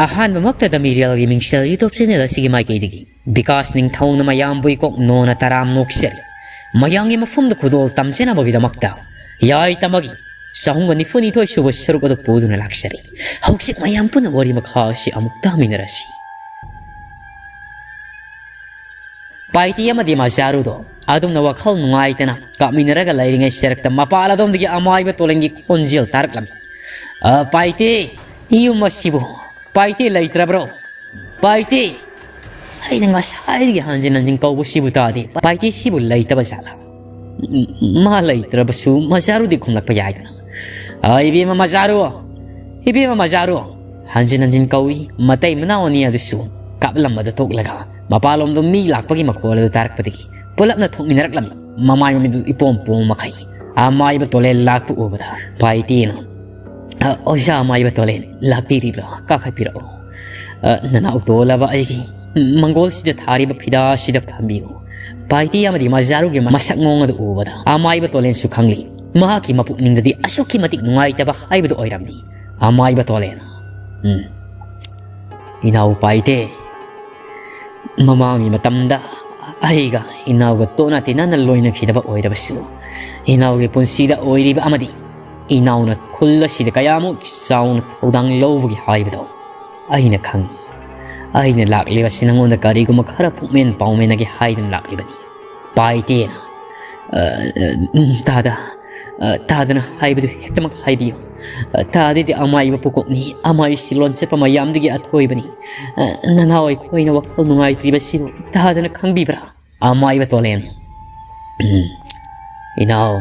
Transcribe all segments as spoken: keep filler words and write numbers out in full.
ꯑꯍꯥꯟꯕꯃꯛꯇꯗ ꯃꯤꯔꯦꯜꯒꯤ ꯃꯤꯡꯁꯦꯜ YouTube channel ꯑꯁꯤꯒꯤ ꯃꯥꯏꯀꯩꯗꯒꯤ ꯕꯤꯀꯥꯁ ꯅꯤꯡꯊꯧꯅ ꯃꯌꯥꯝꯕꯨ ꯏꯀꯣꯛ ꯅꯣꯟꯅ ꯇꯔꯥꯝ ꯅꯣꯛꯆꯔꯤ꯫ ꯃꯌꯥꯝꯒꯤ ꯃꯐꯝꯗ ꯈꯨꯗꯣꯜ ꯇꯝꯖꯅꯕꯒꯤꯗꯃꯛꯇ ꯌꯥꯏ ꯇꯝꯃꯒꯤ ꯆꯍꯨꯝꯒ ꯅꯤꯐꯨ ꯅꯤꯊꯣꯏ ꯁꯨꯕ ꯁꯔꯨꯛ ꯑꯗꯨ ꯄꯨꯗꯨꯅ ꯂꯥꯛꯆꯔꯤ꯫ ꯍꯧꯖꯤꯛ ꯃꯌꯥꯝ ꯄꯨꯟꯅ ꯋꯥꯔꯤ ꯃꯈꯥ ꯑꯁꯤ ꯑꯃꯨꯛ ꯇꯥꯃꯤꯟꯅꯔꯁꯤ꯫ ꯄꯥꯏꯇꯦ ꯑꯃꯗꯤ ꯃꯖꯥꯔꯨꯗꯣ ꯑꯗꯨꯝꯅ ꯋꯥꯈꯜ ꯅꯨꯡꯉꯥꯏꯇꯅ ꯀꯥꯞꯃꯤꯟꯅꯔꯒ ꯂꯩꯔꯤꯉꯩ ꯁꯦꯔꯛꯇ ꯃꯄꯥꯜ ꯑꯗꯣꯝꯗꯒꯤ ꯑꯃꯥꯏꯕ ꯇꯣꯂꯦꯟꯒꯤ ꯈꯣꯟꯖꯦꯜ ꯇꯥꯔꯛꯂꯝꯃꯤ꯫ "ꯑ, ꯄꯥꯏꯇꯦ, ꯌꯨꯝ ꯑꯁꯤꯕꯨ, ꯄꯥꯏꯇꯦ ꯂꯩꯇ꯭ꯔꯕ꯭ꯔꯣ? ꯄꯥꯏꯇꯦ!" ꯑꯩꯅ ꯉꯁꯥꯏꯗꯒꯤ ꯍꯟꯖꯤꯟ ꯍꯟꯖꯤꯟ ꯀꯧꯕꯁꯤꯕꯨ ꯇꯥꯗꯦ꯫ ꯄꯥꯏꯇꯦ ꯁꯤꯕꯨ ꯂꯩꯇꯕ ꯖꯥꯠꯂꯥ? ꯎꯝ, ꯃꯥ ꯂꯩꯇ꯭ꯔꯕꯁꯨ ꯃꯖꯥꯔꯨꯗꯤ ꯈꯨꯝꯂꯛꯄ ꯌꯥꯏꯗꯅ꯫ "ꯑ, ꯏꯕꯦꯝꯃ ꯃꯖꯥꯔꯨ! ꯏꯕꯦꯝꯃ ꯃꯖꯥꯔꯨ!" ꯍꯟꯖꯤꯟ ꯍꯟꯖꯤꯟ ꯀꯧꯏ꯫ ꯃꯇꯩ ꯃꯅꯥꯎ ꯑꯅꯤ ꯑꯗꯨꯁꯨ ꯀꯥꯞꯂꯝꯕꯗ ꯊꯣꯛꯂꯒ ꯃꯄꯥꯟꯂꯣꯝꯗ ꯃꯤ ꯂꯥꯛꯄꯒꯤ ꯃꯈꯣꯜ ꯑꯗꯨ ꯇꯥꯔꯛꯄꯗꯒꯤ ꯄꯨꯂꯞꯅ ꯊꯣꯛꯃꯤꯟꯅꯔꯛꯂꯝꯃꯤ꯫ ꯃꯃꯥꯏ ꯃꯃꯤꯠ ꯏꯄꯣꯝ ꯄꯣꯝ ꯃꯈꯩ꯫ ꯑꯃꯥꯏꯕ ꯇꯣꯂꯦꯟ ꯂꯥꯛꯄ ꯎꯕꯗ ꯄꯥꯏꯇꯦꯅ, "ꯑ, ꯑꯣꯖꯥ ꯑꯃꯥꯏꯕ ꯇꯣꯂꯦꯟ ꯂꯥꯛꯄꯤꯔꯤꯕ꯭ꯔꯣ? ꯀꯥꯈꯠꯄꯤꯔꯛꯑꯣ꯫ ꯑ, ꯅꯅꯥꯎ ꯇꯣꯜꯂꯕ ꯑꯩꯒꯤ ꯃꯪꯒꯣꯜꯁꯤꯗ ꯊꯥꯔꯤꯕ ꯐꯤꯗꯥꯁꯤꯗ ꯐꯝꯕꯤꯌꯨ꯫" ꯄꯥꯏꯇꯦ ꯑꯃꯗꯤ ꯃꯖꯥꯔꯨꯒꯤ ꯃꯁꯛ ꯃꯑꯣꯡ ꯑꯗꯨ ꯎꯕꯗ ꯑꯃꯥꯏꯕ ꯇꯣꯂꯦꯟꯁꯨ ꯈꯪꯂꯤ꯫ ꯃꯍꯥꯛꯀꯤ ꯃꯄꯨꯛꯅꯤꯡꯗꯗꯤ ꯑꯁꯨꯛꯀꯤ ꯃꯇꯤꯛ ꯅꯨꯡꯉꯥꯏꯇꯕ ꯍꯥꯏꯕꯗꯨ ꯑꯣꯏꯔꯝꯃꯤ꯫ ꯑꯃꯥꯏꯕ ꯇꯣꯂꯦꯟ, "ꯎꯝ, ꯏꯅꯥꯎ ꯄꯥꯏꯇꯦ, ꯃꯃꯥꯡꯒꯤ ꯃꯇꯝꯗ ꯑꯩꯒ ꯏꯅꯥꯎꯒ ꯇꯣꯠꯅ ꯇꯤꯟꯅꯅ ꯂꯣꯏꯅꯈꯤꯗꯕ ꯑꯣꯏꯔꯕꯁꯨ, ꯏꯅꯥꯎꯒꯤ ꯄꯨꯟꯁꯤꯗ ꯑꯣꯏꯔꯤꯕ ꯑꯃꯗꯤ ꯏꯅꯥꯎꯅ ꯈꯨꯜ ꯑꯁꯤꯗ ꯀꯌꯥꯃꯨꯛ ꯆꯥꯎꯅ ꯊꯧꯗꯥꯡ ꯂꯧꯕꯒꯦ ꯍꯥꯏꯕꯗꯣ ꯑꯩꯅ ꯈꯪꯏ꯫ ꯑꯩꯅ ꯂꯥꯛꯂꯤꯕꯁꯤ ꯅꯉꯣꯟꯗ ꯀꯔꯤꯒꯨꯝꯕ ꯈꯔ ꯄꯨꯛꯃꯦꯟ ꯄꯥꯎꯃꯦꯟꯅꯒꯦ ꯍꯥꯏꯗꯨꯅ ꯂꯥꯛꯂꯤꯕꯅꯤ꯫" ꯄꯥꯏꯇꯦꯅ, "ꯑ, ꯑ, ꯎꯝ, ꯇꯥꯗ, ꯑ, ꯇꯥꯗꯅ ꯍꯥꯏꯕꯗꯨ ꯍꯦꯛꯇꯃꯛ ꯍꯥꯏꯕꯤꯌꯨ꯫ ꯑ, ꯇꯥꯗꯗꯤ ꯑꯃꯥꯏꯕ ꯄꯨꯀꯣꯛꯅꯤ, ꯑꯃꯥꯏꯁꯤ ꯂꯣꯟꯆꯠꯄ ꯃꯌꯥꯝꯗꯒꯤ ꯑꯊꯣꯏꯕꯅꯤ꯫ ꯑ, ꯅꯅꯥꯎ ꯑꯩꯈꯣꯏꯅ ꯋꯥꯈꯜ ꯅꯨꯡꯉꯥꯏꯇ꯭ꯔꯤꯕꯁꯤꯕꯨ ꯇꯥꯗꯅ ꯈꯪꯕꯤꯕ꯭ꯔꯥ?" ꯑꯃꯥꯏꯕ ꯇꯣꯂꯦꯟ, "ꯎꯝ, ꯏꯅꯥꯎ,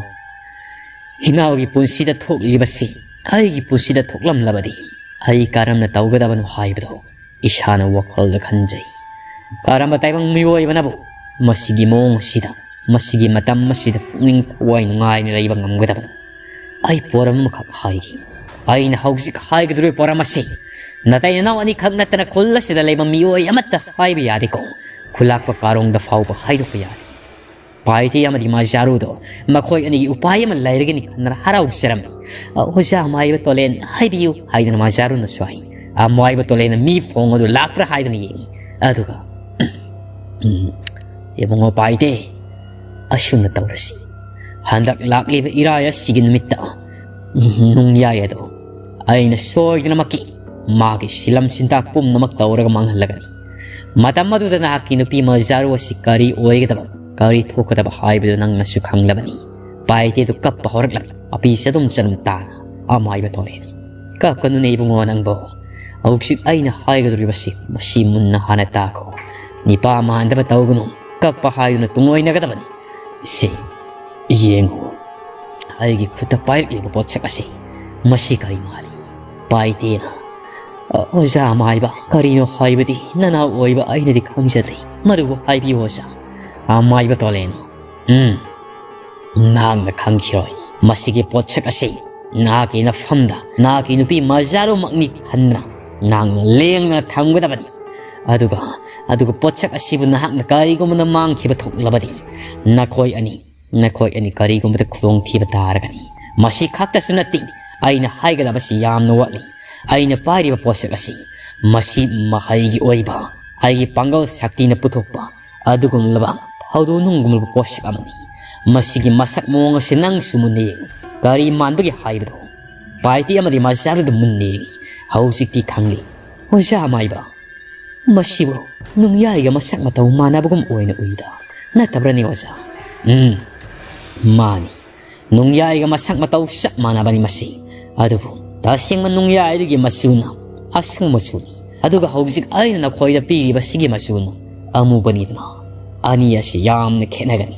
ꯏꯅꯥꯎꯒꯤ ꯄꯨꯟꯁꯤꯗ ꯊꯣꯛꯂꯤꯕꯁꯤ ꯑꯩꯒꯤ ꯄꯨꯟꯁꯤꯗ ꯊꯣꯛꯂꯝꯂꯕꯗꯤ ꯑꯩ ꯀꯔꯝꯅ ꯇꯧꯒꯗꯕꯅꯣ ꯍꯥꯏꯕꯗꯣ ꯏꯁꯥꯅ ꯋꯥꯈꯜꯗ ꯈꯟꯖꯩ꯫ ꯀꯔꯝꯕ ꯇꯥꯏꯕꯪ ꯃꯤꯑꯣꯏꯕꯅꯕꯨ ꯃꯁꯤꯒꯤ ꯃꯑꯣꯡ ꯑꯁꯤꯗ, ꯃꯁꯤꯒꯤ ꯃꯇꯝ ꯑꯁꯤꯗ ꯄꯨꯛꯅꯤꯡ ꯊꯋꯥꯏ ꯅꯨꯡꯉꯥꯏꯅ ꯂꯩꯕ ꯉꯝꯒꯗꯕꯅꯣ? ꯑꯩ ꯄꯣꯔꯝ ꯑꯃꯈꯛ ꯍꯥꯏꯒꯦ꯫ ꯑꯩꯅ ꯍꯧꯖꯤꯛ ꯍꯥꯏꯒꯗꯧꯔꯤꯕ ꯄꯣꯔꯝ ꯑꯁꯤ ꯅꯇꯩ ꯅꯅꯥꯎ ꯑꯅꯤꯈꯛ ꯅꯠꯇꯅ ꯈꯨꯜ ꯑꯁꯤꯗ ꯂꯩꯕ ꯃꯤꯑꯣꯏ ꯑꯃꯠꯇ ꯍꯥꯏꯕ ꯌꯥꯗꯦꯀꯣ꯫ ꯈꯨꯂꯥꯛꯄ ꯀꯥꯔꯣꯡꯗ ꯐꯥꯎꯕ ꯍꯥꯏꯗꯣꯛꯄ ꯌꯥꯗꯦ꯫" ꯄꯥꯏꯇꯦ ꯑꯃꯗꯤ ꯃꯖꯥꯔꯨꯗꯣ ꯃꯈꯣꯏ ꯑꯅꯤꯒꯤ ꯎꯄꯥꯏ ꯑꯃ ꯂꯩꯔꯒꯅꯤ ꯈꯟꯗꯅ ꯍꯔꯥꯎꯖꯔꯝꯃꯤ꯫ "ꯑ, ꯑꯣꯖꯥ ꯃꯥꯏꯕ ꯇꯣꯂꯦꯟ ꯍꯥꯏꯕꯤꯌꯨ" ꯍꯥꯏꯗꯅ ꯃꯖꯥꯔꯨꯅꯁꯨ ꯍꯥꯏ꯫ ꯑꯃꯥꯏꯕ ꯇꯣꯂꯦꯅ ꯃꯤ ꯐꯣꯡ ꯑꯗꯨ ꯂꯥꯛꯄ꯭ꯔꯥ ꯍꯥꯏꯗꯨꯅ ꯌꯦꯡꯉꯤ꯫ ꯑꯗꯨꯒ, "ꯎꯝ, ꯏꯕꯨꯡꯉꯣ ꯄꯥꯏꯗꯦ, ꯑꯁꯨꯝꯅ ꯇꯧꯔꯁꯤ꯫ ꯍꯟꯗꯛ ꯂꯥꯛꯂꯤꯕ ꯏꯔꯥꯏ ꯑꯁꯤꯒꯤ ꯅꯨꯃꯤꯠꯇ, ꯎꯝ, ꯅꯨꯡꯌꯥꯏ ꯑꯗꯣ ꯑꯩꯅ ꯁꯣꯏꯗꯅꯃꯛꯀꯤ ꯃꯥꯒꯤ ꯁꯤꯂꯝ ꯁꯤꯟꯇꯥꯛ ꯄꯨꯝꯅꯃꯛ ꯇꯧꯔꯒ ꯃꯥꯡꯍꯜꯂꯒꯅꯤ꯫ ꯃꯇꯝ ꯑꯗꯨꯗ ꯅꯍꯥꯛꯀꯤ ꯅꯨꯄꯤ ꯃꯖꯥꯔꯨ ꯑꯁꯤ ꯀꯔꯤ ꯑꯣꯏꯒꯗꯕ, ꯀꯔꯤ ꯊꯣꯛꯀꯗꯕ ꯍꯥꯏꯕꯗꯨ ꯅꯪꯅꯁꯨ ꯈꯪꯂꯕꯅꯤ꯫" ꯄꯥꯏꯇꯦꯗꯨ ꯀꯞꯄ ꯍꯧꯔꯛꯂꯝꯃꯤ꯫ ꯃꯄꯤ ꯆꯗꯨꯝ ꯆꯗꯨꯝ ꯇꯥꯅ ꯑꯃꯥꯏꯕ ꯊꯣꯛꯂꯛꯏ꯫ "ꯀꯞꯀꯅꯨꯅꯦ ꯏꯕꯨꯡꯉꯣ ꯅꯪꯕꯣ꯫ ꯍꯧꯖꯤꯛ ꯑꯩꯅ ꯍꯥꯏꯒꯗꯧꯔꯤꯕꯁꯤ ꯃꯁꯤ ꯃꯨꯟꯅ ꯍꯥꯟꯅ ꯇꯥꯈꯣ꯫ ꯅꯤꯄꯥ ꯃꯥꯟꯗꯕ ꯇꯧꯒꯅꯨ꯫ ꯀꯞꯄ ꯍꯥꯏꯗꯨꯅ ꯇꯨꯡꯑꯣꯏꯅꯒꯗꯕꯅꯤ꯫ ꯁꯦ, ꯌꯦꯡꯉꯨ꯫ ꯑꯩꯒꯤ ꯈꯨꯠꯇ ꯄꯥꯏꯔꯛꯂꯤꯕ ꯄꯣꯠꯁꯛ ꯑꯁꯤ ꯃꯁꯤ ꯀꯔꯤ ꯃꯥꯜꯂꯤ?" ꯄꯥꯏꯇꯦꯅ, "ꯑ, ꯑꯣꯖꯥ ꯑꯃꯥꯏꯕ, ꯀꯔꯤꯅꯣ ꯍꯥꯏꯕꯗꯤ ꯅꯅꯥꯎ ꯑꯣꯏꯕ ꯑꯩꯅꯗꯤ ꯈꯪꯖꯗ꯭ꯔꯤ꯫ ꯃꯗꯨꯕꯨ ꯍꯥꯏꯕꯤꯌꯨ ꯑꯣꯖꯥ꯫" ꯑꯃꯥꯏꯕ ꯇꯣꯂꯦꯅ, "ꯎꯝ, ꯅꯍꯥꯛꯅ ꯈꯪꯈꯤꯔꯣꯏ꯫ ꯃꯁꯤꯒꯤ ꯄꯣꯠꯁꯛ ꯑꯁꯤ ꯅꯍꯥꯛꯀꯤ ꯅꯐꯝꯗ ꯅꯍꯥꯛꯀꯤ ꯅꯨꯄꯤ ꯃꯖꯥꯔꯨꯃꯛꯅꯤ ꯈꯟꯗꯨꯅ ꯅꯍꯥꯛꯅ ꯂꯦꯡꯗꯅ ꯊꯝꯒꯗꯕꯅꯤ꯫ ꯑꯗꯨꯒ, ꯑꯗꯨꯒ ꯄꯣꯠꯁꯛ ꯑꯁꯤꯕꯨ ꯅꯍꯥꯛꯅ ꯀꯔꯤꯒꯨꯝꯕꯅ ꯃꯥꯡꯈꯤꯕ ꯊꯣꯛꯂꯕꯗꯤ ꯅꯈꯣꯏ ꯑꯅꯤ, ꯅꯈꯣꯏ ꯑꯅꯤ ꯀꯔꯤꯒꯨꯝꯕꯗ ꯈꯨꯗꯣꯡꯊꯤꯕ ꯇꯥꯔꯒꯅꯤ꯫ ꯃꯁꯤ ꯈꯛꯇꯁꯨ ꯅꯠꯇꯦ, ꯑꯩꯅ ꯍꯥꯏꯒꯗꯕꯁꯤ ꯌꯥꯝꯅ ꯋꯥꯠꯂꯤ꯫ ꯑꯩꯅ ꯄꯥꯏꯔꯤꯕ ꯄꯣꯠꯁꯛ ꯑꯁꯤ, ꯃꯁꯤ ꯃꯍꯩꯒꯤ ꯑꯣꯏꯕ ꯑꯩꯒꯤ ꯄꯥꯡꯒꯜ ꯁꯛꯇꯤꯅ ꯄꯨꯊꯣꯛꯄ ꯑꯗꯨꯒꯨꯝꯂꯕ ꯊꯧꯗꯣꯛ ꯅꯨꯡꯒꯨꯝꯂꯕ ꯄꯣꯠꯁꯛ ꯑꯃꯅꯤ꯫ ꯃꯁꯤꯒꯤ ꯃꯁꯛ ꯃꯑꯣꯡ ꯑꯁꯤ ꯅꯪꯁꯨ ꯃꯨꯟꯅ ꯌꯦꯡꯉꯨ꯫ ꯀꯔꯤ ꯃꯥꯟꯕꯒꯦ ꯍꯥꯏꯕꯗꯨ ꯄꯥꯏꯇꯤ ꯑꯃꯗꯤ ꯃꯆꯥꯗꯨꯗ ꯃꯨꯟꯅ ꯌꯦꯡꯉꯤ꯫ ꯍꯧꯖꯤꯛꯇꯤ ꯈꯪꯂꯤ꯫ ꯑꯣꯖꯥ ꯃꯥꯏꯕ, ꯃꯁꯤꯕꯨ ꯅꯨꯡꯌꯥꯏꯒ ꯃꯁꯛ ꯃꯇꯧ ꯃꯥꯟꯅꯕꯒꯨꯝ ꯑꯣꯏꯅ ꯎꯏꯗ, ꯅꯠꯇꯕ꯭ꯔꯅꯦ ꯑꯣꯖꯥ?" "ꯎꯝ, ꯃꯥꯅꯤ꯫ ꯅꯨꯡꯌꯥꯏꯒ ꯃꯁꯛ ꯃꯇꯧ ꯆꯞ ꯃꯥꯟꯅꯕꯅꯤ ꯃꯁꯤ꯫ ꯑꯗꯨꯕꯨ ꯇꯁꯦꯡꯕ ꯅꯨꯡꯌꯥꯏꯗꯨꯒꯤ ꯃꯆꯨꯅ ꯑꯁꯪꯕ ꯃꯆꯨꯅꯤ꯫ ꯑꯗꯨꯒ ꯍꯧꯖꯤꯛ ꯑꯩꯅ ꯅꯈꯣꯏꯗ ꯄꯤꯔꯤꯕꯁꯤꯒꯤ ꯃꯆꯨꯅ ꯑꯃꯨꯕꯅꯤꯗꯅ꯫ ꯑꯅꯤ ꯑꯁꯤ ꯌꯥꯝꯅ ꯈꯦꯠꯅꯒꯅꯤ꯫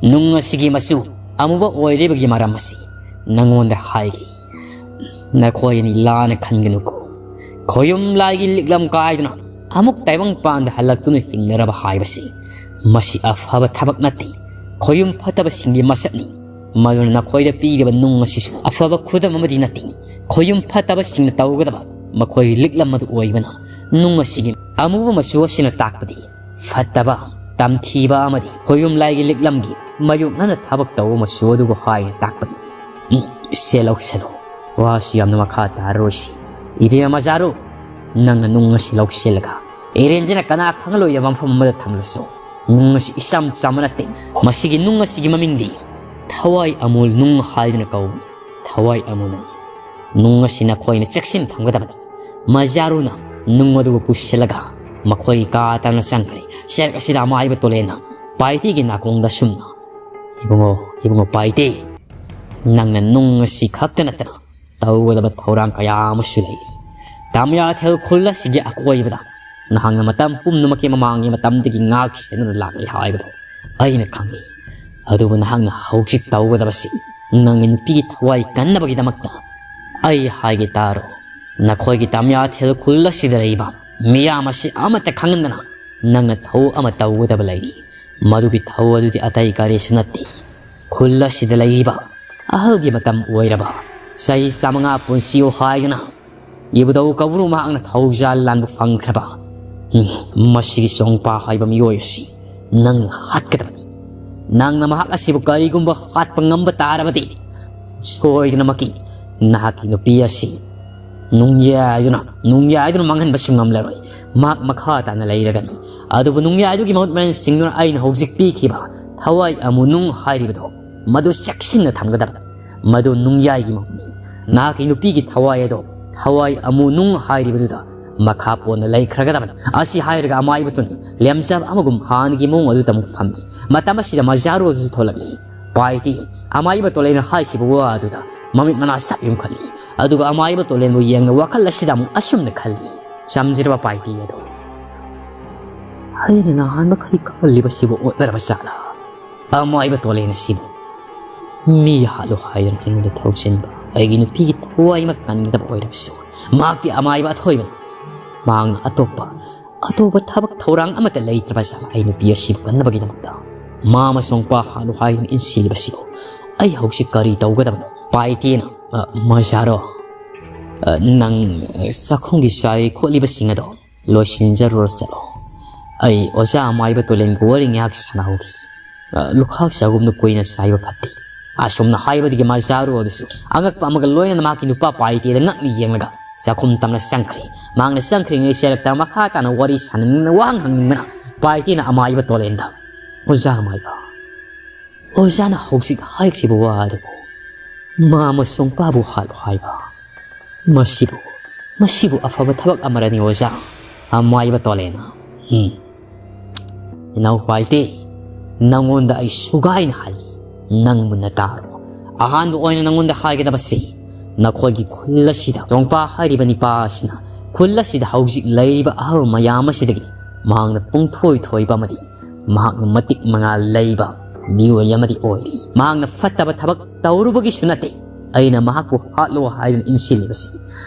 ꯅꯨꯡ ꯑꯁꯤꯒꯤ ꯃꯆꯨ ꯑꯃꯨꯕ ꯑꯣꯏꯔꯤꯕꯒꯤ ꯃꯔꯝ ꯑꯁꯤ ꯅꯉꯣꯟꯗ ꯍꯥꯏꯒꯦ꯫ ꯅꯈꯣꯏ ꯑꯅꯤ ꯂꯥꯟꯅ ꯈꯟꯒꯅꯨꯀꯣ꯫ ꯈꯣꯌꯨꯝ ꯂꯥꯏꯒꯤ ꯂꯤꯛꯂꯝ ꯀꯥꯏꯗꯨꯅ ꯑꯃꯨꯛ ꯇꯥꯏꯕꯪꯄꯥꯟꯗ ꯍꯜꯂꯛꯇꯨꯅ ꯍꯤꯡꯅꯔꯕ ꯍꯥꯏꯕꯁꯤ ꯃꯁꯤ ꯑꯐꯕ ꯊꯕꯛ ꯅꯠꯇꯦ꯫ ꯈꯣꯌꯨꯝ ꯐꯠꯇꯕꯁꯤꯡꯒꯤ ꯃꯁꯛꯅꯤ꯫ ꯃꯗꯨꯅ ꯅꯈꯣꯏꯗ ꯄꯤꯔꯤꯕ ꯅꯨꯡ ꯑꯁꯤꯁꯨ ꯑꯐꯕ ꯈꯨꯗꯝ ꯑꯃꯗꯤ ꯅꯠꯇꯦ꯫ ꯈꯣꯌꯨꯝ ꯐꯠꯇꯕꯁꯤꯡꯅ ꯇꯧꯒꯗꯕ ꯃꯈꯣꯏꯒꯤ ꯂꯤꯛꯂꯝ ꯑꯗꯨ ꯑꯣꯏꯕꯅ ꯅꯨꯡ ꯑꯁꯤꯒꯤ ꯑꯃꯨꯕ ꯃꯆꯨ ꯑꯁꯤꯅ ꯇꯥꯛꯄꯗꯤ ꯐꯠꯇꯕ, ꯇꯝꯊꯤꯕ ꯑꯃꯗꯤ ꯈꯣꯌꯨꯝ ꯂꯥꯏꯒꯤ ꯂꯤꯛꯂꯝꯒꯤ ꯃꯥꯌꯣꯛꯅꯅ ꯊꯕꯛ ꯇꯧꯕ ꯃꯆꯨ ꯑꯗꯨꯕꯨ ꯍꯥꯏꯅ ꯇꯥꯛꯄꯅꯤ꯫ ꯎꯝ, ꯁꯦ ꯂꯧꯁꯜꯂꯨ꯫ ꯋꯥꯁꯤ ꯌꯥꯝꯅ ꯃꯈꯥ ꯇꯥꯔꯔꯣꯏꯁꯤ꯫ ꯏꯕꯦꯝꯃ ꯃꯖꯥꯔꯨ, ꯅꯪꯅ ꯅꯨꯡ ꯑꯁꯤ ꯂꯧꯁꯤꯜꯂꯒ ꯏꯔꯦꯟꯖꯅ ꯀꯅꯥ ꯈꯪꯂꯣꯏꯗꯕ ꯃꯐꯝ ꯑꯃꯗ ꯊꯝꯂꯁꯨ, ꯅꯨꯡ ꯑꯁꯤ ꯏꯆꯝ ꯆꯝꯕ ꯅꯠꯇꯦ꯫ ꯃꯁꯤꯒꯤ ꯅꯨꯡ ꯑꯁꯤꯒꯤ ꯃꯃꯤꯡꯗꯤ ꯊꯋꯥꯏ ꯑꯃꯨ ꯅꯨꯡ ꯍꯥꯏꯗꯨꯅ ꯀꯧꯏ꯫ ꯊꯋꯥꯏ ꯑꯃꯨ ꯅꯨꯡ꯫ ꯅꯨꯡ ꯑꯁꯤ ꯅꯈꯣꯏꯅ ꯆꯦꯛꯁꯤꯟ ꯊꯝꯒꯗꯕꯅꯤ꯫ ꯃꯖꯥꯔꯨꯅ ꯅꯨꯡ ꯑꯗꯨꯕꯨ ꯄꯨꯁꯤꯜꯂꯒ ꯃꯈꯣꯏꯒꯤ ꯀꯥ ꯇꯥꯟꯅ ꯆꯪꯈ꯭ꯔꯦ꯫ ꯆꯦꯛ ꯑꯁꯤꯗ ꯑꯃꯥꯏꯕ ꯇꯣꯂꯦꯟꯅ ꯄꯥꯏꯇꯦꯒꯤ ꯅꯥꯀꯣꯡꯗ ꯁꯨꯝꯅ, "ꯏꯕꯨꯡꯉꯣ, ꯏꯕꯨꯡꯉꯣ ꯄꯥꯏꯇꯦ, ꯅꯪꯅ ꯅꯨꯡ ꯑꯁꯤ ꯈꯛꯇ ꯅꯠꯇꯅ ꯇꯧꯒꯗꯕ ꯊꯧꯔꯥꯡ ꯀꯌꯥ ꯑꯃꯁꯨ ꯂꯩꯔꯤ꯫ ꯇꯥꯃꯤꯌꯥꯊꯦꯜ ꯈꯨꯜ ꯑꯁꯤꯒꯤ ꯑꯀꯣꯏꯕꯗ ꯅꯍꯥꯛꯅ ꯃꯇꯝ ꯄꯨꯝꯅꯃꯛꯀꯤ ꯃꯃꯥꯡꯒꯤ ꯃꯇꯝꯗꯒꯤ ꯉꯥꯛ ꯁꯦꯟꯗꯨꯅ ꯂꯥꯛꯂꯤ ꯍꯥꯏꯕꯗꯣ ꯑꯩꯅ ꯈꯪꯏ꯫ ꯑꯗꯨꯕꯨ ꯅꯍꯥꯛꯅ ꯍꯧꯖꯤꯛ ꯇꯧꯒꯗꯕꯁꯤ ꯅꯪꯒꯤ ꯅꯨꯄꯤꯒꯤ ꯊꯋꯥꯏ ꯀꯟꯅꯕꯒꯤꯗꯃꯛꯇ꯫ ꯑꯩ ꯍꯥꯏꯒꯦ ꯇꯥꯔꯣ, ꯅꯈꯣꯏꯒꯤ ꯇꯥꯃꯤꯌꯥꯊꯦꯜ ꯈꯨꯜ ꯑꯁꯤꯗ ꯂꯩꯕ ꯃꯤꯌꯥꯝ ꯑꯁꯤ ꯑꯃꯠꯇ ꯈꯪꯍꯟꯗꯅ ꯅꯪꯅ ꯊꯧ ꯑꯃ ꯇꯧꯒꯗꯕ ꯂꯩꯔꯤ꯫ ꯃꯗꯨꯒꯤ ꯊꯧ ꯑꯗꯨꯗꯤ ꯑꯇꯩ ꯀꯔꯤꯁꯨ ꯅꯠꯇꯦ꯫ ꯈꯨꯜ ꯑꯁꯤꯗ ꯂꯩꯔꯤꯕ ꯑꯍꯜꯒꯤ ꯃꯇꯝ ꯑꯣꯏꯔꯕ, ꯆꯍꯤ ꯆꯥꯃꯉꯥ ꯄꯨꯟꯁꯤꯌꯨ ꯍꯥꯏꯗꯨꯅ ꯏꯕꯨꯙꯧ ꯀꯧꯕ꯭ꯔꯨ ꯃꯍꯥꯛꯅ ꯊꯧꯖꯥꯜ ꯂꯥꯟꯕ ꯐꯪꯈ꯭ꯔꯕ, ꯎꯝ, ꯃꯁꯤꯒꯤ ꯆꯣꯡꯄꯥ ꯍꯥꯏꯕ ꯃꯤꯑꯣꯏ ꯑꯁꯤ ꯅꯪꯅ ꯍꯥꯠꯀꯗꯕꯅꯤ꯫ ꯅꯪꯅ ꯃꯍꯥꯛ ꯑꯁꯤꯕꯨ ꯀꯔꯤꯒꯨꯝꯕ ꯍꯥꯠꯄ ꯉꯝꯕ ꯇꯥꯔꯕꯗꯤ, ꯁꯣꯏꯗꯅꯃꯛꯀꯤ ꯅꯍꯥꯛꯀꯤ ꯅꯨꯄꯤ ꯑꯁꯤ ꯅꯨꯡꯌꯥꯏꯗꯨꯅ, ꯅꯨꯡꯌꯥꯏꯗꯨꯅ ꯃꯥꯡꯍꯟꯕꯁꯨ ꯉꯝꯂꯔꯣꯏ꯫ ꯃꯍꯥꯛ ꯃꯈꯥ ꯇꯥꯅ ꯂꯩꯔꯒꯅꯤ꯫ ꯑꯗꯨꯕꯨ ꯅꯨꯡꯌꯥꯏꯗꯨꯒꯤ ꯃꯍꯨꯠ ꯃꯍꯩ ꯁꯤꯡꯗꯨꯅ ꯑꯩꯅ ꯍꯧꯖꯤꯛ ꯄꯤꯈꯤꯕ ꯊꯋꯥꯏ ꯑꯃꯨ ꯅꯨꯡ ꯍꯥꯏꯔꯤꯕꯗꯣ, ꯃꯗꯨ ꯆꯦꯛꯁꯤꯟꯅ ꯊꯝꯒꯗꯕꯅꯤ꯫ ꯃꯗꯨ ꯅꯨꯡꯌꯥꯏꯒꯤ ꯃꯍꯨꯠꯅꯤ꯫ ꯅꯍꯥꯛꯀꯤ ꯅꯨꯄꯤꯒꯤ ꯊꯋꯥꯏ ꯑꯗꯣ ꯊꯋꯥꯏ ꯑꯃꯨ ꯅꯨꯡ ꯍꯥꯏꯔꯤꯕꯗꯨꯗ ꯃꯈꯥ ꯄꯣꯟꯅ ꯂꯩꯈ꯭ꯔꯒꯗꯕꯅꯤ꯫ ꯑꯁꯤ ꯍꯥꯏꯔꯒ ꯑꯃꯥꯏꯕ ꯇꯣꯂꯦꯟ ꯂꯦꯝꯆꯥꯕ ꯑꯃꯒꯨꯝ ꯍꯥꯟꯅꯒꯤ ꯃꯑꯣꯡ ꯑꯗꯨꯗ ꯑꯃꯨꯛ ꯐꯝꯃꯤ꯫ ꯃꯇꯝ ꯑꯁꯤꯗ ꯃꯖꯥꯔꯨ ꯑꯗꯨꯁꯨ ꯊꯣꯛꯂꯛꯂꯤ꯫ ꯄꯥꯏꯇꯤ, ꯑꯃꯥꯏꯕ ꯇꯣꯂꯦꯟꯅ ꯍꯥꯏꯈꯤꯕ ꯋꯥ ꯑꯗꯨꯗ ꯃꯃꯤꯠ ꯃꯅꯥ ꯁꯥꯞ ꯌꯨꯝꯈꯠꯂꯤ꯫ ꯑꯗꯨꯒ ꯑꯃꯥꯏꯕ ꯇꯣꯂꯦꯟꯕꯨ ꯌꯦꯡꯅ ꯋꯥꯈꯜ ꯑꯁꯤꯗ ꯑꯃꯨꯛ ꯑꯁꯨꯝꯅ ꯈꯜꯂꯤ, "ꯆꯝꯖꯔꯕ ꯄꯥꯏꯇꯤ ꯑꯗꯣ, ꯑꯩꯅ ꯅꯍꯥꯟꯃꯈꯩ ꯈꯜꯂꯤꯕꯁꯤꯕꯨ ꯑꯣꯠꯅꯔꯕ ꯖꯥꯠꯂꯥ? ꯑꯃꯥꯏꯕ ꯇꯣꯂꯦꯟ ꯑꯁꯤꯕꯨ ꯃꯤ ꯍꯥꯠꯂꯨ ꯍꯥꯏꯗꯨꯅ ꯑꯩꯉꯣꯟꯗ ꯊꯧꯁꯤꯟꯕ ꯑꯩꯒꯤ ꯅꯨꯄꯤꯒꯤ ꯊꯋꯥꯏꯃꯛ ꯀꯟꯒꯗꯕ ꯑꯣꯏꯔꯕꯁꯨ, ꯃꯍꯥꯛꯇꯤ ꯑꯃꯥꯏꯕ ꯑꯊꯣꯏꯕꯅꯤ꯫ ꯃꯍꯥꯛꯅ ꯑꯇꯣꯞꯄ, ꯑꯇꯣꯞꯄ ꯊꯕꯛ ꯊꯧꯔꯥꯡ ꯑꯃꯠꯇ ꯂꯩꯇ꯭ꯔꯕ ꯖꯥꯠꯂꯥ ꯑꯩ ꯅꯨꯄꯤ ꯑꯁꯤꯕꯨ ꯀꯟꯅꯕꯒꯤꯗꯃꯛꯇ? ꯃꯥ ꯑꯃꯁꯨꯡ ꯄꯥ ꯍꯥꯠꯂꯨ ꯍꯥꯏꯗꯨꯅ ꯏꯟꯁꯤꯜꯂꯤꯕꯁꯤꯕꯨ ꯑꯩ ꯍꯧꯖꯤꯛ ꯀꯔꯤ ꯇꯧꯒꯗꯕꯅꯣ?" ꯄꯥꯏꯇꯦꯅ, "ꯑ, ꯃꯖꯥꯔꯣ, ꯑ, ꯅꯪ, ꯑ, ꯆꯥꯛꯈꯨꯝꯒꯤ ꯆꯥꯏ ꯈꯣꯠꯂꯤꯕꯁꯤꯡ ꯑꯗꯣ ꯂꯣꯏꯁꯤꯟꯖꯔꯨꯔ ꯆꯠꯂꯣ꯫ ꯑꯩ ꯑꯣꯖꯥ ꯑꯃꯥꯏꯕ ꯇꯣꯂꯦꯟꯒ ꯋꯥꯔꯤ ꯉꯥꯏꯍꯥꯛ ꯁꯥꯟꯅꯍꯧꯒꯦ꯫ ꯑ, ꯂꯨꯈꯥꯛ ꯆꯒꯨꯝꯅ ꯀꯨꯏꯅ ꯆꯥꯏꯕ ꯐꯠꯇꯦ"꯫ ꯑꯁꯨꯝꯅ ꯍꯥꯏꯕꯗꯒꯤ ꯃꯖꯥꯔꯨ ꯑꯗꯨꯁꯨ ꯑꯉꯛꯄ ꯑꯃꯒ ꯂꯣꯏꯅꯅ ꯃꯍꯥꯛꯀꯤ ꯅꯨꯄꯥ ꯄꯥꯏꯇꯦꯗ ꯉꯛꯅ ꯌꯦꯡꯂꯒ ꯆꯥꯛꯈꯨꯝ ꯇꯝꯅ ꯆꯪꯈ꯭ꯔꯦ꯫ ꯃꯍꯥꯛꯅ ꯆꯪꯈ꯭ꯔꯤꯉꯩ ꯆꯦꯜꯂꯛꯇ ꯃꯈꯥ ꯇꯥꯅ ꯋꯥꯔꯤ ꯁꯥꯟꯅꯅꯤꯡꯅ ꯋꯥꯍꯪ ꯍꯪꯅꯤꯡꯕꯅ ꯄꯥꯏꯇꯤꯅ ꯑꯃꯥꯏꯕ ꯇꯣꯂꯦꯟꯗ, "ꯑꯣꯖꯥ ꯑꯃꯥꯏꯕ, ꯑꯣꯖꯥꯅ ꯍꯧꯖꯤꯛ ꯍꯥꯏꯈ꯭ꯔꯤꯕ ꯋꯥ ꯑꯗꯨꯕꯨ ꯃꯥ ꯑꯃꯁꯨꯡ ꯄꯥꯕꯨ ꯍꯥꯠꯂꯣ ꯍꯥꯏꯕ, ꯃꯁꯤꯕꯨ, ꯃꯁꯤꯕꯨ ꯑꯐꯕ ꯊꯕꯛ ꯑꯃꯔꯅꯤ ꯑꯣꯖꯥ?" ꯑꯃꯥꯏꯕ ꯇꯣꯂꯦꯟꯅ, "ꯎꯝ, ꯏꯅꯥꯎ ꯄꯥꯏꯇꯦ, ꯅꯪꯉꯣꯟꯗ ꯑꯩ ꯁꯨꯒꯥꯏꯅ ꯍꯥꯏꯒꯦ, ꯅꯪ ꯃꯨꯟꯅ ꯇꯥꯔꯣ꯫ ꯑꯍꯥꯟꯕ ꯑꯣꯏꯅ ꯅꯪꯉꯣꯟꯗ ꯍꯥꯏꯒꯗꯕꯁꯤ, ꯅꯈꯣꯏꯒꯤ ꯈꯨꯜ ꯑꯁꯤꯗ ꯆꯣꯡꯄꯥ ꯍꯥꯏꯔꯤꯕ ꯅꯤꯄꯥ ꯑꯁꯤꯅ ꯈꯨꯜ ꯑꯁꯤꯗ ꯍꯧꯖꯤꯛ ꯂꯩꯔꯤꯕ ꯑꯍꯜ ꯃꯌꯥꯝ ꯑꯁꯤꯗꯒꯤ ꯃꯍꯥꯛꯅ ꯄꯨꯡꯊꯣꯏ ꯊꯣꯏꯕ ꯑꯃꯗꯤ ꯃꯍꯥꯛꯅ ꯃꯇꯤꯛ ꯃꯉꯥꯜ ꯂꯩꯕ ꯃꯤꯑꯣꯏ ꯑꯃꯗꯤ ꯑꯣꯏꯔꯤ꯫ ꯃꯍꯥꯛꯅ ꯐꯠꯇꯕ ꯊꯕꯛ ꯇꯧꯔꯨꯕꯒꯤꯁꯨ ꯅꯠꯇꯦ ꯑꯩꯅ ꯃꯍꯥꯛꯄꯨ ꯍꯥꯠꯂꯣ ꯍꯥꯏꯗꯨꯅ ꯏꯟꯁꯤꯜꯂꯤꯕꯁꯤ꯫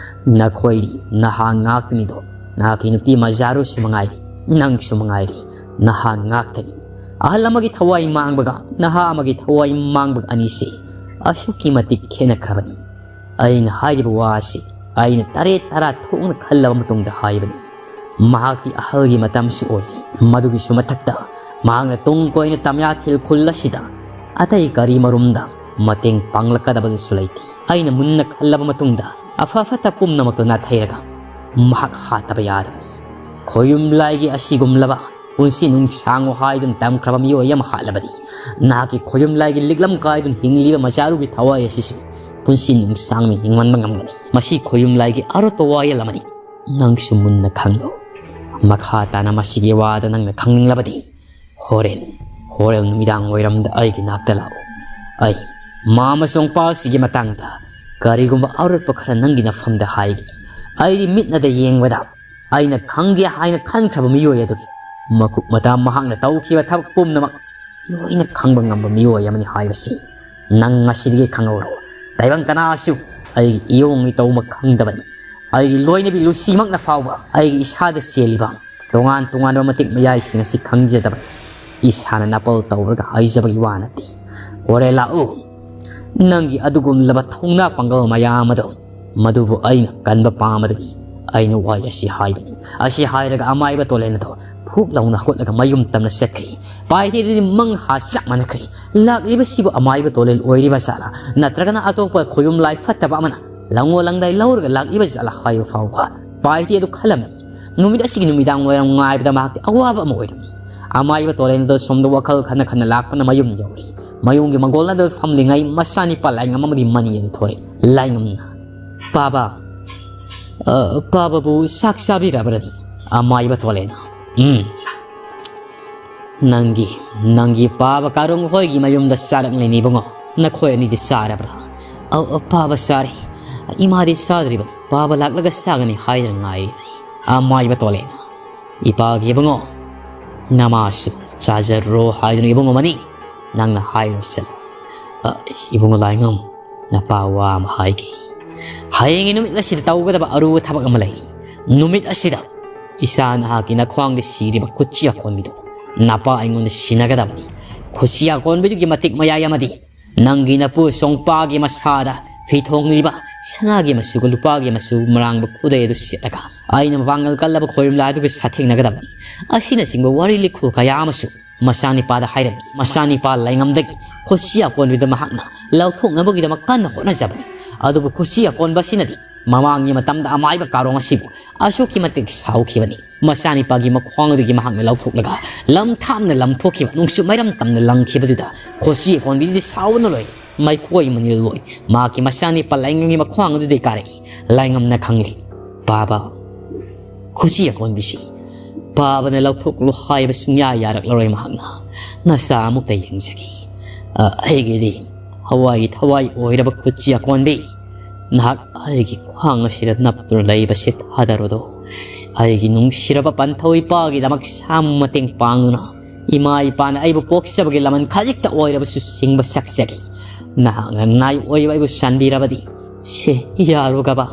ꯅꯈꯣꯏꯗꯤ ꯅꯍꯥ ꯉꯥꯛꯇꯅꯤꯗꯣ, ꯅꯍꯥꯛꯀꯤ ꯅꯨꯄꯤ ꯃꯖꯥꯔꯨꯁꯨ ꯃꯉꯥꯏꯔꯤ, ꯅꯪꯁꯨ ꯃꯉꯥꯏꯔꯤ, ꯅꯍꯥ ꯉꯥꯛꯇꯅꯤ꯫ ꯑꯍꯜ ꯑꯃꯒꯤ ꯊꯋꯥꯏ ꯃꯥꯡꯕꯒ ꯅꯍꯥ ꯑꯃꯒꯤ ꯊꯋꯥꯏ ꯃꯥꯡꯕꯒ ꯑꯅꯤꯁꯤ ꯑꯁꯨꯛꯀꯤ ꯃꯇꯤꯛ ꯈꯦꯠꯅꯈ꯭ꯔꯕꯅꯤ꯫ ꯑꯩꯅ ꯍꯥꯏꯔꯤꯕ ꯋꯥ ꯑꯁꯤ ꯑꯩꯅ ꯇꯔꯦꯠ ꯇꯔꯥ ꯊꯣꯛꯅ ꯈꯜꯂꯕ ꯃꯇꯨꯡꯗ ꯍꯥꯏꯕꯅꯤ꯫ ꯃꯍꯥꯛꯇꯤ ꯑꯍꯜꯒꯤ ꯃꯇꯝꯁꯨ ꯑꯣꯏꯔꯤ꯫ ꯃꯗꯨꯒꯤꯁꯨ ꯃꯊꯛꯇ ꯃꯍꯥꯛꯅ ꯇꯨꯡ ꯀꯣꯏꯅ ꯇꯃꯤꯌꯥꯊꯤꯜ ꯈꯨꯜ ꯑꯁꯤꯗ ꯑꯇꯩ ꯀꯔꯤ ꯃꯔꯨꯝꯗ ꯃꯇꯦꯡ ꯄꯥꯡꯂꯛꯀꯗꯕꯗꯨꯁꯨ ꯂꯩꯇꯦ꯫ ꯑꯩꯅ ꯃꯨꯟꯅ ꯈꯜꯂꯕ ꯃꯇꯨꯡꯗ ꯑꯐ ꯐꯠꯇ ꯄꯨꯝꯅꯃꯛꯇꯣ ꯅꯥꯊꯩꯔꯒ ꯃꯍꯥꯛ ꯍꯥꯠꯇꯕ ꯌꯥꯗꯕꯅꯤ꯫ ꯈꯣꯌꯨꯝ ꯂꯥꯏꯒꯤ ꯑꯁꯤꯒꯨꯝꯂꯕ ꯄꯨꯟꯁꯤ ꯅꯨꯡꯁꯥꯡꯉꯨ ꯍꯥꯏꯗꯨꯅ ꯇꯝꯈ꯭ꯔꯕ ꯃꯤꯑꯣꯏ ꯑꯃ ꯍꯥꯠꯂꯕꯗꯤ, ꯅꯍꯥꯛꯀꯤ ꯈꯣꯌꯨꯝ ꯂꯥꯏꯒꯤ ꯂꯤꯛꯂꯝ ꯀꯥꯏꯗꯨꯅ ꯍꯤꯡꯂꯤꯕ ꯃꯆꯥꯔꯨꯒꯤ ꯊꯋꯥꯏ ꯑꯁꯤꯁꯨ ꯄꯨꯟꯁꯤ ꯅꯨꯡꯁꯥꯡꯅ ꯍꯤꯡꯃꯟꯕ ꯉꯝꯒꯅꯤ꯫ ꯃꯁꯤ ꯈꯣꯌꯨꯝ ꯂꯥꯏꯒꯤ ꯑꯔꯣꯠꯄ ꯋꯥꯌꯦꯜ ꯑꯃꯅꯤ꯫ ꯅꯪꯁꯨ ꯃꯨꯟꯅ ꯈꯪꯂꯣ꯫ ꯃꯈꯥ ꯇꯥꯅ ꯃꯁꯤꯒꯤ ꯋꯥꯗ ꯅꯪꯅ ꯈꯪꯅꯤꯡꯂꯕꯗꯤ, ꯍꯣꯔꯦꯟ, ꯍꯣꯔꯦꯟ ꯅꯨꯃꯤꯗꯥꯡ ꯋꯥꯏꯔꯝꯗ ꯑꯩꯒꯤ ꯅꯥꯛꯇ ꯂꯥꯛꯎ꯫ ꯑꯩ ꯃꯥ ꯑꯃꯁꯨꯡ ꯄꯥꯁꯤꯒꯤ ꯃꯇꯥꯡꯗ ꯀꯔꯤꯒꯨꯝꯕ ꯑꯔꯣꯠꯄ ꯈꯔ ꯅꯪꯒꯤ ꯅꯐꯝꯗ ꯍꯥꯏꯒꯦ꯫ ꯑꯩꯗꯤ ꯃꯤꯠꯅꯗ ꯌꯦꯡꯕꯗ ꯑꯩꯅ ꯈꯪꯒꯦ ꯍꯥꯏꯅ ꯈꯟꯈ꯭ꯔꯕ ꯃꯤꯑꯣꯏ ꯑꯗꯨꯒꯤ ꯃꯀꯨꯞ ꯃꯇꯥ ꯃꯍꯥꯛꯅ ꯇꯧꯈꯤꯕ ꯊꯕꯛ ꯄꯨꯝꯅꯃꯛ ꯂꯣꯏꯅ ꯈꯪꯕ ꯉꯝꯕ ꯃꯤꯑꯣꯏ ꯑꯃꯅꯤ ꯍꯥꯏꯕꯁꯤ ꯅꯪ ꯉꯁꯤꯗꯒꯤ ꯈꯪꯍꯧꯔꯣ꯫ ꯇꯥꯏꯕꯪ ꯀꯅꯥꯁꯨ ꯑꯩꯒꯤ ꯏꯌꯣꯡ ꯏꯇꯧꯃꯛ ꯈꯪꯗꯕꯅꯤ꯫ ꯑꯩꯒꯤ ꯂꯣꯏꯅꯕꯤ ꯂꯨꯁꯤꯃꯛꯅ ꯐꯥꯎꯕ ꯑꯩꯒꯤ ꯏꯁꯥꯗ ꯆꯦꯜꯂꯤꯕ ꯇꯣꯉꯥꯟ ꯇꯣꯉꯥꯟꯕ ꯃꯇꯤꯛ ꯃꯌꯥꯏꯁꯤꯡ ꯑꯁꯤ ꯈꯪꯖꯗꯕꯅꯤ꯫ ꯏꯁꯥꯅ ꯅꯥꯄꯜ ꯇꯧꯔꯒ ꯍꯥꯏꯖꯕꯒꯤ ꯋꯥ ꯅꯠꯇꯦ꯫ ꯍꯣꯔꯦꯟ ꯂꯥꯛꯎ꯫ ꯅꯪꯒꯤ ꯑꯗꯨꯒꯨꯝꯂꯕ ꯊꯧꯅꯥ ꯄꯥꯡꯒꯜ ꯃꯌꯥꯝ ꯑꯗꯣ, ꯃꯗꯨꯕꯨ ꯑꯩꯅ ꯀꯟꯕ ꯄꯥꯝꯕꯗꯒꯤ ꯑꯩꯅ ꯋꯥꯍꯩ ꯑꯁꯤ ꯍꯥꯏꯕꯅꯤ꯫ ꯑꯁꯤ ꯍꯥꯏꯔꯒ ꯑꯃꯥꯏꯕ ꯇꯣꯂꯦꯟ ꯑꯗꯣ ꯐꯨꯛ ꯂꯥꯎꯅ ꯍꯧꯒꯠꯂꯒ ꯃꯌꯨꯝ ꯇꯝꯅ ꯆꯠꯈ꯭ꯔꯦ꯫ ꯄꯥꯏꯊꯦꯗꯨꯗꯤ ꯃꯪ ꯍꯥ ꯆꯞ ꯃꯥꯟꯅꯈ꯭ꯔꯦ꯫ ꯂꯥꯛꯂꯤꯕꯁꯤꯕꯨ ꯑꯃꯥꯏꯕ ꯇꯣꯂꯦꯟ ꯑꯣꯏꯔꯤꯕ ꯖꯥꯠꯂꯥ, ꯅꯠꯇ꯭ꯔꯒꯅ ꯑꯇꯣꯞꯄ ꯈꯣꯌꯨꯝ ꯂꯥꯏ ꯐꯠꯇꯕ ꯑꯃꯅ ꯂꯪꯉꯣ ꯂꯪꯗꯥꯏ ꯂꯧꯔꯒ ꯂꯥꯛꯂꯤꯕ ꯖꯥꯠꯂꯥ ꯍꯥꯏꯕ ꯐꯥꯎꯕ ꯄꯥꯏꯔꯤ ꯑꯗꯨ ꯈꯜꯂꯝꯃꯤ꯫ ꯅꯨꯃꯤꯠ ꯑꯁꯤꯒꯤ ꯅꯨꯃꯤꯗꯥꯡ ꯋꯥꯏꯔꯝ ꯉꯥꯏꯕꯗ ꯃꯍꯥꯛꯇꯤ ꯑꯋꯥꯕ ꯑꯃ ꯑꯣꯏꯔꯝꯃꯤ꯫ ꯑꯃꯥꯏꯕ ꯇꯣꯂꯦꯟꯗꯣ ꯁꯣꯝꯗ ꯋꯥꯈꯜ ꯈꯟꯅ ꯈꯟꯅ ꯂꯥꯛꯄꯅ ꯃꯌꯨꯝ ꯌꯧꯔꯤ꯫ ꯃꯌꯨꯝꯒꯤ ꯃꯪꯒꯣꯜ ꯑꯗꯨꯗ ꯐꯝꯂꯤꯉꯩ ꯃꯆꯥꯅꯤꯄꯥ ꯂꯥꯏꯉꯝ ꯑꯃꯗꯤ ꯃꯅꯤ ꯑꯗꯨ ꯊꯣꯛꯂꯛꯏ꯫ ꯂꯥꯏꯉꯝꯅ, "ꯄꯥꯕ, ꯑ, ꯄꯥꯕꯕꯨ ꯆꯥꯛ ꯆꯥꯕꯤꯔꯕ꯭ꯔꯅꯤ?" ꯑꯃꯥꯏꯕ ꯇꯣꯂꯦꯟꯅ, "ꯎꯝ, ꯅꯪꯒꯤ, ꯅꯪꯒꯤ ꯄꯥꯕ ꯀꯥꯔꯣꯡ ꯍꯣꯏꯒꯤ ꯃꯌꯨꯝꯗ ꯆꯥꯔꯛꯂꯤꯅꯤ ꯏꯕꯨꯡꯉꯣ꯫ ꯅꯈꯣꯏ ꯑꯅꯤꯗꯤ ꯆꯥꯔꯕ꯭ꯔꯥ?" "ꯑꯧ, ꯑ, ꯄꯥꯕ ꯆꯥꯔꯦ꯫ ꯏꯃꯥꯗꯤ ꯆꯥꯗ꯭ꯔꯤꯕꯅꯤ꯫ ꯄꯥꯕ ꯂꯥꯛꯂꯒ ꯆꯥꯒꯅꯤ ꯍꯥꯏꯗꯅ ꯉꯥꯏꯔꯤꯕꯅꯤ꯫" ꯑꯃꯥꯏꯕ ꯇꯣꯂꯦꯟꯅ, "ꯏꯄꯥꯒꯤ ꯏꯕꯨꯡꯉꯣ, ꯅꯃꯥꯁꯨ ꯆꯥꯖꯔꯣ ꯍꯥꯏꯗꯨꯅ ꯏꯕꯨꯡꯉꯣ ꯃꯅꯤ, ꯅꯪꯅ ꯍꯥꯏꯔꯣ ꯆꯠꯂꯣ꯫" "ꯑ, ꯏꯕꯨꯡꯉꯣ ꯂꯥꯏꯉꯝ, ꯅꯄꯥ ꯋꯥ ꯑꯃ ꯍꯥꯏꯒꯦ꯫ ꯍꯌꯦꯡꯒꯤ ꯅꯨꯃꯤꯠ ꯑꯁꯤꯗ ꯇꯧꯒꯗꯕ ꯑꯔꯨꯕ ꯊꯕꯛ ꯑꯃ ꯂꯩ꯫ ꯅꯨꯃꯤꯠ ꯑꯁꯤꯗ ꯏꯆꯥ ꯅꯍꯥꯛꯀꯤ ꯅꯈ꯭ꯋꯥꯡꯗ ꯁꯤꯔꯤꯕ ꯀꯨꯠꯆꯤ ꯑꯀꯣꯟꯕꯤꯗꯨ ꯅꯄꯥ ꯑꯩꯉꯣꯟꯗ ꯁꯤꯟꯅꯒꯗꯕꯅꯤ꯫ ꯀꯨꯠꯆꯤ ꯑꯀꯣꯟꯕꯤꯗꯨꯒꯤ ꯃꯇꯤꯛ ꯃꯌꯥꯏ ꯑꯃꯗꯤ ꯅꯪꯒꯤ ꯅꯄꯨ ꯆꯣꯡꯄꯥꯒꯤ ꯃꯁꯥꯗ ꯐꯤ ꯊꯣꯡꯂꯤꯕ ꯁꯅꯥꯒꯤ ꯃꯆꯨꯒ ꯂꯨꯄꯥꯒꯤ ꯃꯆꯨ ꯃꯔꯥꯡꯕ ꯈꯨꯗꯩ ꯑꯗꯨ ꯁꯦꯠꯂꯒ ꯑꯩꯅ ꯃꯄꯥꯡꯒꯜ ꯀꯜꯂꯕ ꯈꯣꯏꯔꯨꯝ ꯂꯥꯏꯗꯨꯒ ꯁꯥꯊꯦꯡꯅꯒꯗꯕꯅꯤ꯫" ꯑꯁꯤꯅꯆꯤꯡꯕ ꯋꯥꯔꯤ ꯂꯤꯈꯨꯜ ꯀꯌꯥ ꯑꯃꯁꯨ ꯃꯆꯥꯅꯤꯄꯥꯗ ꯍꯥꯏꯔꯝꯃꯤ꯫ ꯃꯆꯥꯅꯤꯄꯥ ꯂꯥꯏꯉꯝꯗꯒꯤ ꯈꯣꯁꯤ ꯑꯀꯣꯟꯕꯤꯗ ꯃꯍꯥꯛꯅ ꯂꯧꯊꯣꯛꯅꯕꯒꯤꯗꯃꯛ ꯀꯟꯅ ꯍꯣꯠꯅꯖꯕꯅꯤ꯫ ꯑꯗꯨꯕꯨ ꯈꯣꯁꯤ ꯑꯀꯣꯟꯕ ꯑꯁꯤꯅꯗꯤ ꯃꯃꯥꯡꯒꯤ ꯃꯇꯝꯗ ꯑꯃꯥꯏꯕ ꯀꯥꯔꯣꯡ ꯑꯁꯤꯕꯨ ꯑꯁꯨꯛꯀꯤ ꯃꯇꯤꯛ ꯁꯥꯎꯈꯤꯕꯅꯤ꯫ ꯃꯆꯥꯅꯤꯄꯥꯒꯤ ꯃꯈ꯭ꯋꯥꯡ ꯑꯗꯨꯒꯤ ꯃꯍꯥꯛꯅ ꯂꯧꯊꯣꯛꯂꯒ ꯂꯝ ꯊꯥꯞꯅ ꯂꯪꯊꯣꯛꯈꯤꯕ, ꯅꯨꯡꯁꯨ ꯃꯩꯔꯝ ꯇꯝꯅ ꯂꯪꯈꯤꯕꯗꯨꯗ ꯈꯣꯁꯤ ꯑꯀꯣꯟꯕꯤꯗꯨꯗꯤ ꯁꯥꯎꯕꯅ ꯂꯣꯏꯔꯦ꯫ ꯃꯩꯈꯣꯏ ꯃꯅꯤꯜ ꯂꯣꯏ ꯃꯍꯥꯛꯀꯤ ꯃꯆꯥꯅꯤꯄꯥ ꯂꯥꯏꯉꯝꯒꯤ ꯃꯈ꯭ꯋꯥꯡ ꯑꯗꯨꯗꯒꯤ ꯀꯥꯔꯛꯏ꯫ ꯂꯥꯏꯉꯝꯅ ꯈꯪꯂꯤ, ꯄꯥꯕ, ꯈꯨꯖꯤ ꯑꯀꯣꯟꯕꯤꯁꯤ ꯄꯥꯕꯅ ꯂꯧꯊꯣꯛꯂꯨ ꯍꯥꯏꯕ ꯁꯨꯡꯌꯥ ꯌꯥꯔꯛꯂꯔꯣꯏ꯫ ꯃꯍꯥꯛꯅ ꯅꯆꯥ ꯑꯃꯨꯛꯇ ꯌꯦꯡꯖꯒꯦ꯫ ꯑ, ꯑꯩꯒꯤꯗꯤ ꯍꯋꯥꯏ ꯊꯋꯥꯏ ꯑꯣꯏꯔꯕ ꯈꯨꯖꯤ ꯑꯀꯣꯟꯕꯤ, ꯅꯍꯥꯛ ꯑꯩꯒꯤ ꯈ꯭ꯋꯥꯡ ꯑꯁꯤꯗ ꯅꯞꯇꯨꯅ ꯂꯩꯕꯁꯤ ꯊꯥꯗꯔꯨꯗꯣ꯫ ꯑꯩꯒꯤ ꯅꯨꯡꯁꯤꯔꯕ ꯄꯟꯊꯧ ꯏꯄꯥꯒꯤꯗꯃꯛ ꯁꯥ ꯃꯇꯦꯡ ꯄꯥꯡꯗꯨꯅ ꯏꯃꯥ ꯏꯄꯥꯅ ꯑꯩꯕꯨ ꯄꯣꯛꯆꯕꯒꯤ ꯂꯃꯟ ꯈꯖꯤꯛꯇ ꯑꯣꯏꯔꯕꯁꯨ ꯆꯤꯡꯕ ꯁꯛꯆꯒꯦ꯫ ꯅꯍꯥꯛꯅ ꯅꯥꯏ ꯑꯣꯏꯕ ꯑꯩꯕꯨ ꯆꯥꯟꯕꯤꯔꯕꯗꯤ ꯁꯦ ꯌꯥꯔꯨꯒꯕ꯫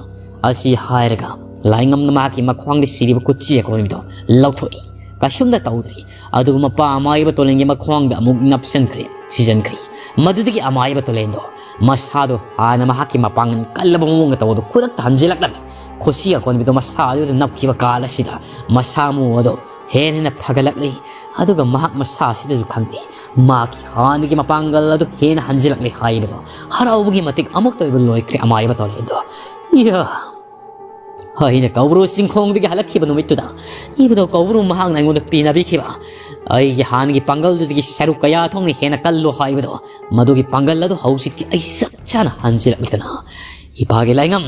ꯑꯁꯤ ꯍꯥꯏꯔꯒ ꯂꯥꯏꯉꯝꯅ ꯃꯍꯥꯛꯀꯤ ꯃꯈ꯭ꯋꯥꯡꯗ ꯁꯤꯔꯤꯕ ꯀꯨꯠꯆꯤ ꯑꯀꯣꯟꯕꯤꯗꯣ ꯂꯧꯊꯣꯛꯏ꯫ ꯀꯩꯁꯨꯝꯗ ꯇꯧꯗ꯭ꯔꯤ꯫ ꯑꯗꯨꯕꯨ ꯃꯄꯥ ꯑꯃꯥꯏꯕ ꯇꯣꯂꯦꯟꯒꯤ ꯃꯈ꯭ꯋꯥꯡꯗ ꯑꯃꯨꯛ ꯅꯞꯁꯤꯟꯈ꯭ꯔꯦ, ꯁꯤꯖꯤꯟꯈ꯭ꯔꯦ꯫ ꯃꯗꯨꯗꯒꯤ ꯑꯃꯥꯏꯕ ꯇꯣꯂꯦꯟꯗꯣ ꯃꯁꯥꯗꯣ ꯍꯥꯟꯅ ꯃꯍꯥꯛꯀꯤ ꯃꯄꯥꯡꯒꯜ ꯀꯜꯂꯕ ꯃꯑꯣꯡꯗ ꯇꯧꯕꯗꯣ ꯈꯨꯗꯛꯇ ꯍꯟꯖꯤꯜꯂꯛꯂꯝꯃꯤ꯫ ꯈꯨꯠꯁꯤ ꯑꯀꯣꯟꯕꯤꯗꯣ ꯃꯁꯥ ꯑꯗꯨꯗ ꯅꯞꯈꯤꯕ ꯀꯥꯟ ꯑꯁꯤꯗ ꯃꯁꯥ ꯃꯎ ꯑꯗꯣ ꯍꯦꯟꯅ ꯍꯦꯟꯅ ꯐꯒꯠꯂꯛꯂꯤ꯫ ꯑꯗꯨꯒ ꯃꯍꯥꯛ ꯃꯁꯥ ꯑꯁꯤꯗꯁꯨ ꯈꯪꯗꯦ, ꯃꯍꯥꯛꯀꯤ ꯍꯥꯟꯅꯒꯤ ꯃꯄꯥꯡꯒꯜ ꯑꯗꯨ ꯍꯦꯟꯅ ꯍꯟꯖꯤꯜꯂꯛꯂꯤ ꯍꯥꯏꯕꯗꯣ꯫ ꯍꯔꯥꯎꯕꯒꯤ ꯃꯇꯤꯛ ꯑꯃꯨꯛꯇ ꯑꯣꯏꯕ ꯂꯣꯏꯈ꯭ꯔꯦ ꯑꯃꯥꯏꯕ ꯇꯣꯂꯦꯟꯗꯣ꯫ ꯌꯥ! ꯑꯩꯅ ꯀꯧꯕ꯭ꯔꯨ ꯆꯤꯡꯈꯣꯡꯗꯒꯤ ꯍꯜꯂꯛꯈꯤꯕ ꯅꯨꯃꯤꯠꯇꯨꯗ ꯏꯕꯨꯙꯧ ꯀꯧꯕ꯭ꯔꯨ ꯃꯍꯥꯛꯅ ꯑꯩꯉꯣꯟꯗ ꯄꯤꯅꯕꯤꯈꯤꯕ ꯑꯩꯒꯤ ꯍꯥꯟꯅꯒꯤ ꯄꯥꯡꯒꯜꯗꯨꯗꯒꯤ ꯁꯔꯨꯛ ꯀꯌꯥ ꯊꯣꯛꯅ ꯍꯦꯟꯅ ꯀꯜꯂꯨ ꯍꯥꯏꯕꯗꯣ, ꯃꯗꯨꯒꯤ ꯄꯥꯡꯒꯜ ꯑꯗꯨ ꯍꯧꯖꯤꯛꯇꯤ ꯑꯩ ꯆꯞ ꯆꯥꯅ ꯍꯟꯖꯤꯜꯂꯛꯂꯤꯗꯅ꯫ ꯏꯄꯥꯒꯤ ꯂꯥꯏꯉꯝ,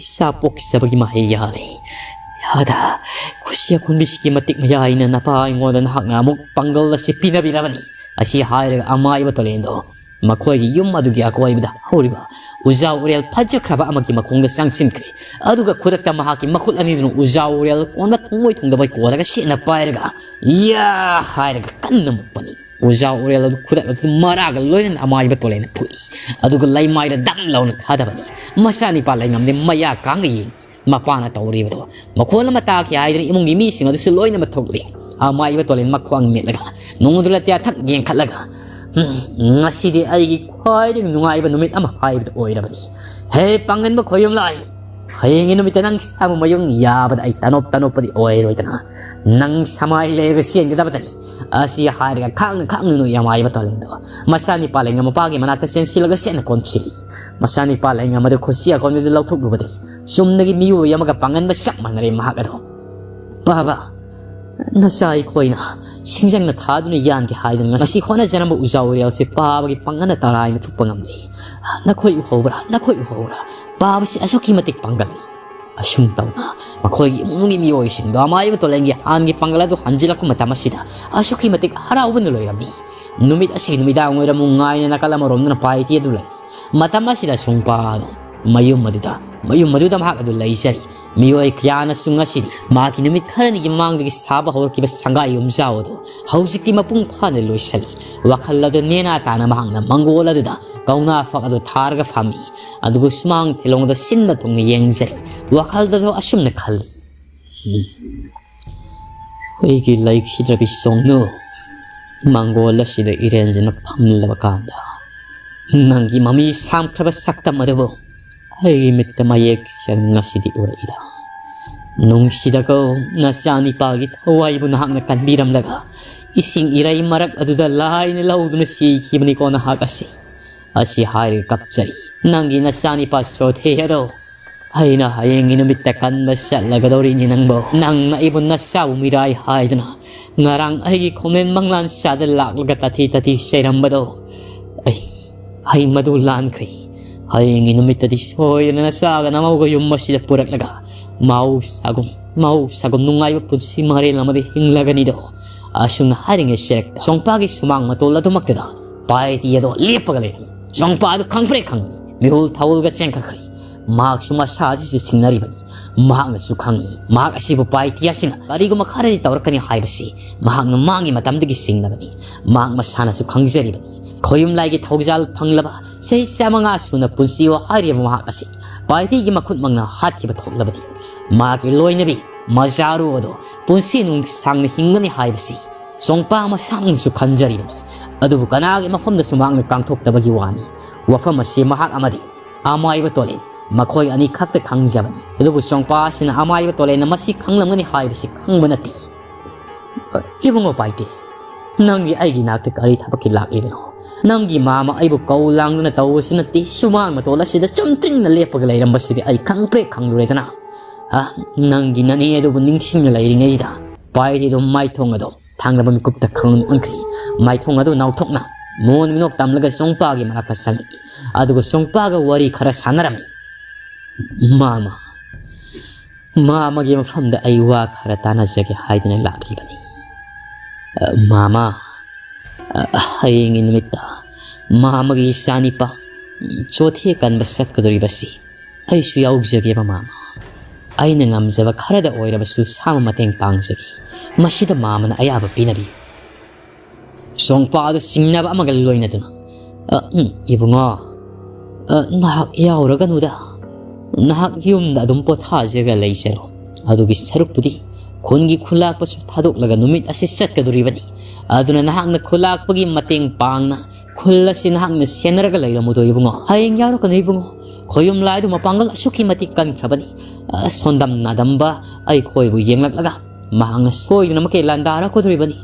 ꯏꯆꯥ ꯄꯣꯛꯆꯕꯒꯤ ꯃꯍꯩ ꯌꯥꯜꯂꯤ꯫ ꯌꯥꯗ, ꯈꯨꯁꯤ ꯑꯀꯣꯟꯕꯤꯁꯤꯒꯤ ꯃꯇꯤꯛ ꯃꯌꯥꯏꯅ ꯅꯄꯥ ꯑꯩꯉꯣꯟꯗ ꯅꯍꯥꯛꯅ ꯑꯃꯨꯛ ꯄꯥꯡꯒꯜ ꯑꯁꯤ ꯄꯤꯅꯕꯤꯔꯕꯅꯤ꯫ ꯑꯁꯤ ꯍꯥꯏꯔꯒ ꯑꯃꯥꯏꯕ ꯇꯣꯂꯦꯟꯗꯣ ꯃꯈꯣꯏꯒꯤ ꯌꯨꯝ ꯑꯗꯨꯒꯤ ꯑꯀꯣꯏꯕꯗ ꯍꯧꯔꯤꯕ ꯎꯖꯥ ꯎꯔꯦꯜ ꯐꯖꯈ꯭ꯔꯕ ꯑꯃꯒꯤ ꯃꯈꯣꯡꯗ ꯆꯪꯁꯤꯟꯈ꯭ꯔꯦ꯫ ꯑꯗꯨꯒ ꯈꯨꯗꯛꯇ ꯃꯍꯥꯛꯀꯤ ꯃꯈꯨꯠ ꯑꯅꯤꯗꯨꯅ ꯎꯖꯥ ꯎꯔꯦꯜ ꯀꯣꯟꯕ ꯊꯨꯡꯉꯣꯏ ꯊꯨꯡꯗꯕꯩ ꯀꯣꯜꯂꯒ ꯁꯦꯠꯅ ꯄꯥꯏꯔꯒ, "ꯌꯥ!" ꯍꯥꯏꯔꯒ ꯀꯟꯅ ꯃꯨꯛꯄꯅꯤ꯫ ꯎꯖꯥ ꯎꯔꯦꯜ ꯑꯗꯨ ꯈꯨꯗꯛ ꯑꯗꯨꯗ ꯃꯔꯥꯒ ꯂꯣꯏꯅꯅ ꯑꯃꯥꯏꯕ ꯇꯣꯂꯦꯟꯅ ꯐꯨꯏ꯫ ꯑꯗꯨꯒ ꯂꯩꯃꯥꯏꯗ ꯗꯝ ꯂꯥꯎꯅ ꯊꯥꯗꯕꯅꯤ꯫ ꯃꯆꯥꯅꯤꯄꯥ ꯂꯩꯉꯝꯗꯤ ꯃꯌꯥ ꯀꯥꯡꯒ ꯌꯦꯡ ꯃꯄꯥꯅ ꯇꯧꯔꯤꯕꯗꯣ ꯃꯈꯣꯟ ꯑꯃ ꯇꯥꯈꯤ ꯍꯥꯏꯗꯨꯅ ꯏꯃꯨꯡꯒꯤ ꯃꯤꯁꯤꯡ ꯑꯗꯨꯁꯨ ꯂꯣꯏꯅꯃꯛ ꯊꯣꯛꯂꯤ꯫ ꯑꯃꯥꯏꯕ ꯇꯣꯂꯦꯟ ꯃꯈ꯭ꯋꯥꯡ ꯃꯦꯠꯂꯒ ꯅꯣꯡꯃꯗꯨ ꯂꯇꯤꯌꯥ ꯊꯛ ꯌꯦꯡꯈꯠꯂꯒ, "ꯎꯝ, ꯉꯁꯤꯗꯤ ꯑꯩꯒꯤ ꯈ꯭ꯋꯥꯏꯗꯒꯤ ꯅꯨꯡꯉꯥꯏꯕ ꯅꯨꯃꯤꯠ ꯑꯃ ꯍꯥꯏꯕꯗꯨ ꯑꯣꯏꯔꯕꯅꯤ꯫ ꯍꯦ ꯄꯥꯡꯒꯟꯕ ꯈꯣꯏꯌꯨꯝ ꯂꯥꯏ, ꯍꯌꯦꯡꯒꯤ ꯅꯨꯃꯤꯠꯇ ꯅꯪ ꯁꯥꯃꯨ ꯃꯌꯨꯡ ꯌꯥꯕꯗ ꯑꯩ ꯇꯅꯣꯞ ꯇꯅꯣꯞꯄꯗꯤ ꯑꯣꯏꯔꯣꯏꯗꯅ꯫ ꯅꯪ ꯁꯃꯥꯏ ꯂꯩꯔꯒ ꯆꯦꯟꯒꯗꯕꯗꯅꯤ"꯫ ꯑꯁꯤ ꯍꯥꯏꯔꯒ ꯈꯥꯡꯅ ꯈꯥꯡꯅ ꯅꯣꯏ ꯑꯃꯥꯏꯕ ꯇꯣꯂꯦꯟꯗꯣ ꯃꯆꯥꯅꯤꯄꯥ ꯂꯩꯉꯝ ꯃꯄꯥꯒꯤ ꯃꯅꯥꯛꯇ ꯆꯦꯟꯁꯤꯜꯂꯒ ꯁꯦꯠꯅ ꯀꯣꯟꯁꯤꯜꯂꯤ꯫ ꯃꯆꯥꯅꯤꯄꯥ ꯂꯩꯉꯝ ꯑꯗꯨ ꯈꯨꯠꯁꯤ ꯑꯀꯣꯟꯕꯗ ꯂꯧꯊꯣꯛꯂꯨꯕꯗꯒꯤ ꯆꯨꯝꯅꯒꯤ ꯃꯤꯑꯣꯏ ꯑꯃꯒ ꯄꯥꯡꯒꯟꯕ ꯆꯞ ꯃꯥꯟꯅꯔꯦ ꯃꯍꯥꯛ ꯑꯗꯣ꯫ "ꯄꯥꯕ, ꯅꯆꯥ ꯑꯩꯈꯣꯏꯅ ꯁꯤꯡꯖꯪꯅ ꯊꯥꯗꯨꯅ ꯌꯥꯟꯒꯦ ꯍꯥꯏꯗꯨꯅ ꯉꯁꯤ ꯍꯣꯠꯅꯖꯔꯝꯕ ꯎꯖꯥ ꯎꯔꯦꯜꯁꯦ ꯄꯥꯕꯒꯤ ꯄꯥꯡꯒꯜꯅ ꯇꯔꯥꯏꯅ ꯊꯨꯞꯄ ꯉꯝꯂꯤ꯫ ꯅꯈꯣꯏ ꯎꯍꯧꯕ꯭ꯔꯥ? ꯅꯈꯣꯏ ꯎꯍꯧꯕ꯭ꯔꯥ? ꯄꯥꯕꯁꯤ ꯑꯁꯨꯛꯀꯤ ꯃꯇꯤꯛ ꯄꯥꯡꯒꯜꯂꯤ"꯫ ꯑꯁꯨꯝ ꯇꯧꯅ ꯃꯈꯣꯏꯒꯤ ꯏꯃꯨꯡꯒꯤ ꯃꯤꯑꯣꯏꯁꯤꯡꯗꯣ ꯑꯃꯥꯏꯕ ꯇꯣꯂꯦꯟꯒꯤ ꯍꯥꯟꯒꯤ ꯄꯥꯡꯒꯜ ꯑꯗꯨ ꯍꯟꯖꯤꯜꯂꯛꯄ ꯃꯇꯝ ꯑꯁꯤꯗ ꯑꯁꯨꯛꯀꯤ ꯃꯇꯤꯛ ꯍꯔꯥꯎꯕꯅ ꯂꯣꯏꯔꯝꯃꯤ꯫ ꯅꯨꯃꯤꯠ ꯑꯁꯤꯒꯤ ꯅꯨꯃꯤꯗꯥꯡ ꯑꯣꯏꯔꯝꯃꯨ ꯉꯥꯏꯅ ꯅꯥꯀꯜ ꯑꯃꯔꯣꯝꯗꯅ ꯄꯥꯏꯇꯤ ꯑꯗꯨ ꯂꯩ꯫ ꯃꯇꯝ ꯑꯁꯤꯗ ꯁꯨꯡꯄꯥꯗꯣ ꯃꯌꯨꯝ ꯑꯗꯨꯗ, ꯃꯌꯨꯝ ꯑꯗꯨꯗ ꯃꯍꯥꯛ ꯑꯗꯨ ꯂꯩꯖꯔꯤ꯫ ꯃꯤꯑꯣꯏ ꯀꯌꯥꯅꯁꯨ ꯉꯁꯤꯗꯤ ꯃꯍꯥꯛꯀꯤ ꯅꯨꯃꯤꯠ ꯈꯔꯅꯤꯒꯤ ꯃꯥꯡꯗꯒꯤ ꯁꯥꯕ ꯍꯧꯔꯛꯈꯤꯕ ꯁꯪꯒꯥꯏ ꯌꯨꯝꯖꯥꯎ ꯑꯗꯨ ꯍꯧꯖꯤꯛꯇꯤ ꯃꯄꯨꯡ ꯐꯥꯅ ꯂꯣꯏꯁꯤꯜꯂꯤ꯫ ꯋꯥꯈꯜ ꯑꯗꯨ ꯅꯦꯅꯥ ꯇꯥꯅ ꯃꯍꯥꯛꯅ ꯃꯪꯒꯣꯜ ꯑꯗꯨꯗ ꯀꯧꯅꯥ ꯐꯛ ꯑꯗꯨ ꯊꯥꯔꯒ ꯐꯝꯃꯤ꯫ ꯑꯗꯨꯕꯨ ꯁꯨꯃꯥꯡ ꯊꯤꯂꯣꯡꯗ ꯁꯤꯟꯕ ꯊꯨꯡꯅ ꯌꯦꯡꯖꯔꯤ꯫ ꯋꯥꯈꯜꯗꯁꯨ ꯑꯁꯨꯝꯅ ꯈꯜꯂꯤ꯫ "ꯎꯝ, ꯑꯩꯒꯤ ꯂꯩꯈꯤꯗ꯭ꯔꯕꯤ ꯁꯣꯡꯅꯨ, ꯃꯪꯒꯣꯜ ꯑꯁꯤꯗ ꯏꯔꯦꯟꯖꯅ ꯐꯝꯂꯕ ꯀꯥꯟꯗ ꯅꯪꯒꯤ ꯃꯃꯤ ꯁꯥꯝꯈ꯭ꯔꯕ ꯁꯛꯇꯝ ꯑꯗꯨꯕꯨ ꯑꯩꯒꯤ ꯃꯤꯠꯇ ꯃꯌꯦꯛ ꯁꯦꯡꯅ ꯉꯁꯤꯗꯤ ꯎꯔꯛꯏꯗ꯫ ꯅꯨꯡꯁꯤꯗꯀꯣ, ꯅꯆꯥꯅꯤꯄꯥꯒꯤ ꯊꯋꯥꯏꯕꯨ ꯅꯍꯥꯛꯅ ꯀꯟꯕꯤꯔꯝꯂꯒ ꯏꯁꯤꯡ ꯏꯔꯩ ꯃꯔꯛ ꯑꯗꯨꯗ ꯂꯥꯏꯅ ꯂꯧꯗꯨꯅ ꯁꯤꯈꯤꯕꯅꯤꯀꯣ ꯅꯍꯥꯛ ꯑꯁꯤ"꯫ ꯑꯁꯤ ꯍꯥꯏꯔꯒ ꯀꯞꯆꯔꯤ꯫ "ꯅꯪꯒꯤ ꯅꯆꯥꯅꯤꯄꯥ ꯁꯣꯊꯦ ꯑꯗꯣ ꯑꯩꯅ ꯍꯌꯦꯡꯒꯤ ꯅꯨꯃꯤꯠꯇ ꯀꯟꯕ ꯆꯠꯂꯒꯗꯧꯔꯤꯅꯤ ꯅꯪꯕꯨ꯫ ꯅꯪꯅ ꯑꯩꯕꯨ ꯅꯆꯥꯕꯨ ꯃꯤꯔꯥꯏ ꯍꯥꯏꯗꯨꯅ ꯉꯔꯥꯡ ꯑꯩꯒꯤ ꯈꯣꯡꯂꯦꯟ ꯃꯪꯂꯥꯟ ꯆꯥꯗ ꯂꯥꯛꯂꯒ ꯇꯥꯊꯤ ꯇꯥꯊꯤ ꯆꯩꯔꯝꯕꯗꯣ꯫ ꯑꯩ, ꯑꯩ ꯃꯗꯨ ꯂꯥꯟꯈ꯭ꯔꯦ꯫ ꯍꯌꯦꯡꯒꯤ ꯅꯨꯃꯤꯠꯇꯗꯤ ꯁꯣꯏꯗꯅ ꯅꯆꯥꯒ ꯅꯃꯧꯒ ꯌꯨꯝ ꯑꯁꯤꯗ ꯄꯨꯔꯛꯂꯒ ꯃꯍꯧꯁꯥꯒꯨꯝ, ꯃꯍꯧꯁꯥꯒꯨꯝ ꯅꯨꯡꯉꯥꯏꯕ ꯄꯨꯟꯁꯤ ꯃꯔꯦꯜ ꯑꯃꯗ ꯍꯤꯡꯂꯒꯅꯤꯗꯣ꯫ ꯑꯁꯨꯝꯅ ꯍꯥꯏꯔꯤꯉꯩ ꯁꯦꯔꯛꯇ ꯆꯣꯡꯄꯥꯒꯤ ꯁꯨꯃꯥꯡ ꯃꯇꯣꯜ ꯑꯗꯨꯃꯛꯇꯗ ꯄꯥꯏꯇꯤ ꯑꯗꯣ ꯂꯦꯞꯄꯒ ꯂꯩꯔꯝꯃꯤ꯫ ꯆꯣꯡꯄꯥ ꯑꯗꯨ ꯈꯪꯄ꯭ꯔꯦꯛ ꯈꯪꯉꯤ꯫ ꯃꯤꯍꯨꯜ ꯊꯥꯍꯨꯜꯒ ꯆꯦꯟꯈꯠꯈ꯭ꯔꯦ꯫ ꯃꯍꯥꯛꯁꯨ ꯃꯁꯥ ꯑꯁꯤꯁꯨ ꯆꯤꯡꯅꯔꯤꯕꯅꯤ꯫ ꯃꯍꯥꯛꯅꯁꯨ ꯈꯪꯏ, ꯃꯍꯥꯛ ꯑꯁꯤꯕꯨ ꯄꯥꯏꯇꯤ ꯑꯁꯤꯅ ꯀꯔꯤꯒꯨꯝꯕ ꯈꯔꯗꯤ ꯇꯧꯔꯛꯀꯅꯤ ꯍꯥꯏꯕꯁꯤ ꯃꯍꯥꯛꯅ ꯃꯥꯡꯒꯤ ꯃꯇꯝꯗꯒꯤ ꯆꯤꯡꯅꯕꯅꯤ꯫ ꯃꯍꯥꯛ ꯃꯁꯥꯅꯁꯨ ꯈꯪꯖꯔꯤꯕꯅꯤ꯫ ꯈꯣꯌꯨꯝ ꯂꯥꯏꯒꯤ ꯊꯧꯖꯥꯜ ꯐꯪꯂꯕ ꯆꯍꯤ ꯆꯥꯃꯉꯥ ꯁꯨꯅ ꯄꯨꯟꯁꯤꯌꯣ ꯍꯥꯏꯔꯤꯕ ꯃꯍꯥꯛ ꯑꯁꯤ ꯄꯥꯏꯇꯤꯒꯤ ꯃꯈꯨꯠꯃꯛꯅ ꯍꯥꯠꯈꯤꯕ ꯊꯣꯛꯂꯕꯗꯤ ꯃꯍꯥꯛꯀꯤ ꯂꯣꯏꯅꯕꯤ ꯃꯖꯥꯔꯨ ꯑꯗꯣ ꯄꯨꯟꯁꯤ ꯅꯨꯡꯁꯥꯡꯅ ꯍꯤꯡꯒꯅꯤ ꯍꯥꯏꯕꯁꯤ ꯆꯣꯡꯄꯥ ꯃꯁꯥꯃꯛꯅꯁꯨ ꯈꯟꯖꯔꯤꯕꯅꯤ꯫ ꯑꯗꯨꯕꯨ ꯀꯅꯥꯒꯤ ꯃꯐꯝꯗꯁꯨ ꯃꯍꯥꯛꯅ ꯀꯥꯡꯊꯣꯛꯇꯕꯒꯤ ꯋꯥꯅꯤ꯫ ꯋꯥꯐꯝ ꯑꯁꯤ ꯃꯍꯥꯛ ꯑꯃꯗꯤ ꯑꯃꯥꯏꯕ ꯇꯣꯂꯦꯟ ꯃꯈꯣꯏ ꯑꯅꯤ ꯈꯛꯇ ꯈꯪꯖꯕꯅꯤ꯫ ꯑꯗꯨꯕꯨ ꯆꯣꯡꯄꯥ ꯑꯁꯤꯅ ꯑꯃꯥꯏꯕ ꯇꯣꯂꯦꯟꯅ ꯃꯁꯤ ꯈꯪꯂꯝꯒꯅꯤ ꯍꯥꯏꯕꯁꯤ ꯈꯪꯕ ꯅꯠꯇꯦ꯫ "ꯏꯕꯨꯡꯉꯣ ꯄꯥꯏꯇꯦ, ꯅꯪꯒꯤ ꯑꯩꯒꯤ ꯅꯥꯛꯇ ꯀꯔꯤ ꯊꯕꯛꯀꯤ ꯂꯥꯛꯂꯤꯕꯅꯣ? ꯅꯪꯒꯤ ꯃꯥꯃ ꯑꯩꯕꯨ ꯀꯧ ꯂꯥꯡꯗꯨꯅ ꯇꯧꯕꯁꯨ ꯅꯠꯇꯦ, ꯁꯨꯃꯥꯡ ꯃꯇꯣꯜ ꯑꯁꯤꯗ ꯆꯨꯝꯇ꯭ꯔꯤꯡꯅ ꯂꯦꯞꯄꯒ ꯂꯩꯔꯝꯕꯁꯤꯗꯤ ꯑꯩ ꯈꯪꯄ꯭ꯔꯦꯛ ꯈꯪꯂꯨꯔꯦꯗꯅ꯫ ꯑ, ꯅꯪꯒꯤ ꯅꯅꯦ ꯑꯗꯨꯕꯨ ꯅꯤꯡꯁꯤꯡꯅ ꯂꯩꯔꯤꯉꯩꯗ ꯄꯥꯏꯔꯤꯗꯨ ꯃꯥꯏꯊꯣꯡ ꯑꯗꯨ ꯊꯥꯡꯂꯕ ꯃꯤꯀꯨꯞꯇ ꯈꯪ ꯑꯣꯟꯈ꯭ꯔꯤ꯫ ꯃꯥꯏꯊꯣꯡ ꯑꯗꯨ ꯅꯥꯎꯊꯣꯛꯅ ꯃꯣꯟ ꯃꯤꯅꯣꯛ ꯇꯝꯂꯒ ꯆꯣꯡꯄꯥꯒꯤ ꯃꯅꯥꯛꯇ ꯆꯪꯂꯛꯏ꯫ ꯑꯗꯨꯒ ꯆꯣꯡꯄꯥꯒ ꯋꯥꯔꯤ ꯈꯔ ꯁꯥꯟꯅꯔꯝꯃꯤ꯫ "ꯃꯥꯃ, ꯃꯥꯃꯒꯤ ꯃꯐꯝꯗ ꯑꯩ ꯋꯥ ꯈꯔ ꯇꯥꯟꯅꯖꯒꯦ ꯍꯥꯏꯗꯨꯅ ꯂꯥꯛꯂꯤꯕꯅꯤ꯫ ꯑ, ꯃꯥꯃ, ꯑ, ꯍꯌꯦꯡꯒꯤ ꯅꯨꯃꯤꯠꯇ ꯃꯥꯃꯒꯤ ꯏꯆꯥꯅꯤꯄꯥ, ꯎꯝ, ꯆꯣꯊꯦ ꯀꯟꯕ ꯆꯠꯀꯗꯧꯔꯤꯕꯁꯤ ꯑꯩꯁꯨ ꯌꯥꯎꯖꯒꯦꯕ ꯃꯥꯃ꯫ ꯑꯩꯅ ꯉꯝꯖꯕ ꯈꯔꯗ ꯑꯣꯏꯔꯕꯁꯨ ꯁꯥꯃ ꯃꯇꯦꯡ ꯄꯥꯡꯖꯒꯦ꯫ ꯃꯁꯤꯗ ꯃꯥꯃꯅ ꯑꯌꯥꯕ ꯄꯤꯅꯕꯤꯌꯨ꯫" ꯆꯣꯡꯄꯥ ꯑꯗꯨ ꯆꯤꯡꯅꯕ ꯑꯃꯒ ꯂꯣꯏꯅꯗꯨꯅ, "ꯑ, ꯎꯝ, ꯏꯕꯨꯡꯉꯣ, ꯑ, ꯅꯍꯥꯛ ꯌꯥꯎꯔꯒꯅꯨꯗ꯫ ꯅꯍꯥꯛ ꯌꯨꯝꯗ ꯑꯗꯨꯝ ꯄꯣꯊꯥꯖꯔꯒ ꯂꯩꯖꯔꯣ꯫ ꯑꯗꯨꯒꯤ ꯁꯔꯨꯛꯄꯨꯗꯤ ꯈꯨꯟꯒꯤ ꯈꯨꯂꯥꯛꯄꯁꯨ ꯊꯥꯗꯣꯛꯂꯒ ꯅꯨꯃꯤꯠ ꯑꯁꯤ ꯆꯠꯀꯗꯧꯔꯤꯕꯅꯤ꯫ ꯑꯗꯨꯅ ꯅꯍꯥꯛꯅ ꯈꯨꯂꯥꯛꯄꯒꯤ ꯃꯇꯦꯡ ꯄꯥꯡꯅ ꯈꯨꯜ ꯑꯁꯤ ꯅꯍꯥꯛꯅ ꯁꯦꯟꯅꯔꯒ ꯂꯩꯔꯝꯃꯨꯗꯣ ꯏꯕꯨꯡꯉꯣ꯫ ꯍꯌꯦꯡ ꯌꯥꯎꯔꯛꯀꯅꯨ ꯏꯕꯨꯡꯉꯣ꯫ ꯈꯣꯌꯨꯝ ꯂꯥꯏꯗꯨ ꯃꯄꯥꯡꯒꯜ ꯑꯁꯨꯛꯀꯤ ꯃꯇꯤꯛ ꯀꯟꯈ꯭ꯔꯕꯅꯤ꯫ ꯑ, ꯁꯣꯟꯗꯝ ꯅꯥꯗꯝꯕ ꯑꯩꯈꯣꯏꯕꯨ ꯌꯦꯡꯂꯛꯂꯒ ꯃꯍꯥꯛꯅ ꯁꯣꯏꯗꯅꯃꯛꯀꯤ ꯂꯥꯟꯗꯥꯔꯛꯀꯗꯧꯔꯤꯕꯅꯤ꯫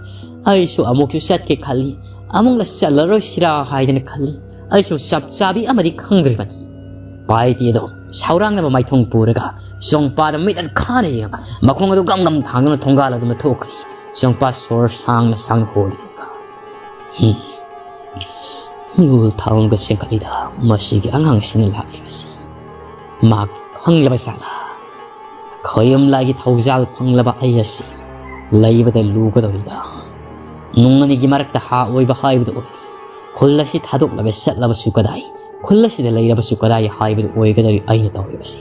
ꯑꯩꯁꯨ ꯑꯃꯨꯛꯁꯨ ꯆꯠꯀꯦ ꯈꯜꯂꯤ, ꯑꯃꯨꯛꯅ ꯆꯠꯂꯔꯣꯏꯁꯤꯔꯥ ꯍꯥꯏꯗꯅ ꯈꯜꯂꯤ꯫ ꯑꯩꯁꯨ ꯆꯞ ꯆꯥꯕꯤ ꯑꯃꯗꯤ ꯈꯪꯗ꯭ꯔꯤꯕꯅꯤ꯫" ꯄꯥꯏꯇꯤ ꯑꯗꯣ ꯁꯥꯎꯔꯥꯡꯅꯕ ꯃꯥꯏꯊꯣꯡ ꯄꯨꯔꯒ ꯆꯣꯡꯄꯥꯗ ꯃꯤꯠ ꯑꯗꯨ ꯈꯥꯅ ꯌꯦꯡꯉꯒ ꯃꯈꯣꯡ ꯑꯗꯨ ꯒꯝ ꯒꯝ ꯊꯥꯡꯗꯨꯅ ꯊꯣꯡꯒꯥꯜ ꯑꯗꯨꯅ ꯊꯣꯛꯈ꯭ꯔꯦ꯫ ꯆꯣꯡꯄꯥ ꯁꯣꯔ ꯁꯥꯡꯅ ꯁꯥꯡꯅ ꯍꯣꯜꯂꯤ꯫ ꯎꯝ꯫ ꯃꯤꯍꯨꯜ ꯊꯥꯎꯟꯒ ꯆꯦꯟꯈꯠꯂꯤꯗ ꯃꯁꯤꯒꯤ ꯑꯉꯥꯡꯁꯤꯅ ꯂꯥꯛꯂꯤꯕꯁꯤ꯫ ꯃꯍꯥꯛ ꯈꯪꯂꯕ ꯖꯥꯠꯂꯥ? ꯈꯣꯌꯨꯝ ꯂꯥꯏꯒꯤ ꯊꯧꯖꯥꯜ ꯐꯪꯂꯕ ꯑꯩ ꯑꯁꯤ ꯂꯩꯕꯗ ꯂꯨꯒꯗꯧꯔꯤꯗ꯫ ꯅꯨꯡ ꯑꯅꯤꯒꯤ ꯃꯔꯛꯇ ꯍꯥ ꯑꯣꯏꯕ ꯍꯥꯏꯕꯗꯨ ꯑꯣꯏꯔꯤ꯫ ꯈꯨꯜ ꯑꯁꯤ ꯊꯥꯗꯣꯛꯂꯒ ꯆꯠꯂꯕꯁꯨ ꯀꯗꯥꯏ, ꯈꯨꯜ ꯑꯁꯤꯗ ꯂꯩꯔꯕꯁꯨ ꯀꯗꯥꯏ ꯍꯥꯏꯕꯗꯨ ꯑꯣꯏꯒꯗꯧꯔꯤ ꯑꯩꯅ ꯇꯧꯔꯤꯕꯁꯤ꯫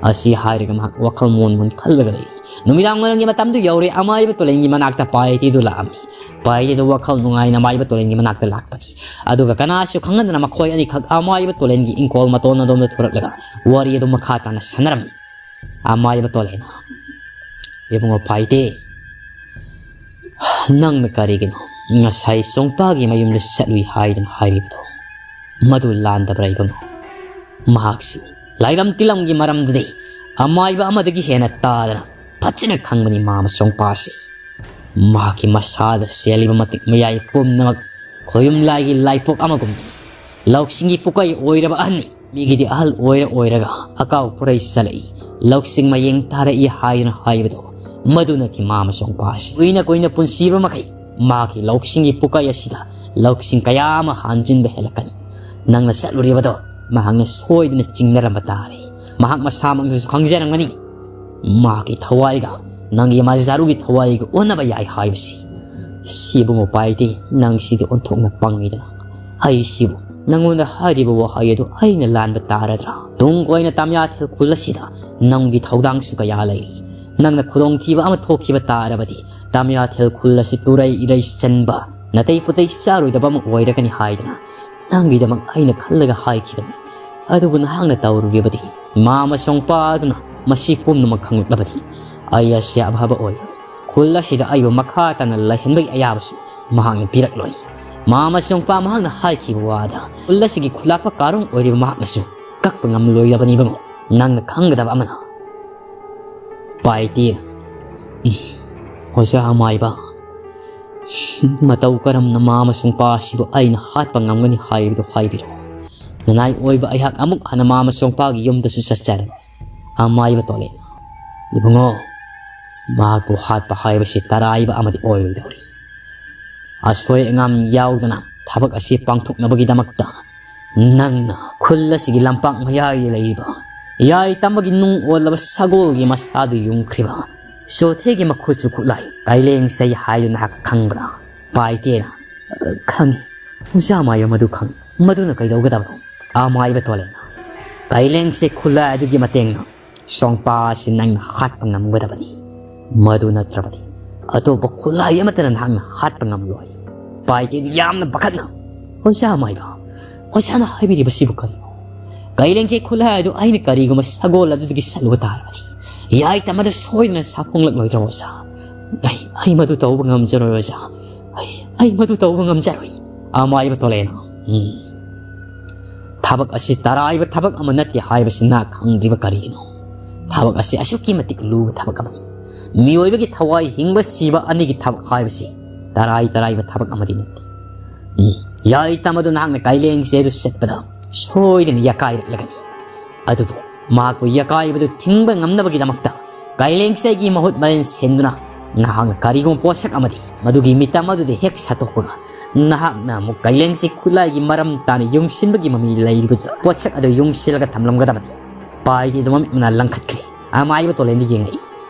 ꯑꯁꯤ ꯍꯥꯏꯔꯒ ꯃꯍꯥꯛ ꯋꯥꯈꯜ ꯃꯣꯟ ꯃꯣꯟ ꯈꯜꯂꯒ ꯂꯩꯔꯤ꯫ ꯅꯨꯃꯤꯗꯥꯡ ꯋꯥꯏꯔꯝꯒꯤ ꯃꯇꯝꯗꯨ ꯌꯧꯔꯦ꯫ ꯑꯃꯥꯏꯕ ꯇꯣꯂꯦꯟꯒꯤ ꯃꯅꯥꯛꯇ ꯄꯥꯏꯇꯤꯗꯨ ꯂꯥꯛꯑꯝꯃꯤ꯫ ꯄꯥꯏꯇꯤꯗꯨ ꯋꯥꯈꯜ ꯅꯨꯡꯉꯥꯏꯅ ꯑꯃꯥꯏꯕ ꯇꯣꯂꯦꯟꯒꯤ ꯃꯅꯥꯛꯇ ꯂꯥꯛꯄꯅꯤ꯫ ꯑꯗꯨꯒ ꯀꯅꯥꯁꯨ ꯈꯪꯍꯟꯗꯅ ꯃꯈꯣꯏ ꯑꯅꯤꯈꯛ ꯑꯃꯥꯏꯕ ꯇꯣꯂꯦꯟꯒꯤ ꯏꯪꯈꯣꯜ ꯃꯇꯣꯟ ꯑꯗꯣꯝꯗ ꯊꯣꯔꯛꯂꯒ ꯋꯥꯔꯤ ꯑꯗꯨ ꯃꯈꯥ ꯇꯥꯅ ꯁꯥꯟꯅꯔꯝꯃꯤ꯫ ꯑꯃꯥꯏꯕ ꯇꯣꯂꯦꯟꯅ, "ꯏꯕꯨꯡꯉꯣ ꯄꯥꯏꯇꯦ, ꯅꯪꯅ ꯀꯔꯤꯒꯤꯅꯣ ꯉꯁꯥꯏ ꯆꯣꯡꯄꯥꯒꯤ ꯃꯌꯨꯝꯗ ꯆꯠꯂꯨꯏ ꯍꯥꯏꯗꯨꯅ ꯍꯥꯏꯔꯤꯕꯗꯣ? ꯃꯗꯨ ꯂꯥꯟꯗꯕ꯭ꯔꯥ ꯏꯕꯨꯡꯉꯣ?" ꯃꯍꯥꯛꯁꯨ ꯂꯥꯏꯔꯝ ꯇꯤꯂꯝꯒꯤ ꯃꯔꯝꯗꯗꯤ ꯑꯃꯥꯏꯕ ꯑꯃꯗꯒꯤ ꯍꯦꯟꯅ ꯇꯥꯗꯅ ꯐꯖꯅ ꯈꯪꯕꯅꯤ ꯃꯥꯃ ꯆꯣꯡꯄꯥꯁꯤ꯫ ꯃꯍꯥꯛꯀꯤ ꯃꯁꯥꯗ ꯆꯦꯜꯂꯤꯕ ꯃꯇꯤꯛ ꯃꯌꯥꯏ ꯄꯨꯝꯅꯃꯛ ꯈꯣꯌꯨꯝ ꯂꯥꯏꯒꯤ ꯂꯥꯏꯄꯣꯛ ꯑꯃꯒꯨꯝꯅꯤ꯫ ꯂꯧꯁꯤꯡꯒꯤ ꯄꯨꯀꯩ ꯑꯣꯏꯔꯕ ꯑꯍꯟꯅꯤ꯫ ꯃꯤꯒꯤꯗꯤ ꯑꯍꯜ ꯑꯣꯏꯔ ꯑꯣꯏꯔꯒ ꯑꯀꯥꯎ ꯄꯨꯔꯩ ꯆꯠꯂꯛꯏ, ꯂꯧꯁꯤꯡ ꯃꯌꯦꯡ ꯇꯥꯔꯛꯏ ꯍꯥꯏꯗꯨꯅ ꯍꯥꯏꯕꯗꯣ ꯃꯗꯨꯅ ꯊꯤꯃꯥꯃ ꯆꯣꯡꯄꯥ ꯑꯁꯤ꯫ ꯀꯨꯏꯅ ꯀꯨꯏꯅ ꯄꯨꯟꯁꯤꯕ ꯃꯈꯩ ꯃꯍꯥꯛꯀꯤ ꯂꯧꯁꯤꯡꯒꯤ ꯄꯨꯀꯩ ꯑꯁꯤꯗ ꯂꯧꯁꯤꯡ ꯀꯌꯥ ꯑꯃ ꯍꯥꯟꯖꯤꯟꯕ ꯍꯦꯜꯂꯛꯀꯅꯤ꯫ ꯅꯪꯅ ꯆꯠꯂꯨꯔꯤꯕꯗꯣ ꯃꯍꯥꯛꯅ ꯁꯣꯏꯗꯅ ꯆꯤꯡꯅꯔꯝꯕ ꯇꯥꯔꯦ꯫ ꯃꯍꯥꯛ ꯃꯁꯥꯃꯛꯅꯁꯨ ꯈꯪꯖꯔꯝꯒꯅꯤ꯫ ꯃꯍꯥꯛꯀꯤ ꯊꯋꯥꯏꯒ ꯅꯪꯒꯤ ꯃꯖꯥꯔꯨꯒꯤ ꯊꯋꯥꯏꯒ ꯑꯣꯟꯅꯕ ꯌꯥꯏ ꯍꯥꯏꯕꯁꯤ꯫ ꯁꯤꯕꯨ ꯎꯄꯥꯏꯗꯤ ꯅꯪ ꯁꯤꯗꯤ ꯑꯣꯟꯊꯣꯛꯅ ꯄꯪꯉꯤꯗꯅ꯫ ꯑꯩꯁꯤꯕꯨ ꯅꯪꯉꯣꯟꯗ ꯍꯥꯏꯔꯤꯕ ꯋꯥꯍꯩ ꯑꯗꯨ ꯑꯩꯅ ꯂꯥꯟꯕ ꯇꯥꯔꯗ꯭ꯔꯥ? ꯇꯨꯡ ꯀꯣꯏꯅ ꯇꯥꯃꯤꯌꯥꯊꯦꯜ ꯈꯨꯜ ꯑꯁꯤꯗ ꯅꯪꯒꯤ ꯊꯧꯗꯥꯡꯁꯨ ꯀꯌꯥ ꯂꯩꯔꯤ꯫ ꯅꯪꯅ ꯈꯨꯗꯣꯡꯊꯤꯕ ꯑꯃ ꯊꯣꯛꯈꯤꯕ ꯇꯥꯔꯕꯗꯤ ꯇꯥꯃꯤꯌꯥꯊꯦꯜ ꯈꯨꯜ ꯑꯁꯤ ꯇꯨꯔꯩ ꯏꯔꯩ ꯆꯟꯕ, ꯅꯥꯇꯩ ꯄꯨꯇꯩ ꯆꯥꯔꯣꯏꯗꯕ ꯑꯃ ꯑꯣꯏꯔꯒꯅꯤ ꯍꯥꯏꯗꯅ ꯅꯪꯒꯤꯗꯃꯛ ꯑꯩꯅ ꯈꯜꯂꯒ ꯍꯥꯏꯈꯤꯕꯅꯤ꯫ ꯑꯗꯨꯕꯨ ꯅꯍꯥꯛꯅ ꯇꯧꯔꯨꯔꯤꯕꯗꯤ ꯃꯥ ꯑꯃꯁꯨꯡ ꯄꯥ ꯑꯗꯨꯅ ꯃꯁꯤ ꯄꯨꯝꯅꯃꯛ ꯈꯪꯂꯛꯂꯕꯗꯤ ꯑꯩ ꯑꯁꯤ ꯑꯐꯕ ꯑꯣꯏꯔꯣꯏ꯫ ꯈꯨꯜ ꯑꯁꯤꯗ ꯑꯩꯕꯨ ꯃꯈꯥ ꯇꯥꯅ ꯂꯩꯍꯟꯕꯒꯤ ꯑꯌꯥꯕꯁꯨ ꯃꯍꯥꯛꯅ ꯄꯤꯔꯛꯂꯣꯏ꯫ ꯃꯥ ꯑꯃꯁꯨꯡ ꯄꯥ ꯃꯍꯥꯛꯅ ꯍꯥꯏꯈꯤꯕ ꯋꯥꯗ ꯈꯨꯜ ꯑꯁꯤꯒꯤ ꯈꯨꯂꯥꯛꯄ ꯀꯥꯔꯣꯡ ꯑꯣꯏꯔꯤꯕ ꯃꯍꯥꯛꯅꯁꯨ ꯀꯛꯄ ꯉꯝꯂꯣꯏꯗꯕꯅꯤ ꯏꯕꯨꯡꯉꯣ꯫ ꯅꯪꯅ ꯈꯪꯒꯗꯕ ꯑꯃꯅ ꯄꯥꯏꯇꯦ꯫ ꯎꯝ꯫ ꯑꯣꯖꯥ ꯑꯃꯥꯏꯕ, ꯃꯇꯧ ꯀꯔꯝꯅ ꯃꯥ ꯑꯃꯁꯨꯡ ꯄꯥ ꯑꯁꯤꯕꯨ ꯑꯩꯅ ꯍꯥꯠꯄ ꯉꯝꯒꯅꯤ ꯍꯥꯏꯕꯗꯨ ꯍꯥꯏꯕꯤꯔꯣ꯫ ꯅꯅꯥꯏ ꯑꯣꯏꯕ ꯑꯩꯍꯥꯛ ꯑꯃꯨꯛ ꯍꯟꯅ ꯃꯥꯃ ꯆꯣꯡꯄꯥꯒꯤ ꯌꯨꯝꯗꯁꯨ ꯆꯠꯆꯔꯦ꯫ ꯑꯃꯥꯏꯕ ꯇꯣꯂꯦꯅ, "ꯏꯕꯨꯡꯉꯣ, ꯃꯍꯥꯛꯄꯨ ꯍꯥꯠꯄ ꯍꯥꯏꯕꯁꯤ ꯇꯔꯥꯏꯕ ꯑꯃꯗꯤ ꯑꯣꯏꯔꯣꯏꯗꯧꯔꯤ꯫ ꯑꯁꯣꯏ ꯑꯉꯥꯝ ꯌꯥꯎꯗꯅ ꯊꯕꯛ ꯑꯁꯤ ꯄꯥꯡꯊꯣꯛꯅꯕꯒꯤꯗꯃꯛꯇ ꯅꯪꯅ ꯈꯨꯜ ꯑꯁꯤꯒꯤ ꯂꯝꯄꯥꯛ ꯃꯌꯥꯏꯗ ꯂꯩꯔꯤꯕ ꯌꯥꯏ ꯇꯝꯕꯒꯤ ꯅꯨꯡ ꯑꯣꯜꯂꯕ ꯁꯒꯣꯜꯒꯤ ꯃꯁꯥꯗꯨ ꯌꯨꯡꯈ꯭ꯔꯤꯕ ꯆꯣꯊꯦꯒꯤ ꯃꯈꯨꯠꯁꯨ ꯈꯨꯠꯂꯥꯏ ꯀꯥꯏꯂꯦꯡꯁꯩ ꯍꯥꯏꯗꯨ ꯅꯍꯥꯛ ꯈꯪꯕ꯭ꯔꯥ?" ꯄꯥꯏꯇꯦꯅ, "ꯑ, ꯈꯪꯉꯤ꯫ ꯑꯣꯖꯥ ꯃꯥꯏꯕ, ꯃꯗꯨ ꯈꯪꯉꯤ꯫ ꯃꯗꯨꯅ ꯀꯩꯗꯧꯒꯗꯕꯅꯣ?" ꯑꯃꯥꯏꯕ ꯇꯣꯂꯦꯅ, "ꯀꯥꯏꯂꯦꯡꯁꯩ ꯈꯨꯠꯂꯥꯏ ꯑꯗꯨꯒꯤ ꯃꯇꯦꯡꯅ ꯆꯣꯡꯄꯥ ꯑꯁꯤ ꯅꯪꯅ ꯍꯥꯠꯄ ꯉꯝꯒꯗꯕꯅꯤ꯫ ꯃꯗꯨ ꯅꯠꯇ꯭ꯔꯕꯗꯤ ꯑꯇꯣꯞꯄ ꯈꯨꯠꯂꯥꯏ ꯑꯃꯠꯇꯅ ꯅꯍꯥꯛꯅ ꯍꯥꯠꯄ ꯉꯝꯂꯣꯏ꯫" ꯄꯥꯏꯇꯦꯗꯨ ꯌꯥꯝꯅ ꯄꯥꯈꯠꯅ, "ꯑꯣꯖꯥ ꯃꯥꯏꯕ, ꯑꯣꯖꯥꯅ ꯍꯥꯏꯕꯤꯔꯤꯕꯁꯤꯕꯨ ꯀꯔꯤꯅꯣ? ꯀꯥꯏꯂꯦꯡꯁꯩ ꯈꯨꯠꯂꯥꯏ ꯑꯗꯨ ꯑꯩꯅ ꯀꯔꯤꯒꯨꯝꯕ ꯁꯒꯣꯜ ꯑꯗꯨꯗꯒꯤ ꯆꯠꯂꯨꯕ ꯇꯥꯔꯕꯗꯤ, ꯌꯥꯏ ꯇꯝꯕꯗ ꯁꯣꯏꯗꯅ ꯁꯥꯐꯣꯡꯂꯛꯂꯣꯏꯗ꯭ꯔꯣ ꯑꯣꯖꯥ? ꯑꯩ, ꯑꯩ ꯃꯗꯨ ꯇꯧꯕ ꯉꯝꯖꯔꯣꯏ ꯑꯣꯖꯥ꯫ ꯑꯩ, ꯑꯩ ꯃꯗꯨ ꯇꯧꯕ ꯉꯝꯖꯔꯣꯏ꯫" ꯑꯃꯥꯏꯕ ꯇꯣꯂꯦꯅ, "ꯎꯝ, ꯊꯕꯛ ꯑꯁꯤ ꯇꯔꯥꯏꯕ ꯊꯕꯛ ꯑꯃ ꯅꯠꯇꯦ ꯍꯥꯏꯕꯁꯤ ꯅꯍꯥꯛ ꯈꯪꯗ꯭ꯔꯤꯕ ꯀꯔꯤꯒꯤꯅꯣ? ꯊꯕꯛ ꯑꯁꯤ ꯑꯁꯨꯛꯀꯤ ꯃꯇꯤꯛ ꯂꯨꯕ ꯊꯕꯛ ꯑꯃꯅꯤ꯫ ꯃꯤꯑꯣꯏꯕꯒꯤ ꯊꯋꯥꯏ ꯍꯤꯡꯕ ꯁꯤꯕ ꯑꯅꯤꯒꯤ ꯊꯕꯛ ꯍꯥꯏꯕꯁꯤ ꯇꯔꯥꯏ ꯇꯔꯥꯏꯕ ꯊꯕꯛ ꯑꯃꯗꯤ ꯅꯠꯇꯦ꯫ ꯎꯝ, ꯌꯥꯏ ꯇꯝꯕꯗꯨ ꯅꯍꯥꯛꯅ ꯀꯥꯏꯂꯦꯡꯁꯩ ꯑꯗꯨ ꯆꯠꯄꯗ ꯁꯣꯏꯗꯅ ꯌꯥꯀꯥꯏꯔꯛꯂꯒꯅꯤ꯫ ꯑꯗꯨꯕꯨ ꯃꯍꯥꯛꯄꯨ ꯌꯥꯀꯥꯏꯕꯗꯨ ꯊꯤꯡꯕ ꯉꯝꯅꯕꯒꯤꯗꯃꯛꯇ ꯀꯥꯏꯂꯦꯡꯁꯩꯒꯤ ꯃꯍꯨꯠ ꯃꯔꯦꯟ ꯁꯤꯟꯗꯨꯅ ꯅꯍꯥꯛꯅ ꯀꯔꯤꯒꯨꯝꯕ ꯄꯣꯠꯁꯛ ꯑꯃꯗꯤ ꯃꯗꯨꯒꯤ ꯃꯤꯇꯝ ꯑꯗꯨꯗ ꯍꯦꯛ ꯁꯠꯇꯣꯛꯄꯒ ꯅꯍꯥꯛꯅ ꯑꯃꯨꯛ ꯀꯥꯏꯂꯦꯡꯁꯩ ꯈꯨꯠꯂꯥꯏꯒꯤ ꯃꯔꯝ ꯇꯥꯅ ꯌꯨꯡꯁꯤꯟꯕꯒꯤ ꯃꯃꯤ ꯂꯩꯔꯤꯕꯗꯨꯗ ꯄꯣꯠꯁꯛ ꯑꯗꯨ ꯌꯨꯡꯁꯤꯜꯂꯒ ꯊꯝꯂꯝꯒꯗꯕꯅꯤ꯫" ꯄꯥꯏꯇꯦꯗꯨ ꯃꯃꯤꯠ ꯃꯅꯥ ꯂꯪꯈꯠꯈ꯭ꯔꯦ꯫ ꯑꯃꯥꯏꯕ ꯇꯣꯂꯦꯟꯗ ꯌꯦꯡꯉꯛꯏ꯫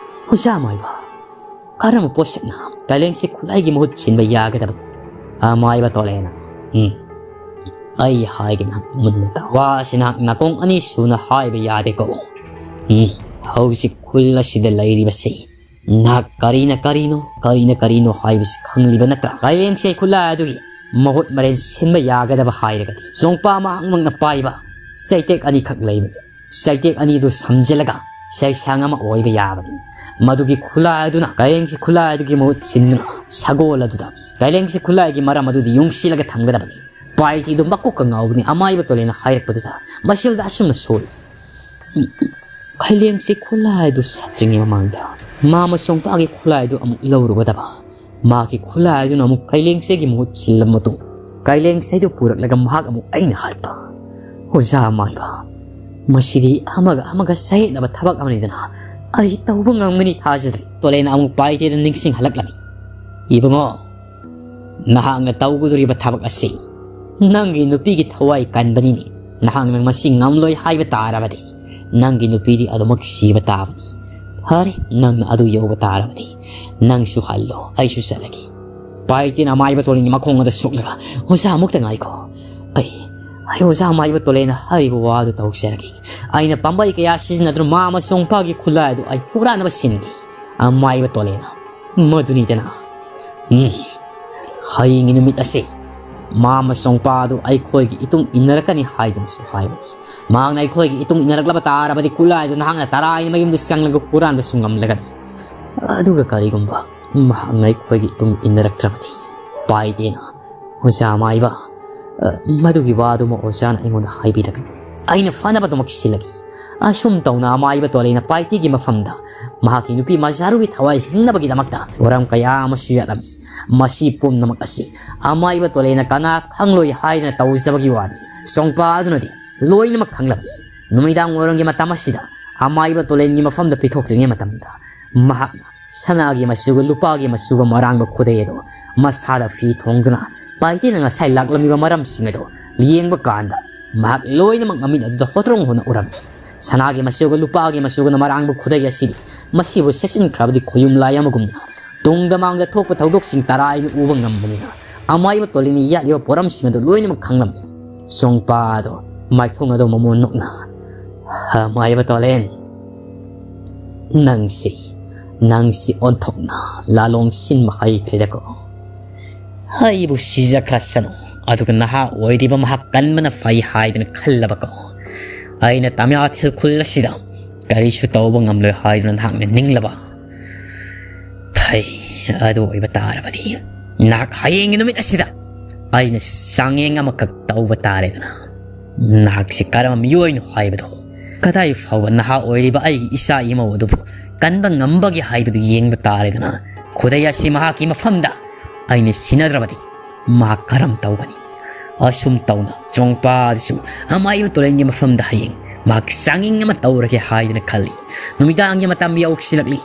"ꯑꯣꯖꯥ ꯃꯥꯏꯕ, ꯀꯔꯝꯕ ꯄꯣꯠꯁꯛꯅ ꯀꯥꯏꯂꯦꯡꯁꯩ ꯈꯨꯠꯂꯥꯏꯒꯤ ꯃꯍꯨꯠ ꯁꯤꯟꯕ ꯌꯥꯒꯗꯕꯅꯣ?" ꯑꯃꯥꯏꯕ ꯇꯣꯂꯦꯅ, "ꯎꯝ, ꯑꯩ ꯍꯥꯏꯒꯦ, ꯅꯍꯥꯛ ꯃꯨꯟꯅ ꯇꯥꯎ꯫ ꯋꯥ ꯑꯁꯤ ꯅꯍꯥꯛ ꯅꯥꯀꯣꯡ ꯑꯅꯤ ꯁꯨꯅ ꯍꯥꯏꯕ ꯌꯥꯗꯦꯀꯣ꯫ ꯎꯝ, ꯍꯧꯖꯤꯛ ꯈꯨꯜ ꯑꯁꯤꯗ ꯂꯩꯔꯤꯕꯁꯤ ꯅꯍꯥꯛ ꯀꯔꯤꯅ ꯀꯔꯤꯅꯣ, ꯀꯔꯤꯅ ꯀꯔꯤꯅꯣ ꯍꯥꯏꯕꯁꯤ ꯈꯪꯂꯤꯕ ꯅꯠꯇ꯭ꯔꯥ? ꯀꯥꯏꯂꯦꯡꯁꯩ ꯈꯨꯠꯂꯥꯏ ꯑꯗꯨꯒꯤ ꯃꯍꯨꯠ ꯃꯔꯦꯟ ꯁꯤꯟꯕ ꯌꯥꯒꯗꯕ ꯍꯥꯏꯔꯒꯗꯤ ꯆꯣꯡꯄꯥ ꯃꯍꯥꯛꯃꯛꯅ ꯄꯥꯏꯕ ꯆꯩꯇꯦꯛ ꯑꯅꯤꯈꯛ ꯂꯩꯕꯅꯤ꯫ ꯆꯩꯇꯦꯛ ꯑꯅꯤꯗꯨ ꯁꯝꯖꯤꯜꯂꯒ ꯆꯩꯁꯥꯡ ꯑꯃ ꯑꯣꯏꯕ ꯌꯥꯕꯅꯤ꯫ ꯃꯗꯨꯒꯤ ꯈꯨꯠꯂꯥꯏ ꯑꯗꯨꯅ ꯀꯥꯏꯂꯦꯡꯁꯩ ꯈꯨꯠꯂꯥꯏ ꯑꯗꯨꯒꯤ ꯃꯍꯨꯠ ꯁꯤꯟꯗꯨꯅ ꯁꯒꯣꯜ ꯑꯗꯨꯗ ꯀꯥꯏꯂꯦꯡꯁꯩ ꯈꯨꯠꯂꯥꯏꯒꯤ ꯃꯔꯝ ꯑꯗꯨꯗꯤ ꯌꯨꯡꯁꯤꯜꯂꯒ ꯊꯝꯒꯗꯕꯅꯤ꯫" ꯄꯥꯏꯇꯦꯗꯨ ꯃꯀꯣꯛꯀ ꯉꯥꯎꯕꯅꯤ꯫ ꯑꯃꯥꯏꯕ ꯇꯣꯂꯦꯅ ꯍꯥꯏꯔꯛꯄꯗꯨꯗ ꯃꯁꯤꯜꯗ ꯑꯁꯨꯝꯅ ꯁꯣꯜꯂꯤ꯫ "ꯀꯥꯏꯂꯦꯡꯁꯩ ꯈꯨꯠꯂꯥꯏꯗꯨ ꯁꯠꯇ꯭ꯔꯤꯉꯩ ꯃꯃꯥꯡꯗ ꯃꯥꯃ ꯆꯣꯡꯄꯥꯒꯤ ꯈꯨꯠꯂꯥꯏꯗꯨ ꯑꯃꯨꯛ ꯂꯧꯔꯨꯒꯗꯕ꯫ ꯃꯍꯥꯛꯀꯤ ꯈꯨꯠꯂꯥꯏꯗꯨꯅ ꯑꯃꯨꯛ ꯀꯥꯏꯂꯦꯡꯁꯩꯒꯤ ꯃꯍꯨꯠ ꯁꯤꯜꯂꯕ ꯃꯇꯨꯡ ꯀꯥꯏꯂꯦꯡꯁꯩꯗꯨ ꯄꯨꯔꯛꯂꯒ ꯃꯍꯥꯛ ꯑꯃꯨꯛ ꯑꯩꯅ ꯍꯥꯠꯄ꯫ ꯑꯣꯖꯥ ꯃꯥꯏꯕ, ꯃꯁꯤꯗꯤ ꯑꯃꯒ ꯑꯃꯒ ꯆꯌꯦꯠꯅꯕ ꯊꯕꯛ ꯑꯃꯅꯤꯗꯅ, ꯑꯩ ꯇꯧꯕ ꯉꯝꯒꯅꯤ ꯊꯥꯖꯗ꯭ꯔꯤ꯫ ꯇꯣꯂꯦꯟꯅ ꯑꯃꯨꯛ ꯄꯥꯏꯇꯦꯗ ꯅꯤꯡꯁꯤꯡꯍꯜꯂꯛꯂꯝꯃꯤ꯫ "ꯏꯕꯨꯡꯉꯣ, ꯅꯍꯥꯛꯅ ꯇꯧꯒꯗꯧꯔꯤꯕ ꯊꯕꯛ ꯑꯁꯤ ꯅꯪꯒꯤ ꯅꯨꯄꯤꯒꯤ ꯊꯋꯥꯏ ꯀꯟꯕꯅꯤꯅꯦ꯫ ꯅꯍꯥꯛꯅ ꯃꯁꯤ ꯉꯝꯂꯣꯏ ꯍꯥꯏꯕ ꯇꯥꯔꯕꯗꯤ, ꯅꯪꯒꯤ ꯅꯨꯄꯤꯗꯤ ꯑꯗꯨꯃꯛ ꯁꯤꯕ ꯇꯥꯕꯅꯤ꯫ ꯐꯔꯦ, ꯅꯪꯅ ꯑꯗꯨ ꯌꯧꯕ ꯇꯥꯔꯕꯗꯤ, ꯅꯪꯁꯨ ꯍꯜꯂꯣ, ꯑꯩꯁꯨ ꯆꯠꯂꯒꯦ꯫" ꯄꯥꯏꯇꯦꯅ ꯑꯃꯥꯏꯕ ꯇꯣꯂꯦꯟꯒꯤ ꯃꯈꯣꯡ ꯑꯗꯨ ꯁꯣꯛꯂꯒ, "ꯑꯣꯖꯥ, ꯑꯃꯨꯛꯇ ꯉꯥꯏꯈꯣ꯫ ꯑꯩ, ꯑꯩ ꯑꯣꯖꯥ ꯑꯃꯥꯏꯕ ꯇꯣꯂꯦꯟꯅ ꯍꯥꯏꯔꯤꯕ ꯋꯥ ꯑꯗꯨ ꯇꯧꯖꯔꯒꯦ꯫ ꯑꯩꯅ ꯄꯥꯝꯕꯩ ꯀꯌꯥ ꯁꯤꯖꯤꯟꯅꯗꯨꯅ ꯃꯥ ꯑꯃꯁꯨꯡ ꯄꯥꯒꯤ ꯈꯨꯠꯂꯥꯏ ꯑꯗꯨ ꯑꯩ ꯍꯨꯔꯥꯟꯅꯕ ꯁꯤꯟꯒꯦ꯫" ꯑꯃꯥꯏꯕ ꯇꯣꯂꯦꯟꯅ, "ꯃꯗꯨꯅꯤꯗꯅ꯫ ꯎꯝ, ꯍꯌꯦꯡꯒꯤ ꯅꯨꯃꯤꯠ ꯑꯁꯤ ꯃꯥ ꯑꯃꯁꯨꯡ ꯄꯥ ꯑꯗꯨ ꯑꯩꯈꯣꯏꯒꯤ ꯏꯇꯨꯡ ꯏꯟꯅꯔꯛꯀꯅꯤ ꯍꯥꯏꯗꯨꯅꯁꯨ ꯍꯥꯏꯕꯅꯤ꯫ ꯃꯍꯥꯛꯅ ꯑꯩꯈꯣꯏꯒꯤ ꯏꯇꯨꯡ ꯏꯟꯅꯔꯛꯂꯕ ꯇꯥꯔꯕꯗꯤ ꯈꯨꯠꯂꯥꯏ ꯑꯗꯨ ꯅꯍꯥꯛꯅ ꯇꯔꯥꯏꯅ ꯃꯌꯨꯝꯗ ꯆꯪꯂꯒ ꯍꯨꯔꯥꯟꯕꯁꯨ ꯉꯝꯂꯒꯅꯤ꯫ ꯑꯗꯨꯒ ꯀꯔꯤꯒꯨꯝꯕ ꯃꯍꯥꯛꯅ ꯑꯩꯈꯣꯏꯒꯤ ꯏꯇꯨꯡ ꯏꯟꯅꯔꯛꯇ꯭ꯔꯕꯗꯤ?" ꯄꯥꯏꯇꯦꯅ, "ꯑꯣꯖꯥ ꯃꯥꯏꯕ, ꯑ, ꯃꯗꯨꯒꯤ ꯋꯥꯗꯨꯃ ꯑꯣꯖꯥꯅ ꯑꯩꯉꯣꯟꯗ ꯍꯥꯏꯕꯤꯔꯒꯅꯤ꯫ ꯑꯩꯅ ꯐꯅꯕꯗꯨꯃꯛ ꯁꯤꯜꯂꯒꯦ꯫" ꯑꯁꯨꯝ ꯇꯧꯅ ꯑꯃꯥꯏꯕ ꯇꯣꯂꯦꯅ ꯄꯥꯏꯇꯦꯒꯤ ꯃꯐꯝꯗ ꯃꯍꯥꯛꯀꯤ ꯅꯨꯄꯤ ꯃꯖꯥꯔꯨꯒꯤ ꯊꯋꯥꯏ ꯍꯤꯡꯅꯕꯒꯤꯗꯃꯛꯇ ꯄꯣꯔꯝ ꯀꯌꯥ ꯑꯃꯁꯨ ꯌꯥꯠꯂꯝꯃꯤ꯫ ꯃꯁꯤ ꯄꯨꯝꯅꯃꯛ ꯑꯁꯤ ꯑꯃꯥꯏꯕ ꯇꯣꯂꯦꯅ ꯀꯅꯥ ꯈꯪꯂꯣꯏ ꯍꯥꯏꯗꯅ ꯇꯧꯖꯕꯒꯤ ꯋꯥꯅꯤ꯫ ꯁꯣꯡꯄꯥ ꯑꯗꯨꯅꯗꯤ ꯂꯣꯏꯅꯃꯛ ꯈꯪꯂꯝꯃꯤ꯫ ꯅꯨꯃꯤꯗꯥꯡ ꯋꯥꯏꯔꯝꯒꯤ ꯃꯇꯝ ꯑꯁꯤꯗ ꯑꯃꯥꯏꯕ ꯇꯣꯂꯦꯟꯒꯤ ꯃꯐꯝꯗ ꯄꯤꯊꯣꯛꯇ꯭ꯔꯤꯉꯩ ꯃꯇꯝꯗ ꯃꯍꯥꯛꯅ ꯁꯅꯥꯒꯤ ꯃꯆꯨꯒ ꯂꯨꯄꯥꯒꯤ ꯃꯆꯨꯒ ꯃꯔꯥꯡꯕ ꯈꯨꯗꯩ ꯑꯗꯨ ꯃꯁꯥꯗ ꯐꯤ ꯊꯣꯡꯗꯨꯅ ꯄꯥꯏꯇꯦꯅ ꯉꯁꯥꯏ ꯂꯥꯛꯂꯝꯃꯤꯕ ꯃꯔꯝꯁꯤꯡ ꯑꯗꯨ ꯌꯦꯡꯕ ꯀꯥꯟꯗ ꯃꯍꯥꯛ ꯂꯣꯏꯅꯃꯛ ꯃꯃꯤꯠ ꯑꯗꯨꯗ ꯍꯣꯇ꯭ꯔꯣꯡ ꯍꯣꯅ ꯎꯔꯝꯃꯤ꯫ ꯁꯅꯥꯒꯤ ꯃꯆꯨꯒ ꯂꯨꯄꯥꯒꯤ ꯃꯆꯨꯒꯅ ꯃꯔꯥꯡꯕ ꯈꯨꯗꯩ ꯑꯁꯤꯗꯤ ꯃꯁꯤꯕꯨ ꯁꯦꯠꯆꯤꯟꯈ꯭ꯔꯕꯗꯤ ꯈꯣꯌꯨꯝ ꯂꯥꯏ ꯑꯃꯒꯨꯝꯅ ꯇꯨꯡꯗ ꯃꯥꯡꯗ ꯊꯣꯛꯄ ꯊꯧꯗꯣꯛꯁꯤꯡ ꯇꯔꯥꯏꯅ ꯎꯕ ꯉꯝꯕꯅꯤꯅ ꯑꯃꯥꯏꯕ ꯇꯣꯂꯦꯟꯅ ꯌꯥꯠꯂꯤꯕ ꯄꯣꯔꯝꯁꯤꯡ ꯑꯗꯨ ꯂꯣꯏꯅꯃꯛ ꯈꯪꯂꯝꯃꯤ꯫ ꯁꯣꯡꯄꯥ ꯑꯗꯣ ꯃꯥꯏꯊꯣꯡ ꯑꯗꯣ ꯃꯃꯣꯟ ꯅꯣꯛꯅ, "ꯑꯃꯥꯏꯕ ꯇꯣꯂꯦꯟ, ꯅꯪꯁꯤ, ꯅꯪꯁꯤ ꯑꯣꯟꯊꯣꯛꯅ ꯂꯥꯂꯣꯡ ꯁꯤꯟꯕ ꯍꯩꯈ꯭ꯔꯦꯗꯀꯣ꯫ ꯑꯩꯕꯨ ꯁꯤꯖꯈ꯭ꯔꯁꯅꯨ, ꯑꯗꯨꯒ ꯅꯍꯥ ꯑꯣꯏꯔꯤꯕ ꯃꯍꯥꯛ ꯀꯟꯕꯅ ꯐꯩ ꯍꯥꯏꯗꯨꯅ ꯈꯜꯂꯕꯀꯣ꯫ ꯑꯩꯅ ꯇꯃꯤꯌꯥꯊꯤꯜ ꯈꯨꯜ ꯑꯁꯤꯗ ꯀꯔꯤꯁꯨ ꯇꯧꯕ ꯉꯝꯂꯣꯏ ꯍꯥꯏꯗꯨꯅ ꯅꯍꯥꯛꯅ ꯅꯤꯡꯂꯕ꯫ ꯐꯩ, ꯑꯗꯨ ꯑꯣꯏꯕ ꯇꯥꯔꯕꯗꯤ ꯅꯍꯥꯛ ꯍꯌꯦꯡꯒꯤ ꯅꯨꯃꯤꯠ ꯑꯁꯤꯗ ꯑꯩꯅ ꯆꯥꯡꯌꯦꯡ ꯑꯃꯈꯛ ꯇꯧꯕ ꯇꯥꯔꯦꯗꯅ꯫ ꯅꯍꯥꯛꯁꯤ ꯀꯔꯝꯕ ꯃꯤꯑꯣꯏꯅꯣ ꯍꯥꯏꯕꯗꯣ, ꯀꯗꯥꯏ ꯐꯥꯎꯕ ꯅꯍꯥ ꯑꯣꯏꯔꯤꯕ ꯑꯩꯒꯤ ꯏꯆꯥ ꯏꯃꯧ ꯑꯗꯨꯕꯨ ꯀꯟꯕ ꯉꯝꯕꯒꯦ ꯍꯥꯏꯕꯗꯨ ꯌꯦꯡꯕ ꯇꯥꯔꯦꯗꯅ꯫ ꯈꯨꯗꯩ ꯑꯁꯤ ꯃꯍꯥꯛꯀꯤ ꯃꯐꯝꯗ ꯑꯩꯅ ꯁꯤꯟꯅꯗ꯭ꯔꯕꯗꯤ ꯃꯍꯥꯛ ꯀꯔꯝ ꯇꯧꯒꯅꯤ? ꯑꯁꯨꯝ ꯇꯧꯅ ꯆꯣꯡꯄꯥ ꯑꯗꯨꯁꯨ ꯑꯃꯥꯏꯕ ꯇꯣꯂꯦꯟꯒꯤ ꯃꯐꯝꯗ ꯍꯌꯦꯡ ꯃꯍꯥꯛ ꯆꯥꯡꯌꯦꯡ ꯑꯃ ꯇꯧꯔꯒꯦ ꯍꯥꯏꯗꯨꯅ ꯈꯜꯂꯤ꯫ ꯅꯨꯃꯤꯗꯥꯡꯒꯤ ꯃꯇꯝ ꯌꯧꯁꯤꯜꯂꯛꯂꯤ꯫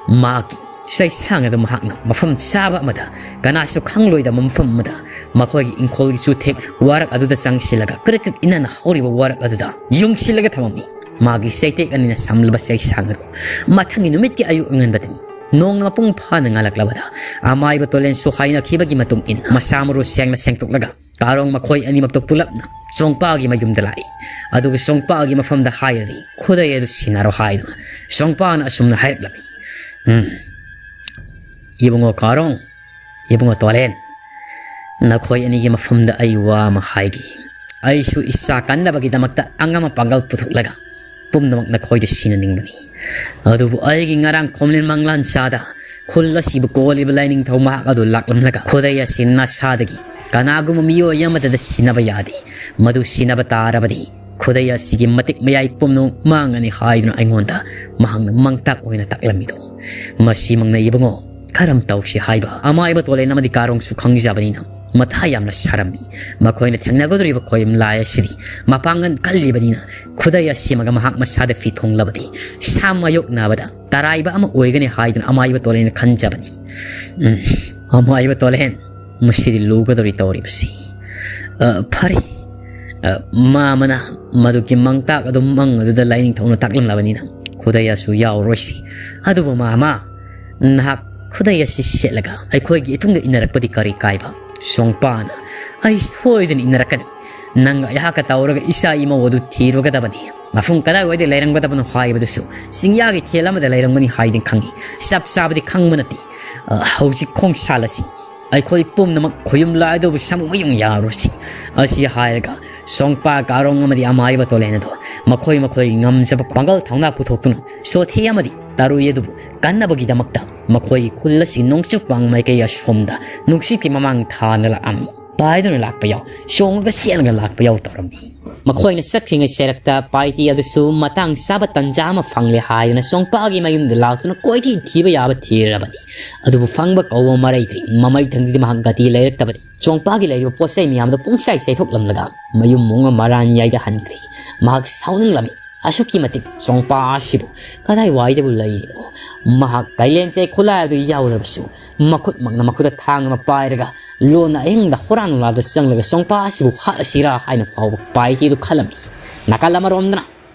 ꯃꯍꯥꯛꯀꯤ ꯆꯩꯁꯥꯡ ꯑꯗꯨ ꯃꯍꯥꯛꯅ ꯃꯐꯝ ꯆꯥꯕ ꯑꯃꯗ, ꯀꯅꯥꯁꯨ ꯈꯪꯂꯣꯏꯗꯕ ꯃꯐꯝ ꯑꯃꯗ, ꯃꯈꯣꯏꯒꯤ ꯏꯪꯈꯣꯜꯒꯤ ꯆꯨꯊꯦꯛ ꯋꯥꯔꯛ ꯑꯗꯨꯗ ꯆꯪꯁꯤꯜꯂꯒ ꯀ꯭ꯔꯤꯛ ꯀ꯭ꯔꯤꯛ ꯏꯟꯅꯅ ꯍꯧꯔꯤꯕ ꯋꯥꯔꯛ ꯑꯗꯨꯗ ꯌꯨꯡꯁꯤꯜꯂꯒ ꯊꯝꯃꯝꯃꯤ꯫ ꯃꯥꯒꯤ ꯆꯩꯇꯦꯛ ꯑꯅꯤꯅ ꯁꯝꯂꯕ ꯆꯩꯁꯥꯡ ꯑꯗꯨ ꯃꯊꯪꯒꯤ ꯅꯨꯃꯤꯠꯀꯤ ꯑꯌꯨꯛ ꯑꯉꯟꯕꯗꯅꯤ꯫ ꯅꯣꯡꯅ ꯃꯄꯨꯡ ꯐꯥꯅ ꯉꯥꯜꯂꯛꯂꯕꯗ ꯑꯃꯥꯏꯕ ꯇꯣꯂꯦꯟꯁꯨ ꯍꯥꯏꯅꯈꯤꯕꯒꯤ ꯃꯇꯨꯡ ꯏꯟꯅ ꯃꯁꯥ ꯃꯔꯨ ꯁꯦꯡꯅ ꯁꯦꯡꯗꯣꯛꯂꯒ ꯀꯥꯔꯣꯡ ꯃꯈꯣꯏ ꯑꯅꯤꯃꯛꯇꯣ ꯄꯨꯂꯞꯅ ꯆꯣꯡꯄꯥꯒꯤ ꯃꯌꯨꯝꯗ ꯂꯥꯛꯏ꯫ ꯑꯗꯨꯒ ꯆꯣꯡꯄꯥꯒꯤ ꯃꯐꯝꯗ ꯍꯥꯏꯔꯗꯤ ꯈꯨꯗꯩ ꯑꯗꯨ ꯁꯤꯟꯅꯔꯣ ꯍꯥꯏꯗꯨꯅ ꯆꯣꯡꯄꯥꯅ ꯑꯁꯨꯝꯅ ꯍꯥꯏꯔꯛꯂꯝꯃꯤ꯫ "ꯎꯝ, ꯏꯕꯨꯡꯉꯣ ꯀꯥꯔꯣꯡ, ꯏꯕꯨꯡꯉꯣ ꯇꯣꯂꯦꯟ, ꯅꯈꯣꯏ ꯑꯅꯤꯒꯤ ꯃꯐꯝꯗ ꯑꯩ ꯋꯥ ꯑꯃ ꯍꯥꯏꯒꯦ꯫ ꯑꯩꯁꯨ ꯏꯁꯥ ꯀꯟꯅꯕꯒꯤꯗꯃꯛꯇ ꯑꯉꯝ ꯑꯄꯥꯡꯒꯜ ꯄꯨꯊꯣꯛꯂꯒ ꯄꯨꯝꯅꯃꯛ ꯅꯈꯣꯏꯗ ꯁꯤꯟꯅꯅꯤꯡꯕꯅꯤ꯫ ꯑꯗꯨꯕꯨ ꯑꯩꯒꯤ ꯉꯔꯥꯡ ꯈꯣꯝꯂꯦꯟ ꯃꯪꯂꯥꯟ ꯆꯥꯗ ꯈꯨꯜ ꯑꯁꯤꯕꯨ ꯀꯣꯜꯂꯤꯕ ꯂꯥꯏꯅꯤꯡꯊꯧ ꯃꯍꯥꯛ ꯑꯗꯨ ꯂꯥꯛꯂꯝꯂꯒ ꯈꯨꯗꯩ ꯑꯁꯤ ꯅꯁꯥꯗꯒꯤ ꯀꯅꯥꯒꯨꯝꯕ ꯃꯤꯑꯣꯏ ꯑꯃꯗꯗ ꯁꯤꯟꯅꯕ ꯌꯥꯗꯦ꯫ ꯃꯗꯨ ꯁꯤꯟꯅꯕ ꯇꯥꯔꯕꯗꯤ ꯈꯨꯗꯩ ꯑꯁꯤꯒꯤ ꯃꯇꯤꯛ ꯃꯌꯥꯏ ꯄꯨꯝꯅꯃꯛ ꯃꯥꯡꯉꯅꯤ" ꯍꯥꯏꯗꯨꯅ ꯑꯩꯉꯣꯟꯗ ꯃꯍꯥꯛꯅ ꯃꯥꯡꯇꯥꯛ ꯑꯣꯏꯅ ꯇꯥꯛꯂꯝꯃꯤꯗꯣ꯫ ꯃꯁꯤꯃꯛꯅ ꯏꯕꯨꯡꯉꯣ ꯀꯔꯝ ꯇꯧꯁꯤ ꯍꯥꯏꯕ ꯑꯃꯥꯏꯕ ꯇꯣꯂꯦꯟ ꯑꯃꯗꯤ ꯀꯥꯔꯣꯡꯁꯨ ꯈꯪꯖꯕꯅꯤꯅ ꯃꯊꯥ ꯌꯥꯝꯅ ꯁꯥꯔꯝꯃꯤ꯫ ꯃꯈꯣꯏꯅ ꯊꯦꯡꯅꯒꯗꯧꯔꯤꯕ ꯈꯣꯌꯨꯝ ꯂꯥꯏ ꯑꯁꯤꯗꯤ ꯃꯄꯥꯡꯒꯜ ꯀꯜꯂꯤꯕꯅꯤꯅ ꯈꯨꯗꯩ ꯑꯁꯤꯃꯒ ꯃꯍꯥꯛ ꯃꯁꯥꯗ ꯐꯤꯊꯣꯡꯂꯕꯗꯤ ꯁꯥ ꯃꯥꯌꯣꯛꯅꯕꯗ ꯇꯔꯥꯏꯕ ꯑꯃ ꯑꯣꯏꯒꯅꯤ ꯍꯥꯏꯗꯨꯅ ꯑꯃꯥꯏꯕ ꯇꯣꯂꯦꯟꯅ ꯈꯟꯖꯕꯅꯤ꯫ ꯎꯝ, ꯑꯃꯥꯏꯕ ꯇꯣꯂꯦꯟ, ꯃꯁꯤꯗꯤ ꯂꯨꯒꯗꯧꯔꯤ ꯇꯧꯔꯤꯕꯁꯤ꯫ "ꯑ, ꯐꯔꯦ꯫ ꯑ, ꯃꯥꯃꯅ ꯃꯗꯨꯒꯤ ꯃꯪꯇꯥꯛ ꯑꯗꯨ ꯃꯪ ꯑꯗꯨꯗ ꯂꯥꯏꯅꯤꯡꯊꯧꯅ ꯇꯥꯛꯂꯝꯂꯕꯅꯤꯅ ꯈꯨꯗꯩ ꯑꯁꯨ ꯌꯥꯎꯔꯣꯏꯁꯤ꯫ ꯑꯗꯨꯕꯨ ꯃꯥꯃ, ꯅꯍꯥꯛ ꯈꯨꯗꯩ ꯑꯁꯤ ꯁꯦꯠꯂꯒ ꯑꯩꯈꯣꯏꯒꯤ ꯏꯇꯨꯡꯗ ꯏꯟꯅꯔꯛꯄꯗꯤ ꯀꯔꯤ ꯀꯥꯏꯕ?" ꯁꯣꯡꯄꯥꯅ, "ꯑꯩ ꯁꯣꯏꯗꯅ ꯏꯟꯅꯔꯛꯀꯅꯤ꯫ ꯅꯪꯒ ꯑꯩꯍꯥꯛꯀ ꯇꯧꯔꯒ ꯏꯆꯥ ꯏꯃꯧ ꯑꯗꯨ ꯊꯤꯔꯨꯒꯗꯕꯅꯤ꯫ ꯃꯐꯝ ꯀꯗꯥꯏꯋꯥꯏꯗ ꯂꯩꯔꯝꯒꯗꯕꯅꯣ ꯍꯥꯏꯕꯗꯨꯁꯨ ꯆꯤꯡꯌꯥꯒꯤ ꯊꯦꯜ ꯑꯃꯗ ꯂꯩꯔꯝꯒꯅꯤ ꯍꯥꯏꯗꯤ ꯈꯪꯏ꯫ ꯆꯞ ꯆꯥꯕꯗꯤ ꯈꯪꯕ ꯅꯠꯇꯦ꯫ ꯑ, ꯍꯧꯖꯤꯛ ꯈꯣꯡꯁꯥꯜ ꯑꯁꯤ ꯑꯩꯈꯣꯏ ꯄꯨꯝꯅꯃꯛ ꯈꯣꯌꯨꯝ ꯂꯥꯏꯗꯧꯕ ꯁꯥꯃꯨ ꯃꯌꯨꯡ ꯌꯥꯔꯨꯔꯁꯤ꯫" ꯑꯁꯤ ꯍꯥꯏꯔꯒ ꯁꯣꯡꯄꯥ, ꯀꯥꯔꯣꯡ ꯑꯃꯗꯤ ꯑꯃꯥꯏꯕ ꯇꯣꯂꯦꯟ ꯑꯗꯣ ꯃꯈꯣꯏ ꯃꯈꯣꯏꯒꯤ ꯉꯝꯖꯕ ꯄꯥꯡꯒꯜ ꯊꯧꯅꯥ ꯄꯨꯊꯣꯛꯇꯨꯅ ꯁꯣꯊꯤ ꯑꯃꯗꯤ ꯇꯔꯨꯏ ꯑꯗꯨꯕꯨ ꯀꯟꯅꯕꯒꯤꯗꯃꯛꯇ ꯃꯈꯣꯏꯒꯤ ꯈꯨꯜ ꯑꯁꯤ ꯅꯣꯡꯆꯨꯞ ꯋꯥꯡ ꯃꯥꯏꯀꯩ ꯑꯁꯣꯝꯗ ꯅꯨꯡꯁꯤꯠꯀꯤ ꯃꯃꯥꯡ ꯊꯥꯅ ꯂꯥꯛꯑꯝꯃꯤ꯫ ꯄꯥꯏꯗꯨꯅ ꯂꯥꯛꯄ ꯌꯥꯎ, ꯆꯣꯡꯉꯒ ꯆꯦꯟꯂꯒ ꯂꯥꯛꯄ ꯌꯥꯎ ꯇꯧꯔꯝꯃꯤ꯫ ꯃꯈꯣꯏꯅ ꯆꯠꯈ꯭ꯔꯤꯉꯩ ꯆꯩꯔꯛꯇ ꯄꯥꯏꯇꯤ ꯑꯗꯨꯁꯨ ꯃꯇꯥꯡ ꯆꯥꯕ ꯇꯟꯖꯥ ꯑꯃ ꯐꯪꯂꯦ ꯍꯥꯏꯗꯨꯅ ꯆꯣꯡꯄꯥꯒꯤ ꯃꯌꯨꯝꯗ ꯂꯥꯛꯇꯨꯅ ꯀꯣꯏꯊꯤ ꯊꯤꯕ ꯌꯥꯕ ꯊꯤꯔꯕꯅꯤ꯫ ꯑꯗꯨꯕꯨ ꯐꯪꯕ ꯀꯧꯕ ꯃꯔꯩꯗ꯭ꯔꯤ꯫ ꯃꯃꯩ ꯊꯪꯗꯗꯤ ꯃꯍꯥꯛ ꯒꯇꯤ ꯂꯩꯔꯛꯇꯕꯅꯤ꯫ ꯆꯣꯡꯄꯥꯒꯤ ꯂꯩꯔꯤꯕ ꯄꯣꯠ ꯆꯩ ꯃꯌꯥꯝꯗꯣ ꯄꯨꯡꯆꯥꯏ ꯆꯥꯏꯊꯣꯛꯂꯝꯂꯒ ꯃꯌꯨꯝ ꯃꯨꯡꯒ ꯃꯔꯥꯟ ꯌꯥꯏꯗ ꯍꯟꯈ꯭ꯔꯦ꯫ ꯃꯍꯥꯛ ꯁꯥꯎꯅꯤꯡꯂꯝꯃꯤ꯫ ꯑꯁꯨꯛꯀꯤ ꯃꯇꯤꯛ ꯆꯣꯡꯄꯥ ꯑꯁꯤꯕꯨ ꯀꯗꯥꯏꯋꯥꯏꯗꯕꯨ ꯂꯩꯔꯤꯕꯅꯣ? ꯃꯍꯥꯛ ꯀꯩꯂꯦꯟ ꯆꯩ ꯈꯨꯠꯂꯥꯏ ꯑꯗꯨ ꯌꯥꯎꯗ꯭ꯔꯕꯁꯨ ꯃꯈꯨꯠꯃꯛꯅ ꯃꯈꯨꯠꯇ ꯊꯥꯡ ꯑꯃ ꯄꯥꯏꯔꯒ ꯂꯣꯟꯅ ꯑꯍꯤꯡꯗ ꯍꯨꯔꯥꯟ ꯂꯥꯗ ꯆꯪꯂꯒ ꯆꯣꯡꯄꯥ ꯑꯁꯤꯕꯨ ꯍꯥꯠꯂꯁꯤꯔꯥ ꯍꯥꯏꯅ ꯐꯥꯎꯕ ꯄꯥꯏꯇꯤ ꯑꯗꯨ ꯈꯜꯂꯝꯃꯤ꯫ ꯅꯥꯀꯜ ꯑꯃꯔꯣꯝꯗꯅ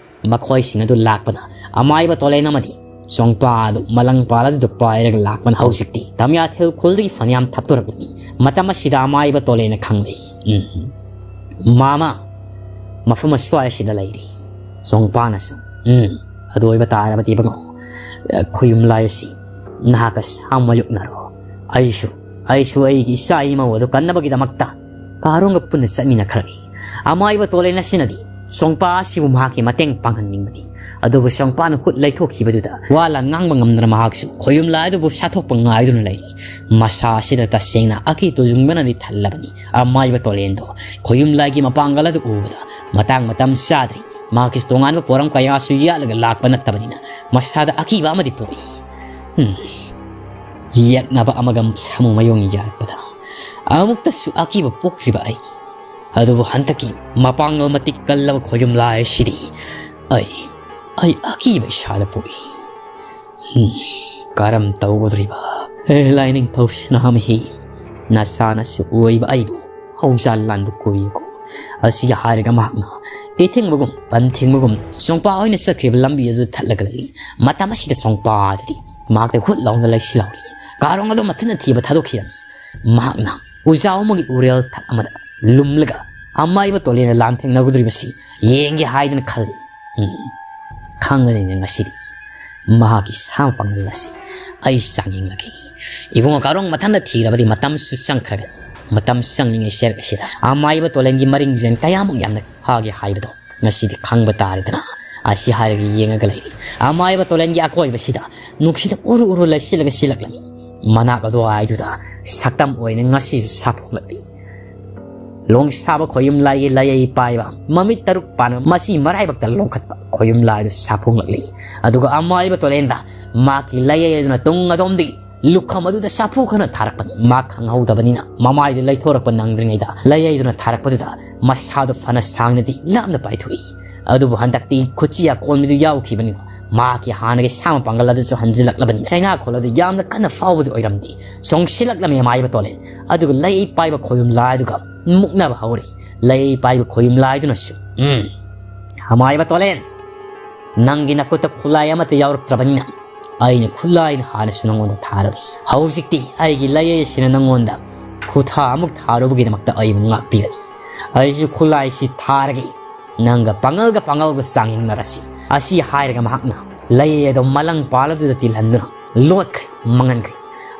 ꯃꯈꯣꯏꯁꯤꯡ ꯑꯗꯨ ꯂꯥꯛꯄꯗ ꯑꯃꯥꯏꯕ ꯇꯣꯂꯦꯟ ꯑꯃꯗꯤ ꯆꯣꯡꯄꯥ ꯑꯗꯨ ꯃꯂꯪꯄꯥꯜ ꯑꯗꯨꯗ ꯄꯥꯏꯔꯒ ꯂꯥꯛꯄꯅ ꯍꯧꯖꯤꯛꯇꯤ ꯇꯝꯌꯥꯊꯦꯜ ꯈꯨꯜꯗꯒꯤ ꯐꯅꯌꯥꯝ ꯊꯞꯇꯣꯔꯛꯂꯤ꯫ ꯃꯇꯝ ꯑꯁꯤꯗ ꯑꯃꯥꯏꯕ ꯇꯣꯂꯦꯟꯅ ꯈꯪꯂꯦ꯫ ꯎꯝ꯫ ꯃꯥꯃ, ꯃꯐꯝ ꯑꯁ꯭ꯋꯥꯏ ꯑꯁꯤꯗ ꯂꯩꯔꯤ꯫ ꯆꯣꯡꯄꯥꯅꯁꯨ, ꯎꯝ, ꯑꯗꯨ ꯑꯣꯏꯕ ꯇꯥꯔꯕꯗꯤ ꯏꯕꯨꯡꯉꯣ, ꯈꯣꯌꯨꯝ ꯂꯥꯏ ꯑꯁꯤ ꯅꯍꯥꯛꯀ ꯁꯥꯃꯥꯌꯣꯛꯅꯔꯣ꯫ ꯑꯩꯁꯨ, ꯑꯩꯁꯨ ꯑꯩꯒꯤ ꯏꯆꯥ ꯏꯃꯧ ꯑꯗꯨ ꯀꯟꯅꯕꯒꯤꯗꯃꯛꯇ ꯀꯥꯔꯣꯡꯒ ꯄꯨꯟꯅ ꯆꯠꯃꯤꯟꯅꯈ꯭ꯔꯅꯤ꯫ ꯑꯃꯥꯏꯕ ꯇꯣꯂꯦꯟ ꯑꯁꯤꯅꯗꯤ ꯆꯣꯡꯄꯥ ꯑꯁꯤꯕꯨ ꯃꯍꯥꯛꯀꯤ ꯃꯇꯦꯡ ꯄꯥꯡꯍꯟꯅꯤꯡꯕꯅꯤ꯫ ꯑꯗꯨꯕꯨ ꯆꯣꯡꯄꯥꯅ ꯈꯨꯠ ꯂꯩꯊꯣꯛꯈꯤꯕꯗꯨꯗ ꯋꯥ ꯂꯥꯟ ꯉꯥꯡꯕ ꯉꯝꯗꯅ ꯃꯍꯥꯛꯁꯨ ꯈꯣꯌꯨꯝ ꯂꯥꯏ ꯑꯗꯨꯕꯨ ꯁꯥꯊꯣꯛꯄ ꯉꯥꯏꯗꯨꯅ ꯂꯩꯔꯤ꯫ ꯃꯁꯥ ꯑꯁꯤꯗ ꯇꯁꯦꯡꯅ ꯑꯀꯤ ꯇꯨꯖꯨꯡꯕꯅꯗꯤ ꯊꯜꯂꯕꯅꯤ꯫ ꯑꯃꯥꯏꯕ ꯇꯣꯂꯦꯟꯗꯣ ꯈꯣꯌꯨꯝ ꯂꯥꯏꯒꯤ ꯃꯄꯥꯡꯒꯜ ꯑꯗꯨ ꯎꯕꯗ ꯃꯇꯥꯡ ꯃꯇꯝ ꯆꯥꯗ꯭ꯔꯤ꯫ ꯃꯍꯥꯛꯀꯤꯁꯨ ꯇꯣꯉꯥꯟꯕ ꯄꯣꯔꯝ ꯀꯌꯥꯁꯨ ꯌꯥꯠꯂꯒ ꯂꯥꯛꯄ ꯅꯠꯇꯕꯅꯤꯅ ꯃꯁꯥꯗ ꯑꯀꯤꯕ ꯑꯃꯗꯤ ꯄꯣꯛꯏ꯫ ꯎꯝ꯫ ꯌꯦꯛꯅꯕ ꯑꯃꯒ ꯁꯥꯃꯨ ꯃꯌꯣꯡ ꯌꯥꯔꯛꯄꯗ ꯑꯃꯨꯛꯇꯁꯨ ꯑꯀꯤꯕ ꯄꯣꯛꯇ꯭ꯔꯤꯕ ꯑꯩ꯫ ꯑꯗꯨꯕꯨ ꯍꯟꯗꯛꯀꯤ ꯃꯄꯥꯡꯒꯜ ꯃꯇꯤꯛ ꯀꯜꯂꯕ ꯈꯣꯌꯨꯝ ꯂꯥꯏ ꯑꯁꯤꯗꯤ ꯑꯩ, ꯑꯩ ꯑꯀꯤꯕ ꯏꯁꯥꯗ ꯄꯣꯛꯏ꯫ ꯎꯝ, ꯀꯔꯝ ꯇꯧꯒꯗꯧꯔꯤꯕ? ꯍꯦ ꯂꯥꯏꯅꯤꯡꯊꯧ ꯁꯅꯥꯃꯍꯤ, ꯅꯆꯥꯅꯁꯨ ꯑꯣꯏꯕ ꯑꯩꯕꯨ ꯍꯧꯖꯥꯜ ꯂꯥꯟꯕ ꯀꯨꯏꯌꯦꯀꯣ꯫ ꯑꯁꯤꯒ ꯍꯥꯏꯔꯒ ꯃꯍꯥꯛꯅ ꯏꯊꯤꯡꯕꯒꯨꯝ ꯄꯟꯊꯤꯡꯕꯒꯨꯝ ꯆꯣꯡꯄꯥ ꯑꯣꯏꯅ ꯆꯠꯈ꯭ꯔꯤꯕ ꯂꯝꯕꯤ ꯑꯗꯨ ꯊꯠꯂꯒ ꯂꯩꯔꯤ꯫ ꯃꯇꯝ ꯑꯁꯤꯗ ꯆꯣꯡꯄꯥ ꯑꯗꯨꯗꯤ ꯃꯍꯥꯛꯇ ꯍꯨꯠ ꯂꯥꯎꯅ ꯂꯩꯁꯤꯜꯍꯧꯔꯤ꯫ ꯀꯥꯔꯣꯡ ꯑꯗꯨ ꯃꯊꯟꯇ ꯊꯤꯕ ꯊꯥꯗꯣꯛꯈꯤꯔꯝꯃꯤ꯫ ꯃꯍꯥꯛꯅ ꯎꯖꯥꯎ ꯑꯃꯒꯤ ꯎꯔꯦꯜ ꯊꯛ ꯑꯃꯗ ꯂꯨꯝꯂꯒ ꯑꯃꯥꯏꯕ ꯇꯣꯂꯦꯟꯅ ꯂꯥꯟꯊꯦꯡꯅꯒꯗꯧꯔꯤꯕꯁꯤ ꯌꯦꯡꯒꯦ ꯍꯥꯏꯗꯅ ꯈꯜꯂꯤ꯫ ꯎꯝ, ꯈꯪꯒꯅꯤꯅꯦ ꯉꯁꯤꯗꯤ ꯃꯍꯥꯛꯀꯤ ꯁꯥ ꯃꯄꯥꯡꯒꯜ ꯑꯁꯤ ꯑꯩ ꯆꯥꯡꯌꯦꯡꯂꯒꯦ꯫ ꯏꯕꯨꯡꯉꯣ ꯀꯥꯔꯣꯡ ꯃꯊꯟꯇ ꯊꯤꯔꯕꯗꯤ ꯃꯇꯝꯁꯨ ꯆꯪꯈ꯭ꯔꯒꯅꯤ꯫ ꯃꯇꯝ ꯆꯪꯂꯤꯉꯩ ꯆꯦꯔꯛ ꯑꯁꯤꯗ ꯑꯃꯥꯏꯕ ꯇꯣꯂꯦꯟꯒꯤ ꯃꯔꯤꯡꯖꯦꯜ ꯀꯌꯥꯃꯨꯛ ꯌꯥꯝꯅ ꯐꯥꯒꯦ ꯍꯥꯏꯕꯗꯣ ꯉꯁꯤꯗꯤ ꯈꯪꯕ ꯇꯥꯔꯦꯗꯅ꯫ ꯑꯁꯤ ꯍꯥꯏꯔꯒ ꯌꯦꯡꯉꯒ ꯂꯩꯔꯤ꯫ ꯑꯃꯥꯏꯕ ꯇꯣꯂꯦꯟꯒꯤ ꯑꯀꯣꯏꯕꯁꯤꯗ ꯅꯨꯡꯁꯤꯠꯅ ꯎꯔꯨ ꯎꯔꯨ ꯂꯩꯁꯤꯜꯂꯒ ꯁꯤꯜꯂꯛꯂꯝꯃꯤ꯫ ꯃꯅꯥꯛ ꯑꯗꯨꯋꯥꯏꯗꯨꯗ ꯁꯛꯇꯝ ꯑꯣꯏꯅ ꯉꯁꯤꯁꯨ ꯁꯥꯐꯣꯡꯂꯛꯂꯤ꯫ ꯂꯣꯡꯁꯥꯕ ꯈꯣꯌꯨꯝ ꯂꯥꯏꯒꯤ ꯂꯩꯌꯩ ꯄꯥꯏꯕ, ꯃꯃꯤꯠ ꯇꯔꯨꯛ ꯄꯥꯟꯕ, ꯃꯁꯤ ꯃꯔꯥꯏꯕꯛꯇ ꯂꯣꯡꯈꯠꯄ ꯈꯣꯌꯨꯝ ꯂꯥꯏꯗꯨ ꯁꯥꯐꯣꯡꯂꯛꯂꯤ꯫ ꯑꯗꯨꯒ ꯑꯃꯥꯏꯕ ꯇꯣꯂꯦꯟꯗ ꯃꯍꯥꯛꯀꯤ ꯂꯩꯌꯩ ꯑꯗꯨꯅ ꯇꯨꯡ ꯑꯗꯣꯝꯗꯒꯤ ꯂꯨꯈꯝ ꯑꯗꯨꯗ ꯁꯥꯐꯨ ꯈꯅ ꯊꯥꯔꯛꯄꯅꯤ꯫ ꯃꯥ ꯈꯪꯍꯧꯗꯕꯅꯤꯅ ꯃꯃꯥꯏꯗꯨ ꯂꯩꯊꯣꯔꯛꯄ ꯅꯪꯗ꯭ꯔꯤꯉꯩꯗ ꯂꯩꯌꯩꯗꯨꯅ ꯊꯥꯔꯛꯄꯗꯨꯗ ꯃꯁꯥꯗꯨ ꯐꯅ ꯁꯥꯡꯅꯗꯤ ꯂꯥꯞꯅ ꯄꯥꯏꯊꯣꯛꯏ꯫ ꯑꯗꯨꯕꯨ ꯍꯟꯗꯛꯇꯤ ꯈꯨꯠꯁꯤ ꯑꯀꯣꯟꯕꯤꯗꯨ ꯌꯥꯎꯈꯤꯕꯅꯤꯅ ꯃꯍꯥꯛꯀꯤ ꯍꯥꯟꯅꯒꯤ ꯁꯥ ꯃꯄꯥꯡꯒꯜ ꯑꯗꯨꯁꯨ ꯍꯟꯖꯤꯜꯂꯛꯂꯕꯅꯤ꯫ ꯆꯩꯅꯥꯈꯣꯜ ꯑꯗꯨ ꯌꯥꯝꯅ ꯀꯟꯅ ꯐꯥꯎꯕꯗꯤ ꯑꯣꯏꯔꯝꯗꯦ꯫ ꯆꯣꯡꯁꯤꯜꯂꯛꯂꯝꯃꯤ ꯑꯃꯥꯏꯕ ꯇꯣꯂꯦꯟ ꯑꯗꯨꯒ ꯂꯩ ꯄꯥꯏꯕ ꯈꯣꯌꯨꯝ ꯂꯥꯏꯗꯨꯒ ꯃꯨꯛꯅꯕ ꯍꯧꯔꯤ꯫ ꯂꯩ ꯄꯥꯏꯕ ꯈꯣꯌꯨꯝ ꯂꯥꯏꯗꯨꯅꯁꯨ, "ꯎꯝ, ꯑꯃꯥꯏꯕ ꯇꯣꯂꯦꯟ, ꯅꯪꯒꯤ ꯅꯈꯨꯠꯇ ꯈꯨꯠꯂꯥꯏ ꯑꯃꯠꯇ ꯌꯥꯎꯔꯛꯇ꯭ꯔꯕꯅꯤꯅ ꯑꯩꯅ ꯈꯨꯠꯂꯥꯏꯅ ꯍꯥꯟꯅꯁꯨ ꯅꯪꯉꯣꯟꯗ ꯊꯥꯔꯨꯔꯦ꯫ ꯍꯧꯖꯤꯛꯇꯤ ꯑꯩꯒꯤ ꯂꯩ ꯑꯁꯤꯅ ꯅꯪꯉꯣꯟꯗ ꯈꯨꯊꯥ ꯑꯃꯨꯛ ꯊꯥꯔꯨꯕꯒꯤꯗꯃꯛꯇ ꯑꯩꯕꯨ ꯉꯥꯛꯄꯤꯒꯅꯤ꯫ ꯑꯩꯁꯨ ꯈꯨꯠꯂꯥꯏꯁꯤ ꯊꯥꯔꯒꯦ꯫ ꯅꯪꯒ ꯄꯥꯡꯒꯜꯒ ꯄꯥꯡꯒꯜꯒ ꯆꯥꯡꯌꯦꯡꯅꯔꯁꯤ꯫" ꯑꯁꯤ ꯍꯥꯏꯔꯒ ꯃꯍꯥꯛꯅ ꯂꯩ ꯑꯗꯨ ꯃꯂꯪ ꯄꯥꯜ ꯑꯗꯨꯗ ꯇꯤꯜꯍꯟꯗꯨꯅ ꯂꯣꯠꯈ꯭ꯔꯦ, ꯃꯥꯡꯍꯟꯈ꯭ꯔꯦ꯫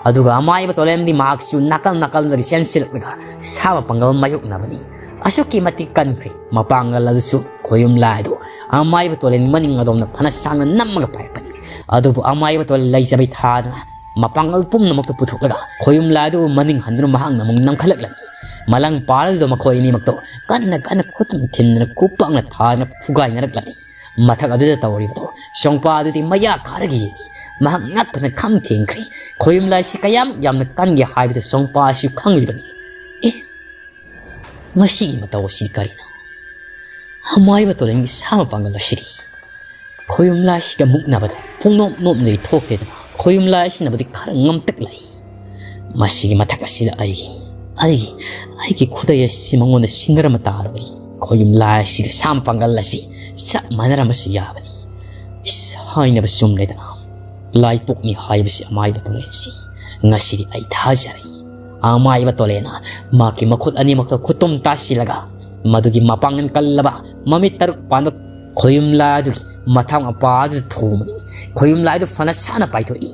ꯑꯗꯨꯒ ꯑꯃꯥꯏꯕ ꯇꯣꯂꯦꯝꯗꯤ ꯃꯍꯥꯛꯁꯨ ꯅꯥꯀꯜ ꯅꯥꯀꯜꯗꯒꯤ ꯆꯦꯟꯁꯤꯜꯂꯛꯂꯒ ꯁꯥ ꯃꯄꯥꯡꯒꯜ ꯃꯥꯌꯣꯛꯅꯕꯅꯤ꯫ ꯑꯁꯨꯛꯀꯤ ꯃꯇꯤꯛ ꯀꯟꯈ꯭ꯔꯦ꯫ ꯃꯄꯥꯡꯒꯜ ꯑꯗꯨꯁꯨ ꯈꯣꯌꯨꯝ ꯂꯥꯏ ꯑꯗꯨ ꯑꯃꯥꯏꯕ ꯇꯣꯂꯦꯟ ꯃꯅꯤꯡ ꯑꯗꯣꯝꯗ ꯐꯅ ꯁꯥꯡꯅ ꯅꯝꯃꯒ ꯄꯥꯏꯔꯛꯄꯅꯤ꯫ ꯑꯗꯨꯕꯨ ꯑꯃꯥꯏꯕ ꯇꯣꯂꯦꯟ ꯂꯩꯖꯕꯩ ꯊꯥꯗꯅ ꯃꯄꯥꯡꯒꯜ ꯄꯨꯝꯅꯃꯛꯇꯨ ꯄꯨꯊꯣꯛꯂꯒ ꯈꯣꯌꯨꯝ ꯂꯥꯏ ꯑꯗꯨꯕꯨ ꯃꯅꯤꯡ ꯍꯟꯗꯨꯅ ꯃꯍꯥꯛꯅ ꯑꯃꯨꯛ ꯅꯝꯈꯠꯂꯛꯂꯝꯃꯤ꯫ ꯃꯂꯪ ꯄꯥꯜ ꯑꯗꯨꯗ ꯃꯈꯣꯏ ꯑꯅꯤꯃꯛꯇꯣ ꯀꯟꯅ ꯀꯟꯅ ꯈꯨꯠꯅ ꯊꯤꯟꯗꯅ ꯈꯨꯄꯥꯛꯅ ꯊꯥꯗꯅ ꯐꯨꯒꯥꯏꯅꯔꯛꯂꯝꯃꯤ꯫ ꯃꯊꯛ ꯑꯗꯨꯗ ꯇꯧꯔꯤꯕꯗꯣ ꯆꯣꯡꯄꯥ ꯑꯗꯨꯗꯤ ꯃꯌꯥ ꯈꯥꯔꯒ ꯌꯦꯡꯉꯤ꯫ ꯃꯍꯥꯛ ꯉꯛꯄꯅ ꯈꯝ ꯊꯦꯡꯈ꯭ꯔꯦ꯫ ꯈꯣꯌꯨꯝ ꯂꯥꯏꯁꯤ ꯀꯌꯥꯃꯨꯛ ꯌꯥꯝꯅ ꯀꯟꯒꯦ ꯍꯥꯏꯕꯗꯨ ꯆꯣꯡꯄꯥ ꯑꯁꯤꯁꯨ ꯈꯪꯂꯤꯕꯅꯤ꯫ "ꯑꯦ, ꯃꯁꯤꯒꯤ ꯃꯇꯧ ꯑꯁꯤ ꯀꯔꯤꯅꯣ? ꯑꯃꯥꯏꯕ ꯇꯣꯂꯦꯟꯒꯤ ꯁꯥ ꯃꯄꯥꯡꯒꯜ ꯑꯁꯤꯗꯤ ꯈꯣꯌꯨꯝ ꯂꯥꯏꯁꯤꯒ ꯃꯨꯛꯅꯕꯗ ꯄꯨꯡꯅꯣꯞ ꯅꯣꯞꯅꯗꯤ ꯊꯣꯛꯇꯦꯗꯅ, ꯈꯣꯌꯨꯝ ꯂꯥꯏ ꯑꯁꯤꯅꯕꯨꯗꯤ ꯈꯔ ꯉꯝꯇꯛ ꯂꯩ꯫ ꯃꯁꯤꯒꯤ ꯃꯊꯛ ꯑꯁꯤꯗ ꯑꯩꯒꯤ, ꯑꯩꯒꯤ, ꯑꯩꯒꯤ ꯈꯨꯗꯩ ꯑꯁꯤ ꯃꯉꯣꯟꯗ ꯁꯤꯟꯅꯔꯝꯕ ꯇꯥꯔꯕꯗꯤ ꯈꯣꯌꯨꯝ ꯂꯥꯏ ꯑꯁꯤꯒ ꯁꯥ ꯃꯄꯥꯡꯒꯜ ꯑꯁꯤ ꯆꯞ ꯃꯥꯟꯅꯔꯝꯕꯁꯨ ꯌꯥꯕꯅꯤ꯫ ꯏꯁ, ꯍꯥꯏꯅꯕ ꯆꯨꯝꯂꯦꯗꯅ, ꯂꯥꯏꯄꯣꯛꯅꯤ ꯍꯥꯏꯕꯁꯤ ꯑꯃꯥꯏꯕ ꯇꯣꯂꯦꯟꯁꯤ ꯉꯁꯤꯗꯤ ꯑꯩ ꯊꯥꯖꯔꯦ꯫" ꯑꯃꯥꯏꯕ ꯇꯣꯂꯦꯟꯅ ꯃꯍꯥꯛꯀꯤ ꯃꯈꯨꯠ ꯑꯅꯤꯃꯛꯇ ꯈꯨꯇꯨꯝ ꯇꯥꯁꯤꯜꯂꯒ ꯃꯗꯨꯒꯤ ꯃꯄꯥꯡꯒꯜ ꯀꯜꯂꯕ ꯃꯃꯤꯠ ꯇꯔꯨꯛ ꯄꯥꯟꯕ ꯈꯣꯌꯨꯝ ꯂꯥꯏ ꯑꯗꯨꯒꯤ ꯃꯊꯥ ꯃꯄꯥ ꯑꯗꯨꯗ ꯊꯣꯝꯕꯅꯤ꯫ ꯈꯣꯌꯨꯝ ꯂꯥꯏ ꯑꯗꯨ ꯐꯅ ꯁꯥꯅ ꯄꯥꯏꯊꯣꯛꯏ꯫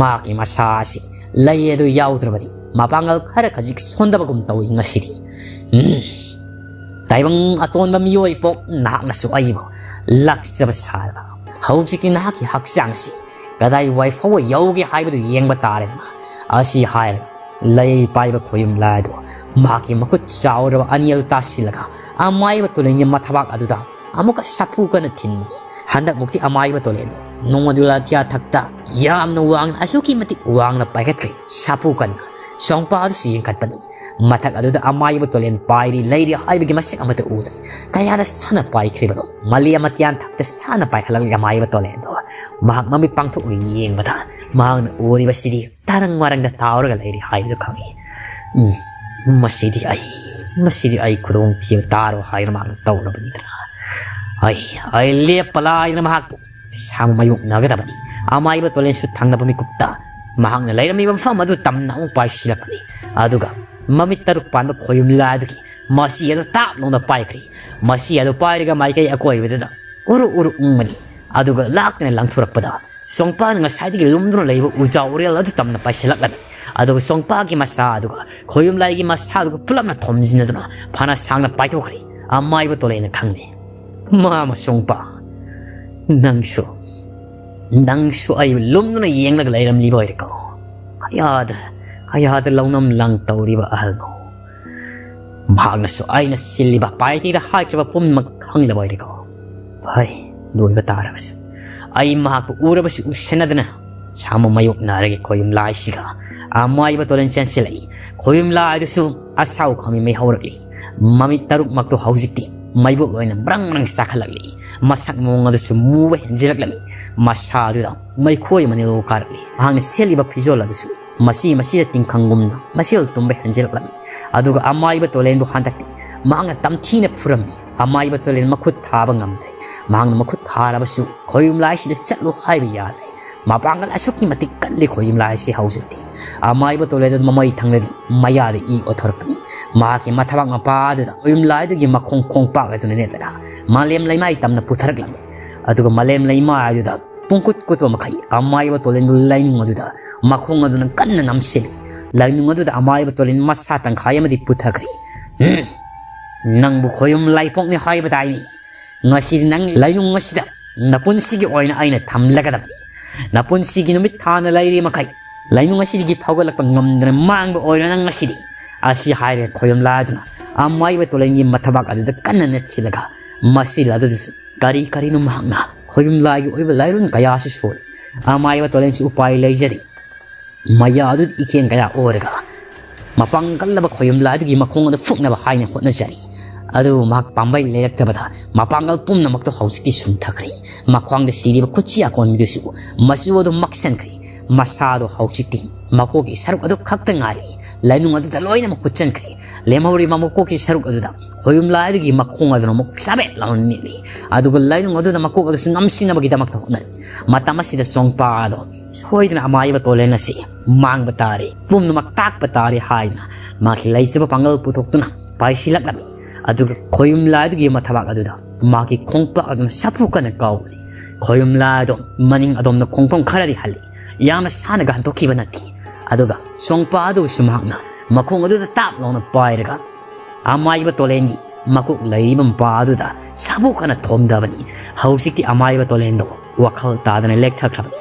ꯃꯍꯥꯛꯀꯤ ꯃꯁꯥ ꯑꯁꯤ ꯂꯩ ꯑꯗꯨ ꯌꯥꯎꯗ꯭ꯔꯕꯗꯤ ꯃꯄꯥꯡꯒꯜ ꯈꯔ ꯈꯖꯤꯛ ꯁꯣꯟꯊꯕꯒꯨꯝ ꯇꯧꯏ ꯉꯁꯤꯗꯤ꯫ ꯎꯝ꯫ ꯇꯥꯏꯕꯪ ꯑꯇꯣꯟꯕ ꯃꯤꯑꯣꯏ ꯄꯣꯛ, ꯅꯍꯥꯛꯅꯁꯨ ꯑꯩꯕꯨ ꯂꯥꯛꯆꯕ ꯁꯥꯔꯕ꯫ ꯍꯧꯖꯤꯛꯇꯤ ꯅꯍꯥꯛꯀꯤ ꯍꯛꯆꯥꯡ ꯑꯁꯤ ꯀꯗꯥꯏ ꯋꯥꯏ ꯐꯥꯎꯕ ꯌꯧꯒꯦ ꯍꯥꯏꯕꯗꯨ ꯌꯦꯡꯕ ꯇꯥꯔꯦꯗꯅ꯫ ꯑꯁꯤ ꯍꯥꯏꯔꯒ ꯂꯩ ꯄꯥꯏꯕ ꯈꯣꯌꯨꯝ ꯂꯥꯏ ꯑꯗꯨ ꯃꯍꯥꯛꯀꯤ ꯃꯈꯨꯠ ꯆꯥꯎꯔꯕ ꯑꯅꯤ ꯑꯗꯨ ꯇꯥꯁꯤꯜꯂꯒ ꯑꯃꯥꯏꯕ ꯇꯣꯂꯦꯟꯒꯤ ꯃꯊꯕꯥꯛ ꯑꯗꯨꯗ ꯑꯃꯨꯛꯀ ꯁꯥꯐꯨ ꯀꯟꯅ ꯊꯤꯟꯕꯅꯤ꯫ ꯍꯟꯗꯛꯃꯨꯛꯇꯤ ꯑꯃꯥꯏꯕ ꯇꯣꯂꯦꯟꯗꯨ ꯅꯣꯡꯃꯗꯨ ꯂꯥꯊꯤꯌꯥ ꯊꯛꯇ ꯌꯥꯝꯅ ꯋꯥꯡꯅ, ꯑꯁꯨꯛꯀꯤ ꯃꯇꯤꯛ ꯋꯥꯡꯅ ꯄꯥꯏꯈꯠꯈ꯭ꯔꯦ꯫ ꯁꯥꯐꯨ ꯀꯟꯅ ꯁꯣꯡꯄꯥ ꯑꯗꯨꯁꯨ ꯌꯦꯡꯈꯠꯄꯅꯤ꯫ ꯃꯊꯛ ꯑꯗꯨꯗ ꯑꯃꯥꯏꯕ ꯇꯣꯂꯦꯟ ꯄꯥꯏꯔꯤ ꯂꯩꯔꯤ ꯍꯥꯏꯕꯒꯤ ꯃꯁꯛ ꯑꯃꯠꯇ ꯎꯗ꯭ꯔꯦ꯫ ꯀꯌꯥꯗ ꯁꯥꯟꯅ ꯄꯥꯏꯈ꯭ꯔꯤꯕꯅꯣ? ꯃꯂꯤ ꯑꯃ ꯇꯤꯌꯥꯟ ꯊꯛꯇ ꯁꯥꯟꯅ ꯄꯥꯏꯈꯠꯂꯛꯂꯤ ꯑꯃꯥꯏꯕ ꯇꯣꯂꯦꯟꯗꯣ꯫ ꯃꯍꯥꯛ ꯃꯃꯤꯠ ꯄꯥꯡꯊꯣꯛꯂꯒ ꯌꯦꯡꯕꯗ ꯃꯍꯥꯛꯅ ꯎꯔꯤꯕꯁꯤꯗꯤ ꯇꯔꯪ ꯃꯔꯪꯗ ꯇꯥꯎꯔꯒ ꯂꯩꯔꯤ ꯍꯥꯏꯕꯗꯨ ꯈꯪꯏ꯫ "ꯎꯝ, ꯃꯁꯤꯗꯤ ꯑꯩ, ꯃꯁꯤꯗꯤ ꯑꯩ ꯈꯨꯗꯣꯡꯊꯤꯕ ꯇꯥꯔꯣ ꯍꯥꯏꯅ ꯃꯍꯥꯛꯅ ꯇꯧꯔꯕꯅꯤꯗꯅ꯫ ꯑꯩ, ꯑꯩ ꯂꯦꯞꯄ ꯂꯥꯏꯗꯅ ꯃꯍꯥꯛꯄꯨ ꯁꯥꯃꯨ ꯃꯥꯌꯣꯛꯅꯒꯗꯕꯅꯤ꯫" ꯑꯃꯥꯏꯕ ꯇꯣꯂꯦꯟꯁꯨ ꯊꯪꯅꯕ ꯃꯤꯀꯨꯞꯇ ꯃꯍꯥꯛꯅ ꯂꯩꯔꯝꯃꯤꯕ ꯃꯐꯝ ꯑꯗꯨ ꯇꯝꯅ ꯑꯃꯨꯛ ꯄꯥꯏꯁꯤꯜꯂꯛꯄꯅꯤ꯫ ꯑꯗꯨꯒ ꯃꯃꯤꯠ ꯇꯔꯨꯛ ꯄꯥꯟꯕ ꯈꯣꯌꯨꯝ ꯂꯥꯏ ꯑꯗꯨꯒꯤ ꯃꯁꯤ ꯑꯗꯨ ꯇꯥꯞ ꯂꯥꯎꯅ ꯄꯥꯏꯈ꯭ꯔꯤ꯫ ꯃꯁꯤ ꯑꯗꯨ ꯄꯥꯏꯔꯒ ꯃꯥꯏꯀꯩ ꯑꯀꯣꯏꯕꯗꯨꯗ ꯎꯔꯨ ꯎꯔꯨ ꯎꯪꯕꯅꯤ꯫ ꯑꯗꯨꯒ ꯂꯥꯛꯇꯅ ꯂꯪꯊꯣꯔꯛꯄꯗ ꯁꯣꯡꯄꯥꯅ ꯉꯁꯥꯏꯗꯒꯤ ꯂꯨꯝꯗꯨꯅ ꯂꯩꯕ ꯎꯖꯥ ꯎꯔꯦꯜ ꯑꯗꯨ ꯇꯝꯅ ꯄꯥꯏꯁꯤꯜꯂꯛꯂꯝꯃꯤ꯫ ꯑꯗꯨꯒ ꯁꯣꯡꯄꯥꯒꯤ ꯃꯁꯥ ꯑꯗꯨꯒ ꯈꯣꯌꯨꯝ ꯂꯥꯏꯒꯤ ꯃꯁꯥ ꯑꯗꯨꯒ ꯄꯨꯂꯞꯅ ꯊꯣꯝꯖꯤꯟꯅꯗꯨꯅ ꯐꯅ ꯁꯥꯡꯅ ꯄꯥꯏꯊꯣꯛꯈ꯭ꯔꯦ꯫ ꯑꯃꯥꯏꯕ ꯇꯣꯂꯦꯟꯅ ꯈꯪꯂꯦ꯫ "ꯃꯃꯥ ꯁꯣꯡꯄꯥ, ꯅꯪꯁꯨ, ꯅꯪꯁꯨ ꯑꯩꯕꯨ ꯂꯨꯝꯗꯨꯅ ꯌꯦꯡꯂꯒ ꯂꯩꯔꯝꯂꯤꯕ ꯑꯣꯏꯔꯦꯀꯣ꯫ ꯀꯌꯥꯗ, ꯀꯌꯥꯗ ꯂꯧꯅꯝ ꯂꯪ ꯇꯧꯔꯤꯕ ꯑꯍꯜꯅꯣ꯫ ꯃꯍꯥꯛꯅꯁꯨ ꯑꯩꯅ ꯁꯤꯜꯂꯤꯕ ꯄꯥꯏꯇꯤꯗ ꯍꯥꯏꯈ꯭ꯔꯤꯕ ꯄꯨꯝꯅꯃꯛ ꯈꯪꯂꯕ ꯑꯣꯏꯔꯦꯀꯣ꯫ ꯐꯔꯦ, ꯂꯣꯏꯕ ꯇꯥꯔꯕꯁꯨ ꯑꯩ ꯃꯍꯥꯛꯄꯨ ꯎꯔꯕꯁꯨ ꯎꯁꯤꯟꯅꯗꯅ ꯁꯥꯃꯨ ꯃꯥꯌꯣꯛꯅꯔꯒꯦ ꯈꯣꯌꯨꯝ ꯂꯥꯏꯁꯤꯒ꯫" ꯑꯃꯥꯏꯕ ꯇꯣꯂꯦꯟ ꯆꯦꯟꯁꯤꯜꯂꯛꯏ꯫ ꯈꯣꯌꯨꯝ ꯂꯥꯏꯗꯨꯁꯨ ꯑꯁꯥꯎ ꯈꯥꯃꯤ ꯃꯩ ꯍꯧꯔꯛꯂꯤ꯫ ꯃꯃꯤꯠ ꯇꯔꯨꯛꯃꯛꯇꯨ ꯍꯧꯖꯤꯛꯇꯤ ꯃꯩꯕꯨꯛ ꯑꯣꯏꯅ ꯕ꯭ꯔꯪ ꯕ꯭ꯔꯪ ꯆꯥꯈꯠꯂꯛꯂꯤ꯫ ꯃꯁꯛ ꯃꯑꯣꯡ ꯑꯗꯨꯁꯨ ꯃꯨꯕ ꯍꯦꯟꯖꯤꯜꯂꯛꯂꯝꯃꯤ꯫ ꯃꯁꯥ ꯑꯗꯨꯗ ꯃꯩꯈꯣꯏ ꯃꯅꯤꯜ ꯀꯥꯔꯛꯂꯤ꯫ ꯃꯍꯥꯛꯅ ꯁꯦꯠꯂꯤꯕ ꯐꯤꯖꯣꯜ ꯑꯗꯨꯁꯨ ꯃꯁꯤ ꯃꯁꯤꯗ ꯇꯤꯡꯈꯪꯒꯨꯝꯅ ꯃꯁꯦꯜ ꯇꯨꯝꯕ ꯍꯦꯟꯖꯤꯜꯂꯛꯂꯝꯃꯤ꯫ ꯑꯗꯨꯒ ꯑꯃꯥꯏꯕ ꯇꯣꯂꯦꯟꯕꯨ ꯍꯟꯗꯛꯇꯤ ꯃꯍꯥꯛꯅ ꯇꯝꯊꯤꯅ ꯐꯨꯔꯝꯃꯤ꯫ ꯑꯃꯥꯏꯕ ꯇꯣꯂꯦꯟ ꯃꯈꯨꯠ ꯊꯥꯕ ꯉꯝꯗ꯭ꯔꯦ꯫ ꯃꯍꯥꯛꯅ ꯃꯈꯨꯠ ꯊꯥꯔꯕꯁꯨ ꯈꯣꯌꯨꯝ ꯂꯥꯏꯁꯤꯗ ꯆꯠꯂꯨ ꯍꯥꯏꯕ ꯌꯥꯗ꯭ꯔꯦ꯫ ꯃꯄꯥꯡꯒꯜ ꯑꯁꯨꯛꯀꯤ ꯃꯇꯤꯛ ꯀꯜꯂꯤ ꯈꯣꯌꯨꯝ ꯂꯥꯏꯁꯤ ꯍꯧꯖꯤꯛꯇꯤ꯫ ꯑꯃꯥꯏꯕ ꯇꯣꯂꯦꯟꯗꯨ ꯃꯃꯩ ꯊꯪꯅꯗꯤ ꯃꯌꯥꯗ ꯏ ꯑꯣꯊꯣꯔꯛꯄꯅꯤ꯫ ꯃꯍꯥꯛꯀꯤ ꯃꯊꯕꯥꯛ ꯃꯄꯥ ꯑꯗꯨꯗ ꯈꯣꯌꯨꯝ ꯂꯥꯏꯗꯨꯒꯤ ꯃꯈꯣꯡ ꯈꯣꯡꯄꯥꯛ ꯑꯗꯨꯅ ꯅꯦꯠꯂꯒ ꯃꯥꯂꯦꯝ ꯂꯩꯃꯥꯏ ꯇꯝꯅ ꯄꯨꯊꯔꯛꯂꯝꯃꯤ꯫ ꯑꯗꯨꯒ ꯃꯥꯂꯦꯝ ꯂꯩꯃꯥꯏ ꯑꯗꯨꯗ ꯄꯨꯡꯀꯨꯠ ꯀꯨꯠꯄ ꯃꯈꯩ ꯑꯃꯥꯏꯕ ꯇꯣꯂꯦꯟꯗꯨ ꯂꯩꯅꯨꯡ ꯑꯗꯨꯗ ꯃꯈꯣꯡ ꯑꯗꯨꯅ ꯀꯟꯅ ꯅꯝꯁꯤꯜꯂꯤ꯫ ꯂꯩꯅꯨꯡ ꯑꯗꯨꯗ ꯑꯃꯥꯏꯕ ꯇꯣꯂꯦꯟ ꯃꯁꯥ ꯇꯪꯈꯥꯏ ꯑꯃꯗꯤ ꯄꯨꯊꯈ꯭ꯔꯤ꯫ "ꯎꯝ, ꯅꯪꯕꯨ ꯈꯣꯌꯨꯝ ꯂꯥꯏꯄꯣꯛꯅꯤ ꯍꯥꯏꯕ ꯇꯥꯏꯅꯤ꯫ ꯉꯁꯤꯗꯤ ꯅꯪ ꯂꯩꯅꯨꯡ ꯑꯁꯤꯗ ꯅꯄꯨꯟꯁꯤꯒꯤ ꯑꯣꯏꯅ ꯑꯩꯅ ꯊꯝꯂꯒꯗꯕꯅꯤ꯫ ꯅꯄꯨꯟꯁꯤꯒꯤ ꯅꯨꯃꯤꯠ ꯊꯥꯅ ꯂꯩꯔꯤ ꯃꯈꯩ ꯂꯥꯏꯅꯨꯡ ꯑꯁꯤꯗꯒꯤ ꯐꯥꯎꯒꯠꯂꯛꯄ ꯉꯝꯗꯅ ꯃꯥꯡꯕ ꯑꯣꯏꯔꯣ ꯅꯪ ꯉꯁꯤꯗꯤ꯫ ꯑꯁꯤ ꯍꯥꯏꯔꯦ ꯈꯣꯌꯨꯝ ꯂꯥꯏ ꯑꯗꯨꯅ ꯑꯃꯥꯏꯕ ꯇꯣꯂꯦꯟꯒꯤ ꯃꯊꯕꯥꯛ ꯑꯗꯨꯗ ꯀꯟꯅ ꯅꯦꯠꯁꯤꯜꯂꯒ, ꯃꯁꯤ ꯑꯗꯨꯗꯁꯨ ꯀꯔꯤ ꯀꯔꯤꯅꯣ ꯃꯍꯥꯛꯅ ꯈꯣꯌꯨꯝ ꯂꯥꯏꯒꯤ ꯑꯣꯏꯕ ꯂꯥꯏꯔꯣꯟ ꯀꯌꯥꯁꯨ ꯁꯣꯜꯂꯤ꯫ ꯑꯃꯥꯏꯕ ꯇꯣꯂꯦꯟꯁꯨ ꯎꯄꯥꯏ ꯂꯩꯖꯗꯦ꯫ ꯃꯌꯥ ꯑꯗꯨ ꯏꯀꯦꯟ ꯀꯌꯥ ꯑꯣꯏꯔꯒ ꯃꯄꯥꯡꯒꯜ ꯀꯜꯂꯕ ꯈꯣꯌꯨꯝ ꯂꯥꯏꯗꯨꯒꯤ ꯃꯈꯣꯡ ꯑꯗꯨ ꯐꯨꯛꯅꯕ ꯍꯥꯏꯅ ꯍꯣꯠꯅꯖꯔꯤ꯫ ꯑꯗꯨꯕꯨ ꯃꯍꯥꯛ ꯄꯥꯝꯕꯩ ꯂꯩꯔꯛꯇꯕꯗ ꯃꯄꯥꯡꯒꯜ ꯄꯨꯝꯅꯃꯛꯇꯨ ꯍꯧꯖꯤꯛꯇꯤ ꯁꯨꯝꯊꯈ꯭ꯔꯦ꯫ ꯃꯈ꯭ꯋꯥꯡꯗ ꯁꯤꯔꯤꯕ ꯈꯨꯠꯁꯤ ꯑꯀꯣꯟꯕꯤꯗꯨꯁꯨ ꯃꯆꯨ ꯑꯗꯨ ꯃꯛꯁꯟꯈ꯭ꯔꯦ꯫ ꯃꯁꯥꯗꯣ ꯍꯧꯖꯤꯛꯇꯤ ꯃꯀꯣꯛꯀꯤ ꯁꯔꯨꯛ ꯑꯗꯨ ꯈꯛꯇ ꯉꯥꯏꯔꯦ꯫ ꯂꯥꯏꯅꯨꯡ ꯑꯗꯨꯗ ꯂꯣꯏꯅꯃꯛ ꯍꯨꯠꯆꯟꯈ꯭ꯔꯦ꯫ ꯂꯦꯝꯍꯧꯔꯤꯕ ꯃꯀꯣꯛꯀꯤ ꯁꯔꯨꯛ ꯑꯗꯨꯗ ꯈꯣꯌꯨꯝ ꯂꯥꯏꯗꯨꯒꯤ ꯃꯈꯣꯡ ꯑꯗꯨꯅ ꯑꯃꯨꯛ ꯆꯥꯕꯦꯠ ꯂꯥꯎꯅ ꯅꯤꯛꯂꯤ꯫ ꯑꯗꯨꯒ ꯂꯥꯏꯅꯨꯡ ꯑꯗꯨꯗ ꯃꯀꯣꯛ ꯑꯗꯨꯁꯨ ꯅꯝꯁꯤꯟꯅꯕꯒꯤꯗꯃꯛꯇ ꯍꯣꯠꯅꯔꯤ꯫ ꯃꯇꯝ ꯑꯁꯤꯗ ꯆꯣꯡꯄꯥ ꯑꯗꯣ ꯁꯣꯏꯗꯅ ꯑꯃꯥꯏꯕ ꯇꯣꯂꯦꯟ ꯑꯁꯤ ꯃꯥꯡꯕ ꯇꯥꯔꯦ, ꯄꯨꯝꯅꯃꯛ ꯇꯥꯛꯄ ꯇꯥꯔꯦ ꯍꯥꯏꯗꯨꯅ ꯃꯍꯥꯛꯀꯤ ꯂꯩꯖꯕ ꯄꯥꯡꯒꯜ ꯄꯨꯊꯣꯛꯇꯨꯅ ꯄꯥꯏꯁꯤꯜꯂꯛꯂꯝꯃꯤ꯫ ꯑꯗꯨꯒ ꯈꯣꯌꯨꯝ ꯂꯥꯏꯗꯨꯒꯤ ꯃꯊꯕꯥꯛ ꯑꯗꯨꯗ ꯃꯍꯥꯛꯀꯤ ꯈꯣꯡꯄꯥꯛ ꯑꯗꯨꯅ ꯁꯥꯐꯨ ꯀꯟꯅ ꯀꯥꯎꯕꯅꯤ꯫ ꯈꯣꯌꯨꯝ ꯂꯥꯏ ꯑꯗꯣ ꯃꯅꯤꯡ ꯑꯗꯣꯝꯗ ꯈꯣꯡꯐꯝ ꯈꯔꯗꯤ ꯍꯜꯂꯤ꯫ ꯌꯥꯝꯅ ꯁꯥꯟꯅꯒ ꯍꯟꯗꯣꯛꯈꯤꯕ ꯅꯠꯇꯦ꯫ ꯑꯗꯨꯒ ꯆꯣꯡꯄꯥ ꯑꯗꯨꯕꯨꯁꯨ ꯃꯍꯥꯛꯅ ꯃꯈꯣꯡ ꯑꯗꯨꯗ ꯇꯥꯞ ꯂꯥꯎꯅ ꯄꯥꯏꯔꯒ ꯑꯃꯥꯏꯕ ꯇꯣꯂꯦꯟꯒꯤ ꯃꯀꯣꯛ ꯂꯩꯔꯤꯕ ꯃꯄꯥ ꯑꯗꯨꯗ ꯁꯥꯐꯨ ꯀꯟꯅ ꯊꯣꯝꯗꯕꯅꯤ꯫ ꯍꯧꯖꯤꯛꯇꯤ ꯑꯃꯥꯏꯕ ꯇꯣꯂꯦꯟꯗꯣ ꯋꯥꯈꯜ ꯇꯥꯗꯅ ꯂꯦꯛꯊꯈ꯭ꯔꯕꯅꯤ꯫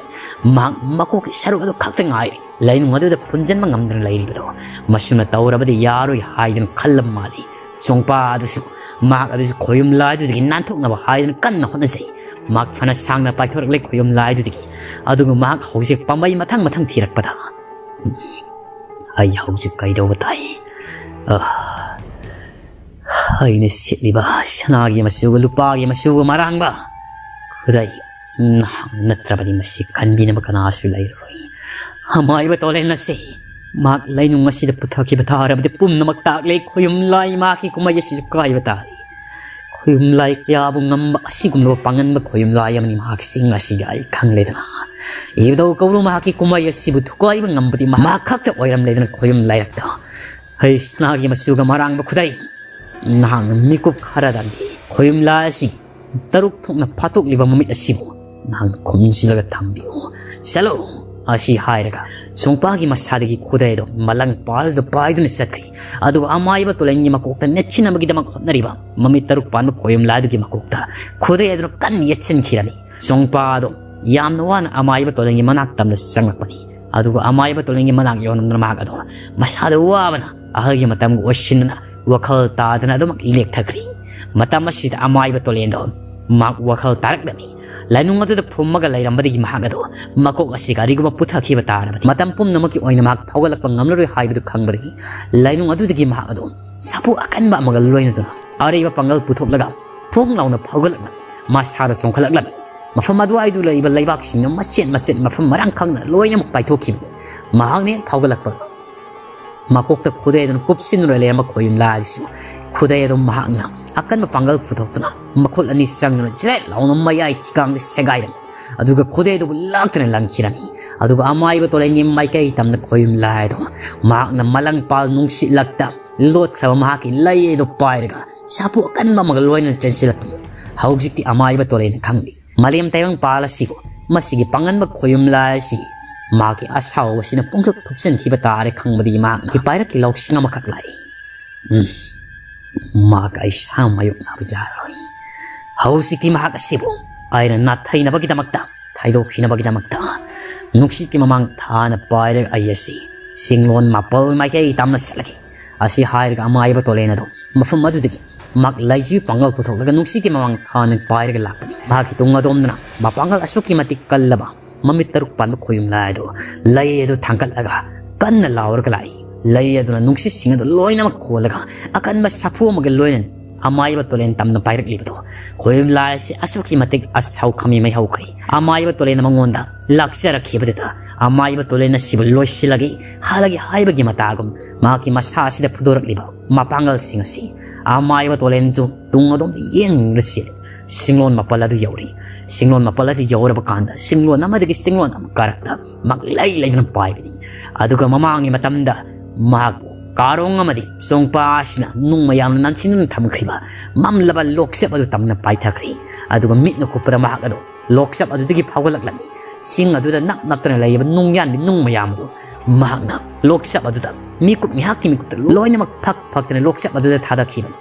ꯃꯍꯥꯛ ꯃꯀꯣꯛꯀꯤ ꯁꯔꯨꯛ ꯑꯗꯨ ꯈꯛꯇ ꯉꯥꯏꯔꯦ꯫ ꯂꯩꯅꯨꯡ ꯑꯗꯨꯗ ꯐꯨꯟꯖꯟꯕ ꯉꯝꯗꯅ ꯂꯩꯔꯤꯕꯗꯣ ꯃꯁꯤꯃ ꯇꯧꯔꯕꯗꯤ ꯌꯥꯔꯣꯏ ꯍꯥꯏꯗꯨꯅ ꯈꯜꯂꯕ ꯃꯥꯜꯂꯤ꯫ ꯆꯣꯡꯄꯥ ꯑꯗꯨꯁꯨ ꯃꯍꯥꯛ ꯑꯗꯨꯁꯨ ꯈꯣꯌꯨꯝ ꯂꯥꯏꯗꯨꯗꯒꯤ ꯅꯥꯟꯊꯣꯛꯅꯕ ꯍꯥꯏꯗꯨꯅ ꯀꯟꯅ ꯍꯣꯠꯅꯖꯩ꯫ ꯃꯍꯥꯛ ꯐꯅ ꯁꯥꯡꯅ ꯄꯥꯏꯊꯣꯔꯛꯂꯦ ꯈꯣꯌꯨꯝ ꯂꯥꯏꯗꯨꯗꯒꯤ꯫ ꯑꯗꯨꯒ ꯃꯍꯥꯛ ꯍꯧꯖꯤꯛ ꯄꯥꯝꯕꯩ ꯃꯊꯪ ꯃꯊꯪ ꯊꯤꯔꯛꯄꯗ, "ꯑꯩ ꯍꯧꯖꯤꯛ ꯀꯩꯗꯧꯕ ꯇꯥꯏ? ꯑ, ꯑꯩꯅ ꯁꯦꯠꯂꯤꯕ ꯁꯅꯥꯒꯤ ꯃꯆꯨꯒ ꯂꯨꯄꯥꯒꯤ ꯃꯆꯨꯒ ꯃꯔꯥꯡꯕ ꯈꯨꯗꯩ ꯅꯍꯥꯛ ꯅꯠꯇ꯭ꯔꯕꯗꯤ ꯃꯁꯤ ꯈꯟꯕꯤꯅꯕ ꯀꯅꯥꯁꯨ ꯂꯩꯔꯔꯣꯏ꯫ ꯑꯃꯥꯏꯕ ꯇꯣꯂꯦꯟ ꯑꯁꯤ ꯃꯍꯥꯛ ꯂꯩꯅꯨꯡ ꯑꯁꯤꯗ ꯄꯨꯊꯈꯤꯕ ꯇꯥꯔꯕꯗꯤ ꯄꯨꯝꯅꯃꯛ ꯇꯥꯛꯂꯦ ꯈꯣꯌꯨꯝ ꯂꯥꯏ꯫ ꯃꯍꯥꯛꯀꯤ ꯀꯨꯝꯍꯩ ꯑꯁꯤꯁꯨ ꯀꯥꯏꯕ ꯇꯥꯔꯦ꯫ ꯈꯣꯌꯨꯝ ꯂꯥꯏ ꯀꯌꯥꯕꯨ ꯉꯝꯕ ꯑꯁꯤꯒꯨꯝꯂꯕ ꯄꯥꯡꯒꯟꯕ ꯈꯣꯌꯨꯝ ꯂꯥꯏ ꯑꯃꯅꯤ ꯃꯍꯥꯛꯁꯤ꯫ ꯉꯁꯤꯗꯤ ꯑꯩ ꯈꯪꯂꯦꯗꯅ꯫ ꯏꯕꯨꯙꯧ ꯀꯧꯔꯨ ꯃꯍꯥꯛꯀꯤ ꯀꯨꯝꯍꯩ ꯑꯁꯤꯕꯨ ꯊꯨꯒꯥꯏꯕ ꯉꯝꯕꯗꯤ ꯃꯍꯥꯛ ꯈꯛꯇ ꯑꯣꯏꯔꯝꯂꯦꯗꯅ ꯈꯣꯌꯨꯝ ꯂꯥꯏꯔꯛꯇ꯫ ꯍꯩ ꯁꯅꯥꯒꯤ ꯃꯆꯨꯒ ꯃꯔꯥꯡꯕ ꯈꯨꯗꯩ, ꯅꯍꯥꯛꯅ ꯃꯤꯀꯨꯞ ꯈꯔꯗꯪꯗꯤ ꯈꯣꯌꯨꯝ ꯂꯥꯏ ꯑꯁꯤꯒꯤ ꯇꯔꯨꯛ ꯊꯣꯛꯅ ꯐꯥꯠꯇꯣꯛꯂꯤꯕ ꯃꯃꯤꯠ ꯑꯁꯤꯕꯨ ꯅꯍꯥꯛꯅ ꯈꯨꯝꯖꯤꯜꯂꯒ ꯊꯝꯕꯤꯌꯨ꯫ ꯆꯠꯂꯣ!" ꯑꯁꯤ ꯍꯥꯏꯔꯒ ꯁꯣꯡꯄꯥꯒꯤ ꯃꯁꯥꯗꯒꯤ ꯈꯨꯗꯩ ꯑꯗꯨ ꯃꯂꯪ ꯄꯥꯜꯗꯨꯗ ꯄꯥꯏꯗꯨꯅ ꯆꯠꯈ꯭ꯔꯤ꯫ ꯑꯗꯨꯒ ꯑꯃꯥꯏꯕ ꯇꯣꯂꯦꯟꯒꯤ ꯃꯀꯣꯛꯇ ꯅꯦꯠꯁꯤꯟꯅꯕꯒꯤꯗꯃꯛ ꯍꯣꯠꯅꯔꯤꯕ ꯃꯃꯤꯠ ꯇꯔꯨꯛ ꯄꯥꯟꯕ ꯈꯣꯌꯨꯝ ꯂꯥꯏꯗꯨꯒꯤ ꯃꯀꯣꯛꯇ ꯈꯨꯗꯩ ꯑꯗꯨꯅ ꯀꯟꯅ ꯌꯦꯠꯁꯤꯟꯈꯤꯔꯝꯃꯤ꯫ ꯁꯣꯡꯄꯥ ꯑꯗꯣ ꯌꯥꯝꯅ ꯋꯥꯅ ꯑꯃꯥꯏꯕ ꯇꯣꯂꯦꯟꯒꯤ ꯃꯅꯥꯛ ꯇꯝꯅ ꯆꯪꯂꯛꯄꯅꯤ꯫ ꯑꯗꯨꯒ ꯑꯃꯥꯏꯕ ꯇꯣꯂꯦꯟꯒꯤ ꯃꯅꯥꯛ ꯌꯧꯔꯝꯗꯅ ꯃꯍꯥꯛ ꯑꯗꯣ ꯃꯁꯥꯗ ꯋꯥꯕꯅ ꯑꯍꯜꯒꯤ ꯃꯇꯝꯒ ꯑꯣꯏꯁꯤꯟꯗꯅ ꯋꯥꯈꯜ ꯇꯥꯗꯅ ꯑꯗꯨꯃꯛ ꯂꯦꯛꯊꯈ꯭ꯔꯤ꯫ ꯃꯇꯝ ꯑꯁꯤꯗ ꯑꯃꯥꯏꯕ ꯇꯣꯂꯦꯟꯗꯣ ꯃꯍꯥꯛ ꯋꯥꯈꯜ ꯇꯥꯔꯛꯂꯝꯃꯤ꯫ ꯂꯥꯏꯅꯨꯡ ꯑꯗꯨꯗ ꯐꯨꯝꯃꯒ ꯂꯩꯔꯝꯕꯗꯒꯤ ꯃꯍꯥꯛ ꯑꯗꯣ ꯃꯀꯣꯛ ꯑꯁꯤ ꯀꯔꯤꯒꯨꯝꯕ ꯄꯨꯊꯈꯤꯕ ꯇꯥꯔꯕꯗꯤ ꯃꯇꯝ ꯄꯨꯝꯅꯃꯛꯀꯤ ꯑꯣꯏꯅ ꯃꯍꯥꯛ ꯐꯥꯎꯒꯠꯂꯛꯄ ꯉꯝꯂꯔꯣꯏ ꯍꯥꯏꯕꯗꯨ ꯈꯪꯕꯗꯒꯤ ꯂꯥꯏꯅꯨꯡ ꯑꯗꯨꯗꯒꯤ ꯃꯍꯥꯛ ꯑꯗꯣ ꯁꯥꯐꯨ ꯑꯀꯟꯕ ꯑꯃꯒ ꯂꯣꯏꯅꯗꯨꯅ ꯑꯔꯩꯕ ꯄꯥꯡꯒꯜ ꯄꯨꯊꯣꯛꯂꯒ ꯐꯣꯡ ꯂꯥꯎꯅ ꯐꯥꯎꯒꯠꯂꯛꯂꯝꯃꯤ꯫ ꯃꯁꯥꯗ ꯆꯣꯡꯈꯠꯂꯛꯂꯝꯃꯤ꯫ ꯃꯐꯝ ꯑꯗꯨꯋꯥꯏꯗꯨ ꯂꯩꯔꯤꯕ ꯂꯩꯕꯥꯛꯁꯤꯡꯅ ꯃꯆꯦꯠ ꯃꯆꯦꯠ ꯃꯐꯝ ꯃꯔꯥꯡ ꯈꯪꯅ ꯂꯣꯏꯅꯃꯛ ꯄꯥꯏꯊꯣꯛꯈꯤꯕꯅꯤ꯫ ꯃꯍꯥꯛꯅ ꯍꯦꯛ ꯐꯥꯎꯒꯠꯂꯛꯄꯒ ꯃꯀꯣꯛꯇ ꯈꯨꯗꯩ ꯑꯗꯨꯅ ꯀꯨꯞꯁꯤꯟꯗꯨꯅ ꯂꯩꯔꯝꯕ ꯈꯣꯌꯨꯝ ꯂꯥꯏ ꯑꯗꯨꯁꯨ ꯈꯨꯗꯩ ꯑꯗꯨ ꯃꯍꯥꯛꯅ ꯑꯀꯟꯕ ꯄꯥꯡꯒꯜ ꯄꯨꯊꯣꯛꯇꯨꯅ ꯃꯈꯨꯠ ꯑꯅꯤ ꯆꯪꯗꯨꯅ ꯖꯤꯔꯦꯠ ꯂꯥꯎꯅ ꯃꯌꯥꯏ ꯊꯤꯀꯥꯡꯗ ꯁꯦꯒꯥꯏꯔꯝꯃꯤ꯫ ꯑꯗꯨꯒ ꯈꯨꯗꯩ ꯑꯗꯨꯕꯨ ꯂꯥꯛꯇꯨꯅ ꯂꯪꯈꯤꯔꯝꯃꯤ꯫ ꯑꯗꯨꯒ ꯑꯃꯥꯏꯕ ꯇꯣꯂꯦꯟꯒꯤ ꯃꯥꯏꯀꯩ ꯇꯝꯅ ꯈꯣꯌꯨꯝ ꯂꯥꯏ ꯑꯗꯨ ꯃꯍꯥꯛꯅ ꯃꯂꯪꯄꯥꯜ ꯅꯨꯡꯁꯤꯠꯂꯛꯇ ꯂꯣꯠꯈ꯭ꯔꯕ ꯃꯍꯥꯛꯀꯤ ꯂꯩ ꯑꯗꯨ ꯄꯥꯏꯔꯒ ꯁꯥꯐꯨ ꯑꯀꯟꯕ ꯑꯃꯒ ꯂꯣꯏꯅꯅ ꯆꯦꯟꯁꯤꯜꯂꯛꯄꯅꯤ꯫ ꯍꯧꯖꯤꯛꯇꯤ ꯑꯃꯥꯏꯕ ꯇꯣꯂꯦꯟꯅ ꯈꯪꯂꯤ, ꯃꯥꯂꯦꯝ ꯇꯥꯏꯕꯪꯄꯥꯜ ꯑꯁꯤꯕꯨ ꯃꯁꯤꯒꯤ ꯄꯥꯡꯒꯟꯕ ꯈꯣꯌꯨꯝ ꯂꯥꯏ ꯑꯁꯤ ꯃꯍꯥꯛꯀꯤ ꯑꯁꯥꯎꯕ ꯑꯁꯤꯅ ꯄꯨꯡꯊꯨꯞ ꯊꯨꯞꯆꯤꯟꯈꯤꯕ ꯇꯥꯔꯦ ꯈꯪꯕꯗꯒꯤ ꯃꯍꯥꯛꯀꯤ ꯄꯥꯏꯔꯛꯀꯤ ꯂꯧꯁꯤꯡ ꯑꯃꯈꯛ ꯂꯥꯛꯏ꯫ ꯎꯝ, ꯃꯍꯥꯛ ꯑꯩ ꯁꯥ ꯃꯥꯌꯣꯛꯅꯕ ꯌꯥꯔꯣꯏ꯫ ꯍꯧꯖꯤꯛꯇꯤ ꯃꯍꯥꯛ ꯑꯁꯤꯕꯨ ꯑꯩꯅ ꯅꯥꯊꯩꯅꯕꯒꯤꯗꯃꯛꯇ, ꯊꯩꯗꯣꯛꯈꯤꯅꯕꯒꯤꯗꯃꯛꯇ ꯅꯨꯡꯁꯤꯠꯀꯤ ꯃꯃꯥꯡ ꯊꯥꯅ ꯄꯥꯏꯔꯒ ꯑꯩ ꯑꯁꯤ ꯆꯤꯡꯂꯣꯟ ꯃꯥꯄꯜ ꯃꯥꯏꯀꯩ ꯇꯝꯅ ꯆꯠꯂꯒꯦ꯫ ꯑꯁꯤ ꯍꯥꯏꯔꯒ ꯑꯃꯥꯏꯕ ꯇꯣꯂꯦꯟ ꯑꯗꯣ ꯃꯐꯝ ꯑꯗꯨꯗꯒꯤ ꯃꯍꯥꯛ ꯂꯩꯖꯤꯒꯤ ꯄꯥꯡꯒꯜ ꯄꯨꯊꯣꯛꯂꯒ ꯅꯨꯡꯁꯤꯠꯀꯤ ꯃꯃꯥꯡ ꯊꯥꯅ ꯄꯥꯏꯔꯒ ꯂꯥꯛꯄꯅꯤ꯫ ꯃꯍꯥꯛꯀꯤ ꯇꯨꯡ ꯑꯗꯣꯝꯗꯅ ꯃꯄꯥꯡꯒꯜ ꯑꯁꯨꯛꯀꯤ ꯃꯇꯤꯛ ꯀꯜꯂꯕ ꯃꯃꯤꯠ ꯇꯔꯨꯛ ꯄꯥꯟꯕ ꯈꯣꯌꯨꯝ ꯂꯥꯏ ꯑꯗꯨ ꯂꯩ ꯑꯗꯨ ꯊꯥꯡꯒꯠꯂꯒ ꯀꯟꯅ ꯂꯥꯎꯔꯒ ꯂꯥꯛꯏ꯫ ꯂꯩ ꯑꯗꯨꯅ ꯅꯨꯡꯁꯤꯠꯁꯤꯡ ꯑꯗꯨ ꯂꯣꯏꯅꯃꯛ ꯈꯣꯜꯂꯒ ꯑꯀꯟꯕ ꯁꯥꯐꯨ ꯑꯃꯒ ꯂꯣꯏꯅꯅ ꯑꯃꯥꯏꯕ ꯇꯣꯂꯦꯟ ꯇꯝꯅ ꯄꯥꯏꯔꯛꯂꯤꯕꯗꯣ ꯈꯣꯌꯨꯝ ꯂꯥꯏ ꯑꯁꯤ ꯑꯁꯨꯛꯀꯤ ꯃꯇꯤꯛ ꯑꯁꯥꯎ ꯈꯥꯃꯤ ꯃꯩ ꯍꯧꯈ꯭ꯔꯦ꯫ ꯑꯃꯥꯏꯕ ꯇꯣꯂꯦꯟꯅ ꯃꯉꯣꯟꯗ ꯂꯥꯛꯆꯔꯛꯈꯤꯕꯗꯨꯗ ꯑꯃꯥꯏꯕ ꯇꯣꯂꯦꯟ ꯑꯁꯤꯕꯨ ꯂꯣꯏꯁꯤꯜꯂꯒꯦ, ꯍꯥꯠꯂꯒꯦ ꯍꯥꯏꯕꯒꯤ ꯃꯇꯥꯒꯨꯝ ꯃꯍꯥꯛꯀꯤ ꯃꯁꯥ ꯑꯁꯤꯗ ꯐꯨꯗꯣꯔꯛꯂꯤꯕ ꯃꯄꯥꯡꯒꯜꯁꯤꯡ ꯑꯁꯤ ꯑꯃꯥꯏꯕ ꯇꯣꯂꯦꯟꯁꯨ ꯇꯨꯡ ꯑꯗꯣꯝꯗ ꯌꯦꯡꯗꯨꯅ ꯆꯦꯜꯂꯤ꯫ ꯁꯤꯡꯂꯣꯟ ꯃꯥꯄꯜ ꯑꯗꯨ ꯌꯧꯔꯤ꯫ ꯁꯤꯡꯂꯣꯟ ꯃꯥꯄꯜ ꯑꯗꯨ ꯌꯧꯔꯕ ꯀꯥꯟꯗ ꯁꯤꯡꯂꯣꯟ ꯑꯃꯗꯒꯤ ꯁꯤꯡꯂꯣꯟ ꯑꯃ ꯀꯥꯔꯛꯇ ꯃꯥꯛꯂꯩ ꯂꯩꯗꯨꯅ ꯄꯥꯏꯕꯅꯤ꯫ ꯑꯗꯨꯒ ꯃꯃꯥꯡꯒꯤ ꯃꯇꯝꯗ ꯃꯍꯥꯛꯄꯨ ꯀꯥꯔꯣꯡ ꯑꯃꯗꯤ ꯆꯣꯡꯄꯥ ꯑꯁꯤꯅ ꯅꯨꯡ ꯃꯌꯥꯝꯅ ꯅꯥꯟꯁꯤꯟꯗꯨꯅ ꯊꯝꯈ꯭ꯔꯤꯕ ꯃꯝꯂꯕ ꯂꯣꯛꯆꯦꯞ ꯑꯗꯨ ꯇꯝꯅ ꯄꯥꯏꯊꯈ꯭ꯔꯤ꯫ ꯑꯗꯨꯒ ꯃꯤꯠꯅ ꯀꯨꯞꯄꯗ ꯃꯍꯥꯛ ꯑꯗꯨ ꯂꯣꯛꯆꯦꯞ ꯑꯗꯨꯗꯒꯤ ꯐꯥꯎꯒꯠꯂꯛꯂꯝꯃꯤ꯫ ꯆꯤꯡ ꯑꯗꯨꯗ ꯅꯞ ꯅꯞꯇꯅ ꯂꯩꯔꯤꯕ ꯅꯨꯡꯌꯥꯟꯕꯤ ꯅꯨꯡ ꯃꯌꯥꯝ ꯑꯗꯨ ꯃꯍꯥꯛꯅ ꯂꯣꯛꯆꯦꯞ ꯑꯗꯨꯗ ꯃꯤꯀꯨꯞ ꯉꯥꯏꯍꯥꯛꯀꯤ ꯃꯤꯀꯨꯞꯇ ꯂꯣꯏꯅꯃꯛ ꯐꯛ ꯐꯛꯇꯅ ꯂꯣꯛꯆꯦꯞ ꯑꯗꯨꯗ ꯊꯥꯗꯈꯤꯕꯅꯤ꯫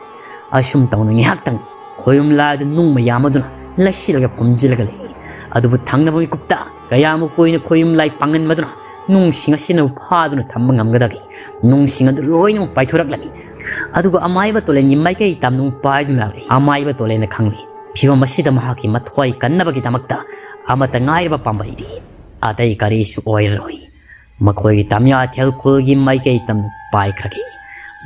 ꯑꯁꯨꯝ ꯇꯧꯅ ꯉꯥꯏꯍꯥꯛꯇꯪ ꯈꯣꯌꯨꯝ ꯂꯥꯏ ꯑꯗꯨ ꯅꯨꯡ ꯃꯌꯥꯝ ꯑꯗꯨꯅ ꯂꯩꯁꯤꯜꯂꯒ ꯐꯨꯝꯖꯤꯜꯂꯒ ꯂꯩꯔꯤ꯫ ꯑꯗꯨꯕꯨ ꯊꯪꯅꯕ ꯃꯤꯀꯨꯞꯇ ꯀꯌꯥꯃꯨꯛ ꯀꯨꯏꯅ ꯈꯣꯌꯨꯝ ꯂꯥꯏ ꯄꯥꯡꯒꯟꯕꯗꯨꯅ ꯅꯨꯡꯁꯤꯡ ꯑꯁꯤꯅ ꯐꯥꯗꯨꯅ ꯊꯝꯕ ꯉꯝꯒꯗꯒꯦ? ꯅꯨꯡꯁꯤꯡ ꯑꯗꯨ ꯂꯣꯏꯅꯃꯛ ꯄꯥꯏꯊꯣꯔꯛꯂꯝꯃꯤ꯫ ꯑꯗꯨꯒ ꯑꯃꯥꯏꯕ ꯇꯣꯂꯦꯟꯒꯤ ꯃꯥꯏꯀꯩ ꯇꯝꯅ ꯑꯃꯨꯛ ꯄꯥꯏꯗꯨꯅ ꯂꯥꯛꯂꯤ꯫ ꯑꯃꯥꯏꯕ ꯇꯣꯂꯦꯟꯅ ꯈꯪꯂꯤ, ꯐꯤꯕꯝ ꯑꯁꯤꯗ ꯃꯍꯥꯛꯀꯤ ꯃꯊ꯭ꯋꯥꯏ ꯀꯟꯅꯕꯒꯤꯗꯃꯛꯇ ꯑꯃꯠꯇ ꯉꯥꯏꯔꯕ ꯄꯥꯝꯕꯩꯗꯤ ꯑꯇꯩ ꯀꯔꯤꯁꯨ ꯑꯣꯏꯔꯔꯣꯏ꯫ ꯃꯈꯣꯏꯒꯤ ꯇꯝꯌꯥꯊꯦꯜ ꯈꯨꯜꯒꯤ ꯃꯥꯏꯀꯩ ꯇꯝꯅ ꯄꯥꯏꯈ꯭ꯔꯒꯦ꯫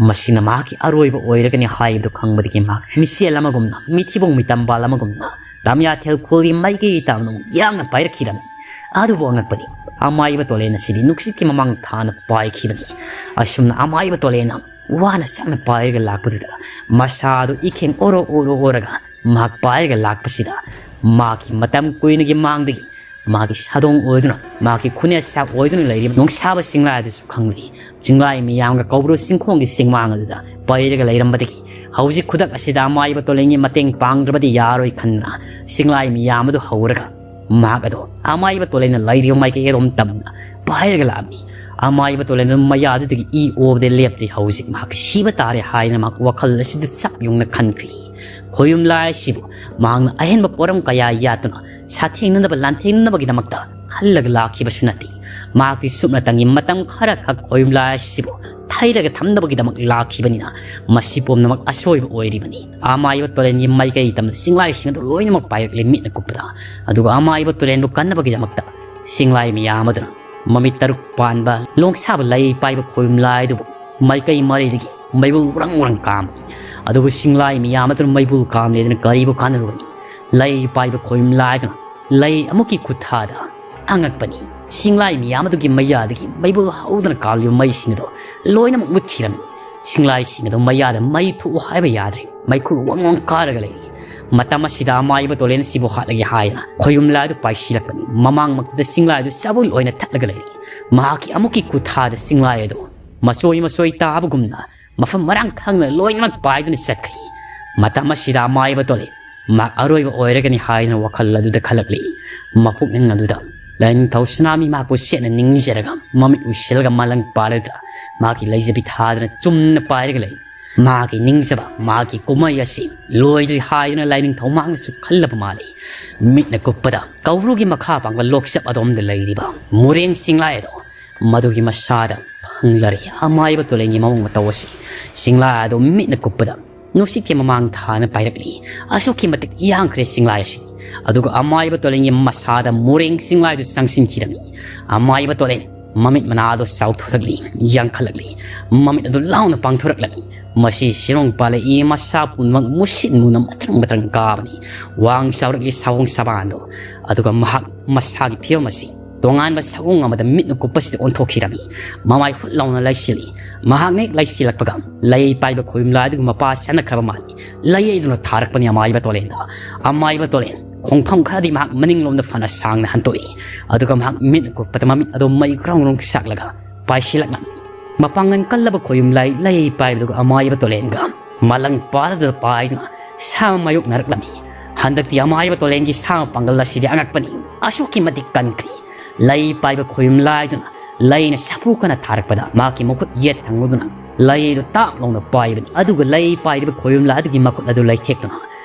ꯃꯁꯤꯅ ꯃꯍꯥꯛꯀꯤ ꯑꯔꯣꯏꯕ ꯑꯣꯏꯔꯒꯅꯤ ꯍꯥꯏꯕꯗꯨ ꯈꯪꯕꯗꯒꯤ ꯃꯍꯥꯛ ꯃꯤꯁꯦꯜ ꯑꯃꯒꯨꯝꯅ, ꯃꯤꯊꯤꯕꯣꯡ ꯃꯤꯇꯝꯕꯥꯜ ꯑꯃꯒꯨꯝꯅ ꯇꯝꯌꯥꯊꯦꯜ ꯈꯨꯜꯒꯤ ꯃꯥꯏꯀꯩ ꯇꯝꯅ ꯑꯃꯨꯛ ꯌꯥꯡꯅ ꯄꯥꯏꯔꯛꯈꯤꯔꯝꯃꯤ꯫ ꯑꯗꯨꯕꯨ ꯑꯉꯛꯄꯅꯤ, ꯑꯃꯥꯏꯕ ꯇꯣꯂꯦꯟ ꯑꯁꯤꯗꯤ ꯅꯨꯡꯁꯤꯠꯀꯤ ꯃꯃꯥꯡ ꯊꯥꯅ ꯄꯥꯏꯈꯤꯕꯅꯤ꯫ ꯑꯁꯨꯝꯅ ꯑꯃꯥꯏꯕ ꯇꯣꯂꯦꯟꯅ ꯋꯥꯅ ꯆꯥꯛꯅ ꯄꯥꯏꯔꯒ ꯂꯥꯛꯄꯗꯨꯗ ꯃꯁꯥꯗꯨ ꯏꯈꯦꯡ ꯑꯣꯔꯣ ꯑꯣꯔꯣ ꯑꯣꯔꯒ ꯃꯍꯥꯛ ꯄꯥꯏꯔꯒ ꯂꯥꯛꯄꯁꯤꯗ ꯃꯍꯥꯛꯀꯤ ꯃꯇꯝ ꯀꯨꯏꯅꯒꯤ ꯃꯥꯡꯗꯒꯤ ꯃꯍꯥꯛꯀꯤ ꯁꯥꯗꯣꯡ ꯑꯣꯏꯗꯨꯅ, ꯃꯍꯥꯛꯀꯤ ꯈꯨꯅꯦꯁꯥ ꯑꯣꯏꯗꯨꯅ ꯂꯩꯔꯤꯕ ꯅꯨꯡꯁꯥꯕ ꯆꯤꯡꯂꯥꯏ ꯑꯗꯨꯁꯨ ꯈꯪꯂꯤ꯫ ꯆꯤꯡꯂꯥꯏ ꯃꯤꯌꯥꯝꯒ ꯀꯧꯕ꯭ꯔꯨ ꯆꯤꯡꯈꯣꯡꯒꯤ ꯆꯤꯡꯃꯥꯡ ꯑꯗꯨꯗ ꯄꯩꯔꯒ ꯂꯩꯔꯝꯕꯗꯒꯤ ꯍꯧꯖꯤꯛ ꯈꯨꯗꯛ ꯑꯁꯤꯗ ꯑꯃꯥꯏꯕ ꯇꯣꯂꯦꯟꯒꯤ ꯃꯇꯦꯡ ꯄꯥꯡꯗ꯭ꯔꯕꯗꯤ ꯌꯥꯔꯣꯏ ꯈꯟꯗꯨꯅ ꯆꯤꯡꯂꯥꯏ ꯃꯤꯌꯥꯝ ꯑꯗꯨ ꯍꯧꯔꯒ ꯃꯍꯥꯛ ꯑꯗꯣ ꯑꯃꯥꯏꯕ ꯇꯣꯂꯦꯟꯅ ꯂꯩꯔꯤꯕ ꯃꯥꯏꯀꯩ ꯑꯗꯣꯝ ꯇꯝꯅ ꯄꯥꯏꯔꯒ ꯂꯥꯛꯑꯝꯃꯤ꯫ ꯑꯃꯥꯏꯕ ꯇꯣꯂꯦꯟ ꯑꯗꯨ ꯃꯌꯥꯗꯨꯗꯒꯤ ꯏ ꯑꯣꯕꯗ ꯂꯦꯞꯇ꯭ꯔꯤ꯫ ꯍꯧꯖꯤꯛ ꯃꯍꯥꯛ ꯁꯤꯕ ꯇꯥꯔꯦ ꯍꯥꯏꯅ ꯃꯍꯥꯛ ꯋꯥꯈꯜ ꯑꯁꯤꯗ ꯆꯞ ꯌꯨꯡꯅ ꯈꯟꯈ꯭ꯔꯤ꯫ ꯈꯣꯌꯨꯝ ꯂꯥꯏ ꯑꯁꯤꯕꯨ ꯃꯍꯥꯛꯅ ꯑꯍꯦꯟꯕ ꯄꯣꯔꯝ ꯀꯌꯥ ꯌꯥꯠꯇꯨꯅ ꯁꯥꯊꯦꯡꯅꯅꯕ ꯂꯥꯟꯊꯦꯡꯅꯅꯕꯒꯤꯗꯃꯛꯇ ꯈꯜꯂꯒ ꯂꯥꯛꯈꯤꯕꯁꯨ ꯅꯠꯇꯦ꯫ ꯃꯍꯥꯛꯇꯤ ꯁꯨꯞꯅꯇꯪꯒꯤ ꯃꯇꯝ ꯈꯔꯈꯛ ꯈꯣꯌꯨꯝ ꯂꯥꯏ ꯑꯁꯤꯕꯨ ꯊꯩꯔꯒ ꯊꯝꯅꯕꯒꯤꯗꯃꯛ ꯂꯥꯛꯈꯤꯕꯅꯤꯅ ꯃꯁꯤ ꯄꯨꯝꯅꯃꯛ ꯑꯁꯣꯏꯕ ꯑꯣꯏꯔꯤꯕꯅꯤ꯫ ꯑꯃꯥꯏꯕ ꯇꯣꯂꯦꯟꯒꯤ ꯃꯥꯏꯀꯩ ꯇꯝꯅ ꯆꯤꯡꯂꯥꯏꯁꯤꯡ ꯑꯗꯨ ꯂꯣꯏꯅꯃꯛ ꯄꯥꯏꯔꯛꯂꯦ ꯃꯤꯠꯅ ꯀꯨꯞꯄꯗ꯫ ꯑꯗꯨꯒ ꯑꯃꯥꯏꯕ ꯇꯣꯂꯦꯟꯕꯨ ꯀꯟꯅꯕꯒꯤꯗꯃꯛꯇ ꯆꯤꯡꯂꯥꯏ ꯃꯤꯌꯥꯝ ꯑꯗꯨꯅ ꯃꯃꯤꯠ ꯇꯔꯨꯛ ꯄꯥꯟꯕ ꯂꯣꯡꯁꯥꯕ ꯂꯩ ꯄꯥꯏꯕ ꯈꯣꯌꯨꯝ ꯂꯥꯏꯗꯨꯕꯨ ꯃꯥꯏꯀꯩ ꯃꯔꯤꯗꯒꯤ ꯃꯩꯕꯨꯜ ꯎꯔꯪ ꯎꯔꯪ ꯀꯥꯝꯃꯤ꯫ ꯑꯗꯨꯕꯨ ꯆꯤꯡꯂꯥꯏ ꯃꯤꯌꯥꯝ ꯑꯗꯨꯅ ꯃꯩꯕꯨꯜ ꯀꯥꯝꯂꯦꯗꯅ ꯀꯔꯤꯕꯨ ꯀꯥꯟꯅꯔꯨꯒꯅꯤ? ꯂꯩ ꯄꯥꯏꯕ ꯈꯣꯌꯨꯝ ꯂꯥꯏꯗꯨꯅ ꯂꯩ ꯑꯃꯨꯛꯀꯤ ꯈꯨꯠꯊꯥꯗ ꯑꯉꯛꯄꯅꯤ꯫ ꯆꯤꯡꯂꯥꯏ ꯃꯤꯌꯥꯝ ꯑꯗꯨꯒꯤ ꯃꯌꯥꯗꯒꯤ ꯃꯩꯕꯨꯜ ꯍꯧꯗꯨꯅ ꯀꯥꯝꯂꯤꯕ ꯃꯩꯁꯤꯡ ꯑꯗꯨ ꯂꯣꯏꯅꯃꯛ ꯃꯨꯠꯈꯤꯔꯝꯃꯤ꯫ ꯆꯤꯡꯂꯥꯏꯁꯤꯡ ꯑꯗꯨ ꯃꯌꯥꯗ ꯃꯩ ꯊꯣꯛꯎ ꯍꯥꯏꯕ ꯌꯥꯗ꯭ꯔꯦ꯫ ꯃꯩꯈꯨ ꯋꯪ ꯋꯪ ꯀꯥꯔꯒ ꯂꯩꯔꯤ꯫ ꯃꯇꯝ ꯑꯁꯤꯗ ꯑꯃꯥꯏꯕ ꯇꯣꯂꯦꯟ ꯑꯁꯤꯕꯨ ꯍꯥꯠꯂꯒꯦ ꯍꯥꯏꯗꯅ ꯈꯣꯌꯨꯝ ꯂꯥꯏ ꯑꯗꯨ ꯄꯥꯏꯁꯤꯜꯂꯛꯄꯅꯤ꯫ ꯃꯃꯥꯡꯃꯛꯇꯗ ꯆꯤꯡꯂꯥꯏ ꯑꯗꯨ ꯆꯥꯕꯨꯜ ꯑꯣꯏꯅ ꯊꯠꯂꯒ ꯂꯩꯔꯤ꯫ ꯃꯍꯥꯛꯀꯤ ꯑꯃꯨꯛꯀꯤ ꯈꯨꯠꯊꯥꯗ ꯆꯤꯡꯂꯥꯏ ꯑꯗꯨ ꯃꯆꯣꯏ ꯃꯆꯣꯏ ꯇꯥꯕꯒꯨꯝꯅ ꯃꯐꯝ ꯃꯔꯥꯡ ꯈꯪꯗꯅ ꯂꯣꯏꯅꯃꯛ ꯄꯥꯏꯗꯨꯅ ꯆꯠꯈ꯭ꯔꯤ꯫ ꯃꯇꯝ ꯑꯁꯤꯗ ꯑꯃꯥꯏꯕ ꯇꯣꯂꯦꯟ ꯃꯍꯥꯛ ꯑꯔꯣꯏꯕ ꯑꯣꯏꯔꯒꯅꯤ ꯍꯥꯏꯗꯅ ꯋꯥꯈꯜ ꯑꯗꯨꯗ ꯈꯜꯂꯛꯂꯤ꯫ ꯃꯄꯨꯛꯅꯤꯡ ꯑꯗꯨꯗ ꯂꯥꯏꯅꯤꯡꯊꯧ ꯁꯅꯥꯃꯤ ꯃꯍꯥꯛꯄꯨ ꯆꯦꯠꯅ ꯅꯤꯡꯖꯔꯒ ꯃꯃꯤꯠ ꯎꯏꯁꯤꯜꯂꯒ ꯃꯥꯂꯪ ꯄꯥꯜꯂꯒ ꯃꯍꯥꯛꯀꯤ ꯂꯩꯖꯕꯤ ꯊꯥꯗꯅ ꯆꯨꯝꯅ ꯄꯥꯏꯔꯒ ꯂꯩ꯫ ꯃꯍꯥꯛꯀꯤ ꯅꯤꯡꯖꯕ, ꯃꯍꯥꯛꯀꯤ ꯀꯨꯝꯍꯩ ꯑꯁꯤ ꯂꯣꯏꯗ꯭ꯔꯤ ꯍꯥꯏꯗꯨꯅ ꯂꯥꯏꯅꯤꯡꯊꯧ ꯃꯍꯥꯛꯅꯁꯨ ꯈꯜꯂꯕ ꯃꯥꯜꯂꯤ꯫ ꯃꯤꯠꯅ ꯀꯨꯞꯄꯗ ꯀꯧꯕ꯭ꯔꯨꯒꯤ ꯃꯈꯥ ꯄꯥꯡꯕ ꯂꯣꯛꯆꯞ ꯑꯗꯣꯝꯗ ꯂꯩꯔꯤꯕ ꯃꯣꯔꯦꯡ ꯆꯤꯡꯂꯥꯏ ꯑꯗꯣ ꯃꯗꯨꯒꯤ ꯃꯁꯥꯗ ꯐꯪꯂꯔꯦ꯫ ꯑꯃꯥꯏꯕ ꯇꯣꯂꯦꯟꯒꯤ ꯃꯑꯣꯡ ꯃꯇꯧ ꯑꯁꯤ ꯆꯤꯡꯂꯥꯏ ꯑꯗꯨ ꯃꯤꯠꯅ ꯀꯨꯞꯄꯗ ꯅꯨꯡꯁꯤꯠꯀꯤ ꯃꯃꯥꯡ ꯊꯥꯅ ꯄꯥꯏꯔꯛꯂꯤ꯫ ꯑꯁꯨꯛꯀꯤ ꯃꯇꯤꯛ ꯌꯥꯡꯈ꯭ꯔꯦ ꯆꯤꯡꯂꯥꯏ ꯑꯁꯤ꯫ ꯑꯗꯨꯒ ꯑꯃꯥꯏꯕ ꯇꯣꯂꯦꯟꯒꯤ ꯃꯁꯥꯗ ꯃꯣꯔꯦꯡ ꯆꯤꯡꯂꯥꯏꯗꯨ ꯆꯪꯁꯤꯟꯈꯤꯔꯝꯃꯤ꯫ ꯑꯃꯥꯏꯕ ꯇꯣꯂꯦꯟ ꯃꯃꯤꯠ ꯃꯅꯥ ꯑꯗꯨ ꯆꯥꯎꯊꯣꯔꯛꯂꯤ, ꯌꯥꯡꯈꯠꯂꯛꯂꯤ, ꯃꯃꯤꯠ ꯑꯗꯨ ꯂꯥꯎꯅ ꯄꯥꯡꯊꯣꯔꯛꯂꯝꯃꯤ꯫ ꯃꯁꯤ ꯁꯤꯔꯣꯡ ꯄꯥꯜꯂꯛꯏ, ꯃꯁꯥ ꯄꯨꯝꯅꯃꯛ ꯃꯨꯁꯤꯠ ꯃꯨꯅ ꯃꯇ꯭ꯔꯪ ꯃꯇ꯭ꯔꯪ ꯀꯥꯕꯅꯤ꯫ ꯋꯥꯡ ꯆꯥꯎꯔꯛꯂꯤ ꯁꯑꯣꯡ ꯁꯕꯥꯟꯗꯣ꯫ ꯑꯗꯨꯒ ꯃꯍꯥꯛ ꯃꯁꯥꯒꯤ ꯐꯤꯕꯝ ꯑꯁꯤ ꯇꯣꯉꯥꯟꯕ ꯁꯑꯣꯡ ꯑꯃꯗ ꯃꯤꯠꯅ ꯀꯨꯞꯄꯁꯤꯗ ꯑꯣꯟꯊꯣꯛꯈꯤꯔꯝꯃꯤ꯫ ꯃꯃꯥꯏ ꯍꯨꯠ ꯂꯥꯎꯅ ꯂꯩꯁꯤꯜꯂꯤ꯫ ꯃꯍꯥꯛꯅ ꯍꯦꯛ ꯂꯩꯁꯤꯜꯂꯛꯄꯒ ꯂꯩ ꯄꯥꯏꯕ ꯈꯣꯌꯨꯝ ꯂꯥꯏꯗꯨꯒꯤ ꯃꯄꯥ ꯆꯥꯅꯈ꯭ꯔꯕ ꯃꯥꯜꯂꯤ꯫ ꯂꯩꯌꯩꯗꯨꯅ ꯊꯥꯔꯛꯄꯅꯤ ꯑꯃꯥꯏꯕ ꯇꯣꯂꯦꯟꯗ꯫ ꯑꯃꯥꯏꯕ ꯇꯣꯂꯦꯟ ꯈꯣꯡꯐꯝ ꯈꯔꯗꯤ ꯃꯍꯥꯛ ꯃꯅꯤꯡꯂꯣꯝꯗ ꯐꯅ ꯁꯥꯡꯅ ꯍꯟꯇꯣꯛꯏ꯫ ꯑꯗꯨꯒ ꯃꯍꯥꯛ ꯃꯤꯠꯅ ꯀꯨꯞꯄꯗ ꯃꯃꯤꯠ ꯑꯗꯨ ꯃꯩ ꯒ꯭ꯔꯣꯡ ꯒ꯭ꯔꯣꯡ ꯆꯥꯛꯂꯒ ꯄꯥꯏꯁꯤꯜꯂꯛꯂꯝꯃꯤ꯫ ꯃꯄꯥꯡꯒꯜ ꯀꯜꯂꯕ ꯈꯣꯌꯨꯝ ꯂꯥꯏ ꯂꯩ ꯄꯥꯏꯕꯗꯨꯒ ꯑꯃꯥꯏꯕ ꯇꯣꯂꯦꯟꯒ ꯃꯂꯪ ꯄꯥꯗꯨꯗ ꯄꯥꯏꯗꯨꯅ ꯁꯥ ꯃꯥꯌꯣꯛꯅꯔꯛꯂꯝꯃꯤ꯫ ꯍꯟꯗꯛꯇꯤ ꯑꯃꯥꯏꯕ ꯇꯣꯂꯦꯟꯒꯤ ꯁꯥ ꯄꯥꯡꯒꯜ ꯑꯁꯤꯗꯤ ꯑꯉꯛꯄꯅꯤ꯫ ꯑꯁꯨꯛꯀꯤ ꯃꯇꯤꯛ ꯀꯟꯈ꯭ꯔꯤ꯫ ꯂꯩ ꯄꯥꯏꯕ ꯈꯣꯌꯨꯝ ꯂꯥꯏꯗꯨꯅ ꯂꯩꯅ ꯁꯥꯐꯨ ꯀꯟꯅ ꯊꯥꯔꯛꯄꯗ ꯃꯍꯥꯛꯀꯤ ꯃꯈꯨꯠ ꯌꯦꯠ ꯊꯪꯕꯗꯨꯅ ꯂꯩ ꯑꯗꯨ ꯇꯥꯞ ꯂꯥꯎꯅ ꯄꯥꯏꯕꯅꯤ꯫ ꯑꯗꯨꯒ ꯂꯩ ꯄꯥꯏꯔꯤꯕ ꯈꯣꯌꯨꯝ ꯂꯥꯏ ꯑꯗꯨꯒꯤ ꯃꯈꯨꯠ ꯑꯗꯨ ꯂꯩꯊꯦꯛꯇꯨꯅ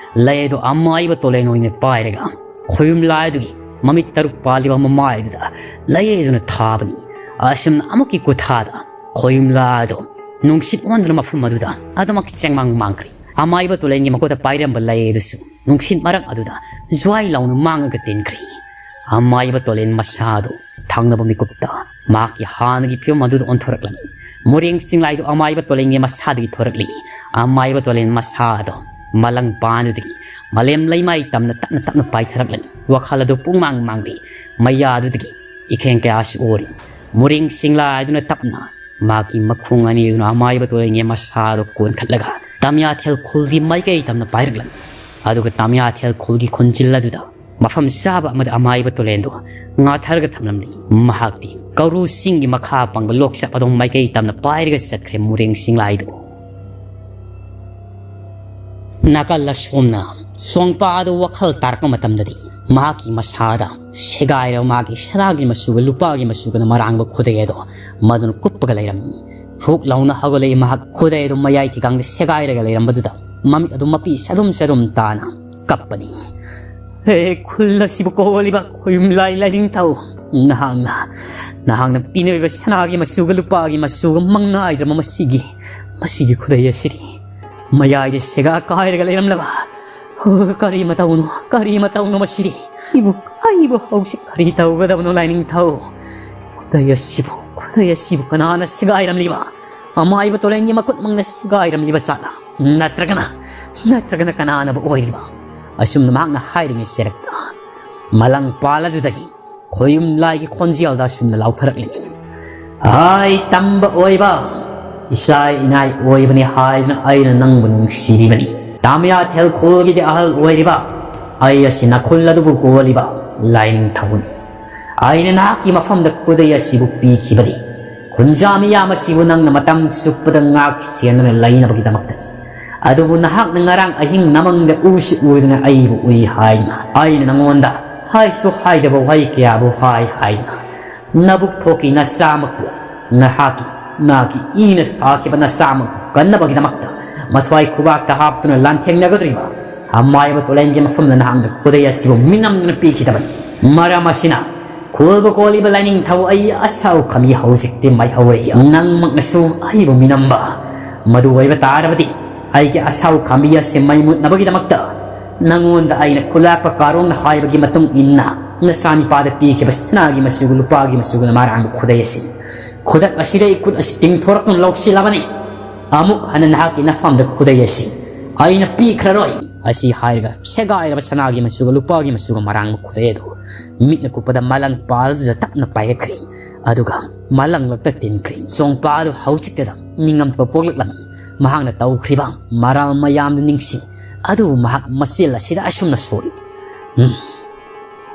ꯂꯩ ꯑꯗꯨ ꯑꯃꯥꯏꯕ ꯇꯣꯂꯦꯟ ꯑꯣꯏꯅ ꯄꯥꯏꯔꯒ ꯈꯣꯌꯨꯝ ꯂꯥꯏ ꯑꯗꯨꯒꯤ ꯃꯃꯤꯠ ꯇꯔꯨꯛ ꯄꯥꯜꯂꯤꯕ ꯃꯃꯥꯏ ꯑꯗꯨꯗ ꯂꯩ ꯑꯗꯨꯅ ꯊꯥꯕꯅꯤ꯫ ꯑꯁꯨꯝꯅ ꯑꯃꯨꯛꯀꯤ ꯀꯨꯊꯥꯗ ꯈꯣꯌꯨꯝ ꯂꯥꯏ ꯑꯗꯨ ꯅꯨꯡꯁꯤꯠ ꯑꯣꯟꯗꯨꯅ ꯃꯐꯝ ꯑꯗꯨꯗ ꯑꯗꯨꯃꯛ ꯆꯦꯡꯃꯥꯡ ꯃꯥꯡꯈ꯭ꯔꯤ꯫ ꯑꯃꯥꯏꯕ ꯇꯣꯂꯦꯟꯒꯤ ꯃꯈꯨꯠꯇ ꯄꯥꯏꯔꯝꯕ ꯂꯩ ꯑꯗꯨꯁꯨ ꯅꯨꯡꯁꯤꯠ ꯃꯔꯛ ꯑꯗꯨꯗ ꯖ꯭ꯋꯥꯏ ꯂꯥꯎꯅ ꯃꯥꯡꯉꯒ ꯇꯤꯟꯈ꯭ꯔꯤ꯫ ꯑꯃꯥꯏꯕ ꯇꯣꯂꯦꯟ ꯃꯁꯥ ꯑꯗꯨ ꯊꯪꯅꯕ ꯃꯤꯀꯨꯞꯇ ꯃꯍꯥꯛꯀꯤ ꯍꯥꯟꯅꯒꯤ ꯐꯤꯕꯝ ꯑꯗꯨꯗ ꯑꯣꯟꯊꯣꯔꯛꯂꯝꯃꯤ꯫ ꯃꯣꯔꯦꯡ ꯆꯤꯡꯂꯥꯏꯗꯨ ꯑꯃꯥꯏꯕ ꯇꯣꯂꯦꯟꯒꯤ ꯃꯁꯥꯗꯒꯤ ꯊꯣꯔꯛꯂꯤ꯫ ꯑꯃꯥꯏꯕ ꯇꯣꯂꯦꯟ ꯃꯁꯥ ꯑꯗꯨ ꯃꯂꯪ ꯄꯥꯟꯗꯨꯗꯒꯤ ꯃꯥꯂꯦꯝ ꯂꯩꯃꯥꯏ ꯇꯝꯅ ꯇꯞꯅ ꯇꯞꯅ ꯄꯥꯏꯊꯔꯛꯂꯝꯃꯤ꯫ ꯋꯥꯈꯜ ꯑꯗꯨ ꯄꯨꯡꯃꯥꯡ ꯃꯥꯡꯂꯤ꯫ ꯃꯌꯥꯗꯨꯗꯒꯤ ꯏꯈꯦꯡ ꯀꯌꯥꯁꯨ ꯑꯣꯔꯤ꯫ ꯃꯣꯔꯦꯡ ꯆꯤꯡꯂꯥꯏꯗꯨꯅ ꯇꯞꯅ ꯃꯍꯥꯛꯀꯤ ꯃꯈꯣꯡ ꯑꯅꯤ ꯑꯗꯨꯅ ꯑꯃꯥꯏꯕ ꯇꯣꯂꯦꯟꯒꯤ ꯃꯁꯥ ꯑꯗꯨ ꯀꯣꯟꯈꯠꯂꯒ ꯇꯝꯌꯥꯊꯦꯜ ꯈꯨꯜꯒꯤ ꯃꯥꯏꯀꯩ ꯇꯝꯅ ꯄꯥꯏꯔꯛꯂꯝꯃꯤ꯫ ꯑꯗꯨꯒ ꯇꯝꯌꯥꯊꯦꯜ ꯈꯨꯜꯒꯤ ꯈꯨꯟꯖꯤꯜ ꯑꯗꯨꯗ ꯃꯐꯝ ꯆꯥꯕ ꯑꯃꯗ ꯑꯃꯥꯏꯕ ꯇꯣꯂꯦꯟꯗꯨ ꯉꯥꯊꯔꯒ ꯊꯝꯂꯝꯂꯤ꯫ ꯃꯍꯥꯛꯇꯤ ꯀꯧꯔꯨ ꯆꯤꯡꯒꯤ ꯃꯈꯥ ꯄꯪꯕ ꯂꯣꯛꯆꯞ ꯑꯗꯣꯝ ꯃꯥꯏꯀꯩ ꯇꯝꯅ ꯄꯥꯏꯔꯒ ꯆꯠꯈ꯭ꯔꯦ ꯃꯣꯔꯦꯡ ꯆꯤꯡꯂꯥꯏꯗꯨ꯫ ꯅꯥꯀꯜ ꯑꯁꯣꯝꯅ ꯁꯣꯡꯄꯥ ꯑꯗꯨ ꯋꯥꯈꯜ ꯇꯥꯔꯛꯄ ꯃꯇꯝꯗꯗꯤ ꯃꯍꯥꯛꯀꯤ ꯃꯁꯥꯗ ꯁꯦꯒꯥꯏꯔꯕ ꯃꯍꯥꯛꯀꯤ ꯁꯅꯥꯒꯤ ꯃꯆꯨꯒ ꯂꯨꯄꯥꯒꯤ ꯃꯆꯨꯒꯅ ꯃꯔꯥꯡꯕ ꯈꯨꯗꯩ ꯑꯗꯣ ꯃꯗꯨꯅ ꯀꯨꯞꯄꯒ ꯂꯩꯔꯝꯃꯤ꯫ ꯍꯨꯛ ꯂꯥꯎꯅ ꯍꯧꯒꯠꯂꯛꯏ ꯃꯍꯥꯛ꯫ ꯈꯨꯗꯩ ꯑꯗꯨ ꯃꯌꯥꯏ ꯊꯤꯒꯥꯡꯗ ꯁꯦꯒꯥꯏꯔꯒ ꯂꯩꯔꯝꯕꯗꯨꯗ ꯃꯃꯤꯠ ꯑꯗꯨ ꯃꯄꯤ ꯆꯗꯨꯝ ꯆꯗꯨꯝ ꯇꯥꯅ ꯀꯞꯄꯅꯤ꯫ "ꯍꯦ ꯈꯨꯜ ꯑꯁꯤꯕꯨ ꯀꯣꯜꯂꯤꯕ ꯈꯣꯌꯨꯝ ꯂꯥꯏ ꯂꯥꯏꯅꯤꯡꯊꯧ, ꯅꯍꯥꯛꯅ ꯅꯍꯥꯛꯅ ꯄꯤꯅꯔꯤꯕ ꯁꯅꯥꯒꯤ ꯃꯆꯨꯒ ꯂꯨꯄꯥꯒꯤ ꯃꯆꯨꯒ ꯃꯪ ꯅꯥꯏꯗ꯭ꯔꯕ ꯃꯁꯤꯒꯤ, ꯃꯁꯤꯒꯤ ꯈꯨꯗꯩ ꯑꯁꯤꯗꯤ ꯃꯌꯥꯏꯗ ꯁꯦꯒꯥ ꯀꯥꯏꯔꯒ ꯂꯩꯔꯝꯂꯕ꯫ ꯍꯣ, ꯀꯔꯤ ꯃꯇꯧꯅꯣ, ꯀꯔꯤ ꯃꯇꯧꯅꯣ ꯃꯁꯤꯗꯤ? ꯑꯩꯕꯨ, ꯑꯩꯕꯨ ꯍꯧꯖꯤꯛ ꯀꯔꯤ ꯇꯧꯒꯗꯕꯅꯣ ꯂꯥꯏꯅꯤꯡꯊꯧ? ꯈꯨꯗꯩ ꯑꯁꯤꯕꯨ, ꯈꯨꯗꯩ ꯑꯁꯤꯕꯨ ꯀꯅꯥꯅ ꯁꯦꯒꯥꯏꯔꯝꯂꯤꯕ? ꯑꯃꯥꯏꯕ ꯇꯣꯂꯦꯟꯒꯤ ꯃꯈꯨꯠ ꯃꯪꯅ ꯁꯦꯒꯥꯏꯔꯝꯂꯤꯕ ꯆꯥꯠꯂ? ꯅꯠꯇ꯭ꯔꯒꯅ, ꯅꯠꯇ꯭ꯔꯒꯅ ꯀꯅꯥꯅꯕꯨ ꯑꯣꯏꯔꯤꯕ? ꯑꯁꯨꯝꯅ ꯃꯍꯥꯛꯅ ꯍꯥꯏꯔꯤꯉꯩ ꯆꯦꯔꯛꯇ ꯃꯂꯪꯄꯥꯜ ꯑꯗꯨꯗꯒꯤ ꯈꯣꯌꯨꯝ ꯂꯥꯏꯒꯤ ꯈꯣꯟꯖꯦꯜꯗ ꯑꯁꯨꯝꯅ ꯂꯥꯎꯊꯔꯛꯂꯤ꯫ ꯍꯥꯏ ꯇꯝꯕ ꯑꯣꯏꯕ, ꯏꯆꯥ ꯏꯅꯥꯏ ꯑꯣꯏꯕꯅꯤ ꯍꯥꯏꯗꯨꯅ ꯑꯩꯅ ꯅꯪꯕꯨ ꯅꯨꯡꯁꯤꯕꯤꯕꯅꯤ꯫ ꯇꯥꯃꯤꯌꯥ ꯊꯦꯜꯈꯣꯜꯒꯤꯗꯤ ꯑꯍꯜ ꯑꯣꯏꯔꯤꯕ ꯑꯩ ꯑꯁꯤ ꯅꯈꯨꯜ ꯑꯗꯨꯕꯨ ꯀꯣꯜꯂꯤꯕ ꯂꯥꯏꯅꯤꯡꯊꯧꯅꯤ꯫ ꯑꯩꯅ ꯅꯍꯥꯛꯀꯤ ꯃꯐꯝꯗ ꯈꯨꯗꯩ ꯑꯁꯤꯕꯨ ꯄꯤꯈꯤꯕꯅꯤ꯫ ꯈꯨꯟꯖꯥ ꯃꯤꯌꯥꯝ ꯑꯁꯤꯕꯨ ꯅꯪꯅ ꯃꯇꯝ ꯆꯨꯞꯄꯗ ꯉꯥꯛ ꯁꯦꯟꯗꯨꯅ ꯂꯩꯅꯕꯒꯤꯗꯃꯛꯇꯅꯤ꯫ ꯑꯗꯨꯕꯨ ꯅꯍꯥꯛꯅ ꯉꯔꯥꯡ ꯑꯍꯤꯡ ꯅꯃꯪꯗ ꯎꯁꯤ ꯎꯗꯨꯅ ꯑꯩꯕꯨ ꯎꯏ ꯍꯥꯏꯅ ꯑꯩꯅ ꯅꯉꯣꯟꯗ ꯍꯥꯏꯁꯨ ꯍꯥꯏꯗꯕ ꯋꯥꯍꯩ ꯀꯌꯥꯕꯨ ꯍꯥꯏ ꯍꯥꯏꯅ ꯅꯕꯨꯛ ꯊꯣꯛꯀꯤ ꯅꯆꯥꯃꯛꯄꯨ ꯅꯍꯥꯛꯀꯤ ꯅꯥꯒꯤ ꯏꯅ ꯁꯥꯈꯤꯕ ꯅꯆꯥꯃꯛꯄꯨ ꯀꯟꯅꯕꯒꯤꯗꯃꯛꯇ ꯃꯊ꯭ꯋꯥꯏ ꯈꯨꯕꯥꯛꯇ ꯍꯥꯞꯇꯨꯅ ꯂꯥꯟꯊꯦꯡꯅꯒꯗꯧꯔꯤꯕ ꯑꯃꯥꯏꯕ ꯇꯣꯂꯦꯟꯒꯤ ꯃꯐꯝꯗ ꯅꯍꯥꯛꯅ ꯈꯨꯗꯩ ꯑꯁꯤꯕꯨ ꯃꯤꯅꯝꯗꯨꯅ ꯄꯤꯈꯤꯗꯕꯅꯤ꯫ ꯃꯔꯝ ꯑꯁꯤꯅ ꯈꯨꯜꯕꯨ ꯀꯣꯜꯂꯤꯕ ꯂꯥꯏꯅꯤꯡꯊꯧ ꯑꯩ ꯑꯁꯥꯎ ꯈꯥꯝꯕꯤ ꯍꯧꯖꯤꯛꯇꯤ ꯃꯥꯏꯍꯧꯔꯦ꯫ ꯅꯪꯃꯛꯅꯁꯨ ꯑꯩꯕꯨ ꯃꯤꯅꯝꯕ ꯃꯗꯨ ꯑꯣꯏꯕ ꯇꯥꯔꯕꯗꯤ ꯑꯩꯒꯤ ꯑꯁꯥꯎ ꯈꯥꯝꯕꯤ ꯑꯁꯤ ꯃꯩ ꯃꯨꯠꯅꯕꯒꯤꯗꯃꯛꯇ ꯅꯉꯣꯟꯗ ꯑꯩꯅ ꯈꯨꯂꯥꯛꯄ ꯀꯥꯔꯣꯡꯅ ꯍꯥꯏꯕꯒꯤ ꯃꯇꯨꯡ ꯏꯟꯅ ꯅꯆꯥꯅꯤꯄꯥꯗ ꯄꯤꯈꯤꯕ ꯁꯅꯥꯒꯤ ꯃꯆꯨꯒ ꯂꯨꯄꯥꯒꯤ ꯃꯆꯨꯒ ꯃꯔꯥꯡꯕ ꯈꯨꯗꯩ ꯑꯁꯤ ꯈꯨꯗꯛ ꯑꯁꯤꯗ ꯑꯩ ꯈꯨꯠ ꯑꯁꯤ ꯇꯤꯡꯊꯣꯔꯛꯇꯨꯅ ꯂꯧꯁꯤꯜꯂꯕꯅꯤ꯫ ꯑꯃꯨꯛ ꯍꯟꯅ ꯅꯍꯥꯛꯀꯤ ꯅꯐꯝꯗ ꯈꯨꯗꯩ ꯑꯁꯤ ꯑꯩꯅ ꯄꯤꯈ꯭ꯔꯔꯣꯏ꯫ ꯑꯁꯤ ꯍꯥꯏꯔꯒ ꯁꯦꯒꯥꯏꯔꯕ ꯁꯅꯥꯒꯤ ꯃꯆꯨꯒ ꯂꯨꯄꯥꯒꯤ ꯃꯆꯨꯒ ꯃꯔꯥꯡꯕ ꯈꯨꯗꯩ ꯑꯗꯨ ꯃꯤꯠꯅ ꯀꯨꯞꯄꯗ ꯃꯂꯪ ꯄꯥꯜꯗꯨꯗ ꯇꯞꯅ ꯄꯥꯏꯒꯠꯈ꯭ꯔꯦ꯫ ꯑꯗꯨꯒ ꯃꯂꯪꯂꯛꯇ ꯇꯤꯟꯈ꯭ꯔꯦ꯫ ꯆꯣꯡꯄꯥ ꯑꯗꯨ ꯍꯧꯖꯤꯛꯇꯗ ꯅꯤꯡꯉꯝꯗꯕ ꯄꯣꯛꯂꯛꯂꯝꯃꯤ꯫ ꯃꯍꯥꯛꯅ ꯇꯧꯈ꯭ꯔꯤꯕ ꯃꯔꯥꯜ ꯃꯌꯥꯝꯗꯨ ꯅꯤꯡꯁꯤꯡ꯫ ꯑꯗꯨꯕꯨ ꯃꯍꯥꯛ ꯃꯆꯦꯜ ꯑꯁꯤꯗ ꯑꯁꯨꯝꯅ ꯁꯣꯛꯏ꯫ ꯎꯝ꯫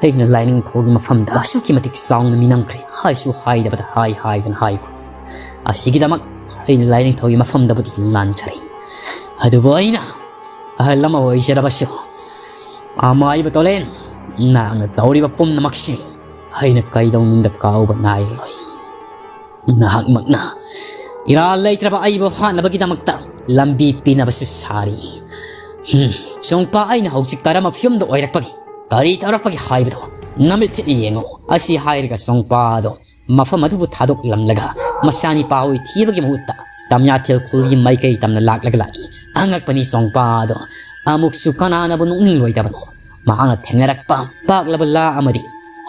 ꯑꯩꯅ ꯂꯥꯏꯅꯤꯡꯊꯧꯒꯤ ꯃꯐꯝꯗ ꯑꯁꯨꯛꯀꯤ ꯃꯇꯤꯛ ꯆꯥꯎꯅ ꯃꯤꯅꯝꯈ꯭ꯔꯦ ꯍꯥꯏꯁꯨ ꯍꯥꯏꯗꯕꯗ ꯍꯥꯏ ꯍꯥꯏꯗꯅ ꯍꯥꯏꯈꯣ꯫ ꯑꯁꯤꯒꯤꯗꯃꯛ ꯑꯩꯅ ꯂꯥꯏꯅꯤꯡꯊꯧꯒꯤ ꯃꯐꯝꯗꯕꯨꯗꯤ ꯂꯥꯟꯖꯔꯦ꯫ ꯑꯗꯨꯕꯨ ꯑꯩꯅ ꯑꯍꯜ ꯑꯃ ꯑꯣꯏꯖꯔꯕꯁꯨ ꯑꯃꯥꯏꯕ ꯇꯣꯂꯦꯟ, ꯅꯍꯥꯛꯅ ꯇꯧꯔꯤꯕ ꯄꯨꯝꯅꯃꯛꯁꯤ ꯑꯩꯅ ꯀꯩꯗꯧꯅꯨꯡꯗ ꯀꯥꯎꯕ ꯅꯥꯏꯔꯣꯏ꯫ ꯅꯍꯥꯛꯃꯛꯅ ꯏꯔꯥꯜ ꯂꯩꯇ꯭ꯔꯕ ꯑꯩꯕꯨ ꯍꯥꯠꯅꯕꯒꯤꯗꯃꯛꯇ ꯂꯝꯕꯤ ꯄꯤꯅꯕꯁꯨ ꯁꯥꯔꯤ꯫ ꯍꯨꯝ, ꯆꯣꯡꯄꯥ ꯑꯩꯅ ꯍꯧꯖꯤꯛ ꯀꯔꯝꯕ ꯐꯤꯕꯝꯗ ꯑꯣꯏꯔꯛꯄꯒꯦ, ꯀꯔꯤ ꯇꯧꯔꯛꯄꯒꯦ ꯍꯥꯏꯕꯗꯣ ꯅꯃꯤꯠ ꯊꯤꯠꯅ ꯌꯦꯡꯉꯨ꯫ ꯑꯁꯤ ꯍꯥꯏꯔꯒ ꯆꯣꯡꯄꯥ ꯑꯗꯣ ꯃꯐꯝ ꯑꯗꯨꯕꯨ ꯊꯥꯗꯣꯛꯂꯝꯂꯒ ꯃꯆꯥꯅꯤꯄꯥ ꯍꯣꯏ ꯊꯤꯕꯒꯤ ꯃꯍꯨꯠꯇ ꯇꯝꯌꯥꯊꯦꯜ ꯈꯨꯜꯒꯤ ꯃꯥꯏꯀꯩ ꯇꯝꯅ ꯂꯥꯛꯂꯒ ꯂꯥꯛꯏ꯫ ꯑꯉꯛꯄꯅꯤ, ꯆꯣꯡꯄꯥꯗꯣ ꯑꯃꯨꯛꯁꯨ ꯀꯅꯥꯅꯕꯨ ꯅꯣꯛꯅꯤꯡꯂꯣꯏꯗꯕꯅꯣ꯫ ꯃꯍꯥꯛꯅ ꯊꯦꯡꯅꯔꯛꯄ ꯄꯥꯛꯂꯕ ꯂꯥ ꯑꯃꯗꯤ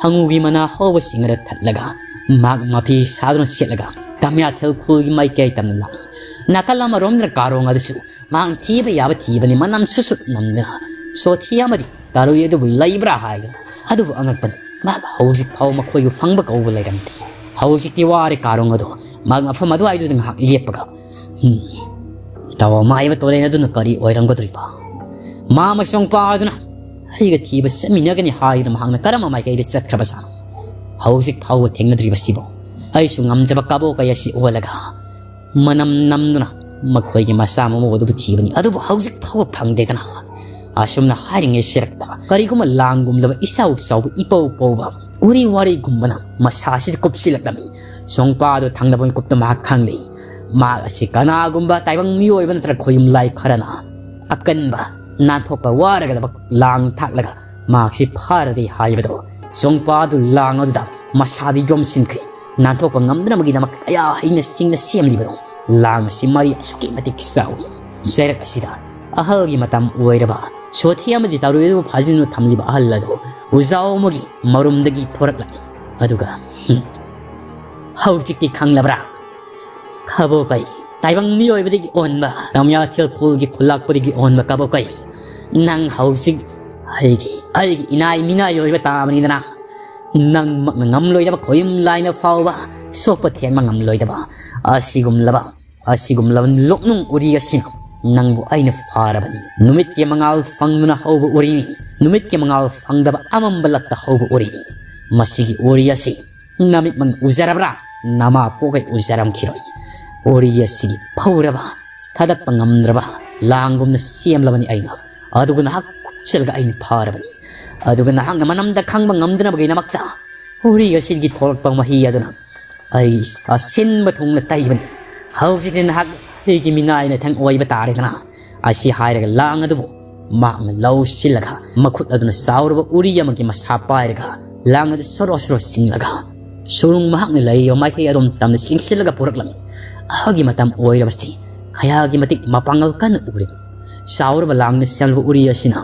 ꯍꯪꯉꯨꯒꯤ ꯃꯅꯥ ꯍꯧꯕꯁꯤꯡ ꯑꯗꯨ ꯊꯠꯂꯒ ꯃꯍꯥꯛ ꯃꯐꯤ ꯁꯥꯗꯨꯅ ꯁꯦꯠꯂꯒ ꯇꯝꯌꯥꯊꯦꯜ ꯈꯨꯜꯒꯤ ꯃꯥꯏꯀꯩ ꯇꯝꯅ ꯂꯥꯛꯏ꯫ ꯅꯥꯀꯜ ꯑꯃꯔꯣꯝꯗ ꯀꯥꯔꯣꯡ ꯑꯗꯨꯁꯨ ꯃꯍꯥꯛꯅ ꯊꯤꯕ ꯌꯥꯕ ꯊꯤꯕꯅꯤ, ꯃꯅꯝ ꯁꯨꯁꯨꯠ ꯅꯝꯗꯅ꯫ ꯁꯣꯊꯤ ꯑꯃꯗꯤ ꯇꯥꯔꯨꯏ ꯑꯗꯨꯕꯨ ꯂꯩꯕ꯭ꯔꯥ ꯍꯥꯏꯗꯅ꯫ ꯑꯗꯨꯕꯨ ꯑꯉꯛꯄꯅꯤ, ꯃꯍꯥꯛ ꯍꯧꯖꯤꯛ ꯐꯥꯎ ꯃꯈꯣꯏꯕꯨ ꯐꯪꯕ ꯀꯧꯕ ꯂꯩꯔꯝꯗꯦ꯫ ꯍꯧꯖꯤꯛꯇꯤ ꯋꯥꯔꯦ ꯀꯥꯔꯣꯡ ꯑꯗꯣ꯫ ꯃꯍꯥꯛ ꯃꯐꯝ ꯑꯗꯨꯋꯥꯏꯗꯨꯗ ꯉꯥꯏꯍꯥꯛ ꯂꯦꯞꯄꯒ, "ꯍꯝ, ꯏꯇꯥꯎ ꯑꯃꯥꯏꯕ ꯇꯣꯂꯦꯟ ꯑꯗꯨꯅ ꯀꯔꯤ ꯑꯣꯏꯔꯝꯒꯗꯧꯔꯤꯕ? ꯃꯥ ꯑꯃꯁꯨꯡ ꯄꯥꯗꯨꯅ ꯑꯩꯒ ꯊꯤꯕ ꯆꯠꯃꯤꯟꯅꯒꯅꯤ ꯍꯥꯏꯗꯨꯅ ꯃꯍꯥꯛꯅ ꯀꯔꯝꯕ ꯃꯥꯏꯀꯩꯗ ꯆꯠꯈ꯭ꯔꯕꯖꯥꯠꯅꯣ? ꯍꯧꯖꯤꯛ ꯐꯥꯎꯕ ꯊꯦꯡꯅꯗ꯭ꯔꯤꯕꯁꯤꯕꯣ?" ꯑꯩꯁꯨ ꯉꯝꯖꯕ ꯀꯕꯣꯛ ꯀꯩ ꯑꯁꯤ ꯑꯣꯜꯂꯒ ꯃꯅꯝ ꯅꯝꯗꯨꯅ ꯃꯈꯣꯏꯒꯤ ꯃꯆꯥ ꯃꯃꯧ ꯑꯗꯨꯕꯨ ꯊꯤꯕꯅꯤ, ꯑꯗꯨꯕꯨ ꯍꯧꯖꯤꯛ ꯐꯥꯎꯕ ꯐꯪꯗꯦꯗꯅ꯫ ꯑꯁꯨꯝꯅ ꯍꯥꯏꯔꯤꯉꯩ ꯁꯤꯔꯛꯇ ꯀꯔꯤꯒꯨꯝꯕ ꯂꯥꯡꯒꯨꯝꯂꯕ ꯏꯆꯥꯎ ꯆꯥꯎꯕ ꯏꯄꯧ ꯄꯧꯕ ꯎꯔꯤ ꯋꯥꯔꯤꯒꯨꯝꯕꯅ ꯃꯁꯥꯁꯤꯗ ꯀꯨꯞꯁꯤꯜꯂꯛꯂꯝꯃꯤ꯫ ꯁꯣꯡꯄꯥꯗꯨ ꯊꯪꯅꯕ ꯃꯤꯀꯨꯞꯇ ꯃꯍꯥꯛ ꯈꯪꯂꯤ꯫ ꯃꯍꯥꯛ ꯑꯁꯤ ꯀꯅꯥꯒꯨꯝꯕ ꯇꯥꯏꯕꯪ ꯃꯤꯑꯣꯏꯕ ꯅꯠꯇ꯭ꯔꯒ ꯈꯣꯌꯨꯝ ꯂꯥꯏ ꯈꯔꯅ ꯑꯀꯟꯕ, ꯅꯥꯟꯊꯣꯛꯄ ꯋꯥꯔꯒꯗꯕ ꯂꯥꯡ ꯊꯥꯛꯂꯒ ꯃꯍꯥꯛꯁꯤ ꯐꯥꯔꯗꯤ ꯍꯥꯏꯕꯗꯣ꯫ ꯁꯣꯡꯄꯥꯗꯨ ꯂꯥꯡ ꯑꯗꯨꯗ ꯃꯁꯥꯗꯤ ꯌꯣꯝꯁꯤꯟꯈ꯭ꯔꯦ꯫ ꯅꯥꯟꯊꯣꯛꯄ ꯉꯝꯗꯅꯕꯒꯤꯗꯃꯛ ꯀꯌꯥ ꯍꯩꯅ ꯁꯤꯡꯅ ꯁꯦꯝꯂꯤꯕꯅꯣ꯫ ꯂꯥꯡ ꯑꯁꯤ ꯃꯔꯤ ꯑꯁꯨꯛꯀꯤ ꯃꯇꯤꯛ ꯆꯥꯎꯏ꯫ ꯆꯩꯔꯛ ꯑꯁꯤꯗ ꯑꯍꯜꯒꯤ ꯃꯇꯝ ꯑꯣꯏꯔꯕ ꯁꯣꯊꯤ ꯑꯃꯗꯤ ꯇꯥꯔꯨꯏ ꯑꯗꯨꯕꯨ ꯐꯥꯖꯤꯟꯗꯨꯅ ꯊꯝꯂꯤꯕ ꯑꯍꯜ ꯑꯗꯨ ꯎꯖꯥꯎ ꯑꯃꯒꯤ ꯃꯔꯨꯝꯗꯒꯤ ꯊꯣꯔꯛꯂꯝꯃꯤ꯫ ꯑꯗꯨꯒ, ꯍꯨꯝ, "ꯍꯧꯖꯤꯛꯇꯤ ꯈꯪꯂꯕ꯭ꯔꯥ? ꯀꯕꯣꯀꯩ, ꯇꯥꯏꯕꯪ ꯃꯤꯑꯣꯏꯕꯗꯒꯤ ꯑꯣꯟꯕ, ꯇꯝꯌꯥꯊꯦꯜ ꯈꯨꯜꯒꯤ ꯈꯨꯜꯂꯥꯛꯄꯗꯒꯤ ꯑꯣꯟꯕ ꯀꯕꯣꯀꯩ, ꯅꯪ ꯍꯧꯖꯤꯛ ꯑꯩꯒꯤ, ꯑꯩꯒꯤ ꯏꯅꯥꯏ ꯃꯤꯅꯥꯏ ꯑꯣꯏꯕ ꯇꯥꯕꯅꯤꯗꯅ꯫ ꯅꯪꯃꯛꯅ ꯉꯝꯂꯣꯏꯗꯕ ꯈꯣꯌꯨꯝ ꯂꯥꯏꯅ ꯐꯥꯎꯕ ꯁꯣꯛꯄ ꯊꯦꯟꯕ ꯉꯝꯂꯣꯏꯗꯕ ꯑꯁꯤꯒꯨꯝꯂꯕ, ꯑꯁꯤꯒꯨꯝꯂꯕ ꯂꯣꯛꯅꯨꯡ ꯎꯔꯤ ꯑꯁꯤꯅ ꯅꯪꯕꯨ ꯑꯩꯅ ꯐꯥꯔꯕꯅꯤ꯫ ꯅꯨꯃꯤꯠꯀꯤ ꯃꯉꯥꯜ ꯐꯪꯗꯨꯅ ꯍꯧꯕ ꯎꯔꯤꯅꯤ, ꯅꯨꯃꯤꯠꯀꯤ ꯃꯉꯥꯜ ꯐꯪꯗꯕ ꯑꯃꯝꯕ ꯂꯛꯇ ꯍꯧꯕ ꯎꯔꯤꯅꯤ꯫ ꯃꯁꯤꯒꯤ ꯎꯔꯤ ꯑꯁꯤ ꯅꯃꯤꯠꯃꯛꯅ ꯎꯖꯔꯕ꯭ꯔꯥ? ꯅꯃꯥ ꯄꯣꯛꯈꯩ ꯎꯖꯔꯝꯈꯤꯔꯣꯏ꯫ ꯎꯔꯤ ꯑꯁꯤꯒꯤ ꯐꯧꯔꯕ, ꯊꯥꯗꯠꯄ ꯉꯝꯗ꯭ꯔꯕ ꯂꯥꯡꯒꯨꯝꯅ ꯁꯦꯝꯂꯕꯅꯤ ꯑꯩꯅ꯫ ꯑꯗꯨꯒ ꯅꯍꯥꯛ ꯀꯨꯞꯁꯤꯜꯂꯒ ꯑꯩꯅ ꯐꯥꯔꯕꯅꯤ꯫ ꯑꯗꯨꯒ ꯅꯍꯥꯛꯅ ꯃꯅꯝꯗ ꯈꯪꯕ ꯉꯝꯗꯅꯕꯒꯤꯗꯃꯛꯇ ꯎꯔꯤ ꯑꯁꯤꯒꯤ ꯊꯣꯛꯂꯛꯄ ꯃꯍꯤ ꯑꯗꯨꯅ ꯑꯩ ꯑꯁꯤꯟꯕ ꯊꯨꯡꯅ ꯇꯩꯕꯅꯤ꯫ ꯍꯧꯖꯤꯛꯇꯤ ꯅꯍꯥꯛ ꯑꯩꯒꯤ ꯃꯤꯅꯥꯏꯅ ꯊꯦꯡ ꯑꯣꯏꯕ ꯇꯥꯔꯦꯗꯅ꯫" ꯑꯁꯤ ꯍꯥꯏꯔꯒ ꯂꯥꯡ ꯑꯗꯨꯕꯨ ꯃꯍꯥꯛꯅ ꯂꯧꯁꯤꯜꯂꯒ ꯃꯈꯨꯠ ꯑꯗꯨꯅ ꯆꯥꯎꯔꯕ ꯎꯔꯤ ꯑꯃꯒꯤ ꯃꯁꯥ ꯄꯥꯏꯔꯒ ꯂꯥꯡ ꯑꯗꯨ ꯁꯣꯔꯣ ꯁꯣꯔꯣ ꯆꯤꯡꯂꯒ ꯁꯨꯔꯨꯡ ꯃꯍꯥꯛꯅ ꯂꯩꯔꯤꯕ ꯃꯥꯏꯀꯩ ꯑꯗꯣꯝ ꯇꯝꯅ ꯆꯤꯡꯁꯤꯜꯂꯒ ꯄꯨꯔꯛꯂꯝꯃꯤ꯫ ꯑꯍꯜꯒꯤ ꯃꯇꯝ ꯑꯣꯏꯔꯕꯁꯤ ꯀꯌꯥꯒꯤ ꯃꯇꯤꯛ ꯃꯄꯥꯡꯒꯜ ꯀꯟꯅ ꯎꯔꯤꯕ꯫ ꯆꯥꯎꯔꯕ ꯂꯥꯡꯅ ꯁꯦꯝꯂꯕ ꯎꯔꯤ ꯑꯁꯤꯅ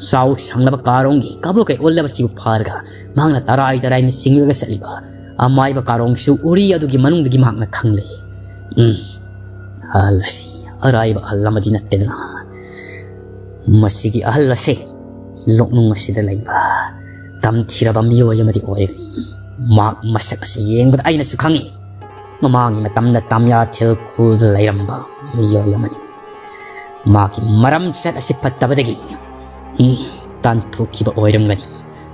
ꯆꯥꯎ ꯁꯥꯡꯂꯕ ꯀꯥꯔꯣꯡꯒꯤ ꯀꯕꯣꯀꯩ ꯑꯣꯜꯂꯕꯁꯤꯕꯨ ꯐꯥꯔꯒ ꯃꯍꯥꯛꯅ ꯇꯔꯥꯏ ꯇꯔꯥꯏꯅ ꯆꯤꯡꯂꯒ ꯆꯠꯂꯤꯕ ꯑꯃꯥꯏꯕ ꯀꯥꯔꯣꯡꯁꯨ ꯎꯔꯤ ꯑꯗꯨꯒꯤ ꯃꯅꯨꯡꯗꯒꯤ ꯃꯍꯥꯛꯅ ꯈꯪꯂꯦ꯫ ꯎꯝ, ꯑꯍꯜ ꯑꯁꯤ ꯑꯔꯥꯏꯕ ꯑꯍꯜ ꯑꯃꯗꯤ ꯅꯠꯇꯦꯗꯅ꯫ ꯃꯁꯤꯒꯤ ꯑꯍꯜ ꯑꯁꯤ ꯂꯣꯛꯅꯨꯡ ꯑꯁꯤꯗ ꯂꯩꯕ ꯇꯝꯊꯤꯔꯕ ꯃꯤꯑꯣꯏ ꯑꯃꯗꯤ ꯑꯣꯏꯒꯅꯤ꯫ ꯃꯍꯥꯛ ꯃꯁꯛ ꯑꯁꯤ ꯌꯦꯡꯕꯗ ꯑꯩꯅꯁꯨ ꯈꯪꯏ꯫ ꯃꯃꯥꯡꯒꯤ ꯃꯇꯝꯗ ꯇꯥꯃꯤꯌꯥ ꯊꯤꯜ ꯈꯨꯜꯗ ꯂꯩꯔꯝꯕ ꯃꯤꯑꯣꯏ ꯑꯃꯅꯤ꯫ ꯃꯍꯥꯛꯀꯤ ꯃꯔꯝꯆꯠ ꯑꯁꯤ ꯐꯠꯇꯕꯗꯒꯤ, ꯎꯝ, ꯇꯥꯟꯊꯣꯛꯈꯤꯕ ꯑꯣꯏꯔꯝꯒꯅꯤ꯫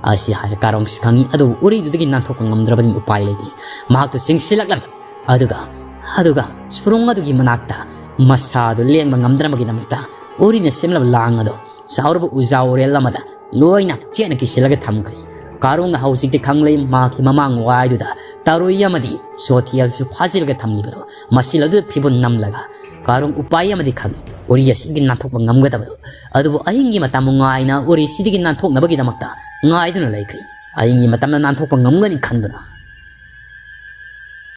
ꯑꯁꯤ ꯍꯥꯏꯔ ꯀꯥꯔꯣꯡꯁꯨ ꯈꯪꯏ, ꯑꯗꯨꯕꯨ ꯎꯔꯤꯗꯨꯗꯒꯤ ꯅꯥꯟꯊꯣꯛꯄ ꯉꯝꯗ꯭ꯔꯕꯅꯤꯅ ꯎꯄꯥꯏ ꯂꯩꯇꯦ꯫ ꯃꯍꯥꯛꯇꯨ ꯆꯤꯡꯁꯤꯜꯂꯛꯂꯝꯃꯤ꯫ ꯑꯗꯨꯒ, ꯑꯗꯨꯒ ꯁꯨꯔꯨꯡ ꯑꯗꯨꯒꯤ ꯃꯅꯥꯛꯇ ꯃꯁꯥꯗꯨ ꯂꯦꯡꯕ ꯉꯝꯗ꯭ꯔꯕꯒꯤꯗꯃꯛꯇ ꯎꯔꯤꯅ ꯁꯦꯝꯂꯕ ꯂꯥꯡ ꯑꯗꯨ ꯆꯥꯎꯔꯕ ꯎꯖꯥ ꯎꯔꯦꯜ ꯑꯃꯗ ꯂꯣꯏꯅ ꯆꯦꯠꯅ ꯀꯤꯁꯤꯜꯂꯒ ꯊꯝꯈ꯭ꯔꯦ꯫ ꯀꯥꯔꯣꯡꯅ ꯍꯧꯖꯤꯛꯇꯤ ꯈꯪꯂꯦ, ꯃꯍꯥꯛꯀꯤ ꯃꯃꯥꯡ ꯋꯥꯏꯗꯨꯗ ꯇꯔꯨꯏ ꯑꯃꯗꯤ ꯆꯣꯊꯦꯜꯁꯨ ꯐꯥꯖꯤꯜꯂꯒ ꯊꯝꯂꯤꯕꯗꯨ ꯃꯁꯤꯜ ꯑꯗꯨꯗ ꯐꯤꯕꯨꯟ ꯅꯝꯂꯒ ꯀꯥꯔꯣꯡ ꯎꯄꯥꯏ ꯑꯃꯗꯤ ꯈꯪꯏ, ꯎꯔꯤ ꯑꯁꯤꯒꯤ ꯅꯥꯟꯊꯣꯛꯄ ꯉꯝꯒꯗꯕꯗꯨ꯫ ꯑꯗꯨꯕꯨ ꯑꯍꯤꯡꯒꯤ ꯃꯇꯝ ꯉꯥꯏꯅ ꯎꯔꯤꯁꯤꯗꯒꯤ ꯅꯥꯟꯊꯣꯛꯅꯕꯒꯤꯗꯃꯛꯇ ꯉꯥꯏꯗꯨꯅ ꯂꯩꯈ꯭ꯔꯤ꯫ ꯑꯍꯤꯡꯒꯤ ꯃꯇꯝꯗ ꯅꯥꯟꯊꯣꯛꯄ ꯉꯝꯒꯅꯤ ꯈꯟꯗꯨꯅ꯫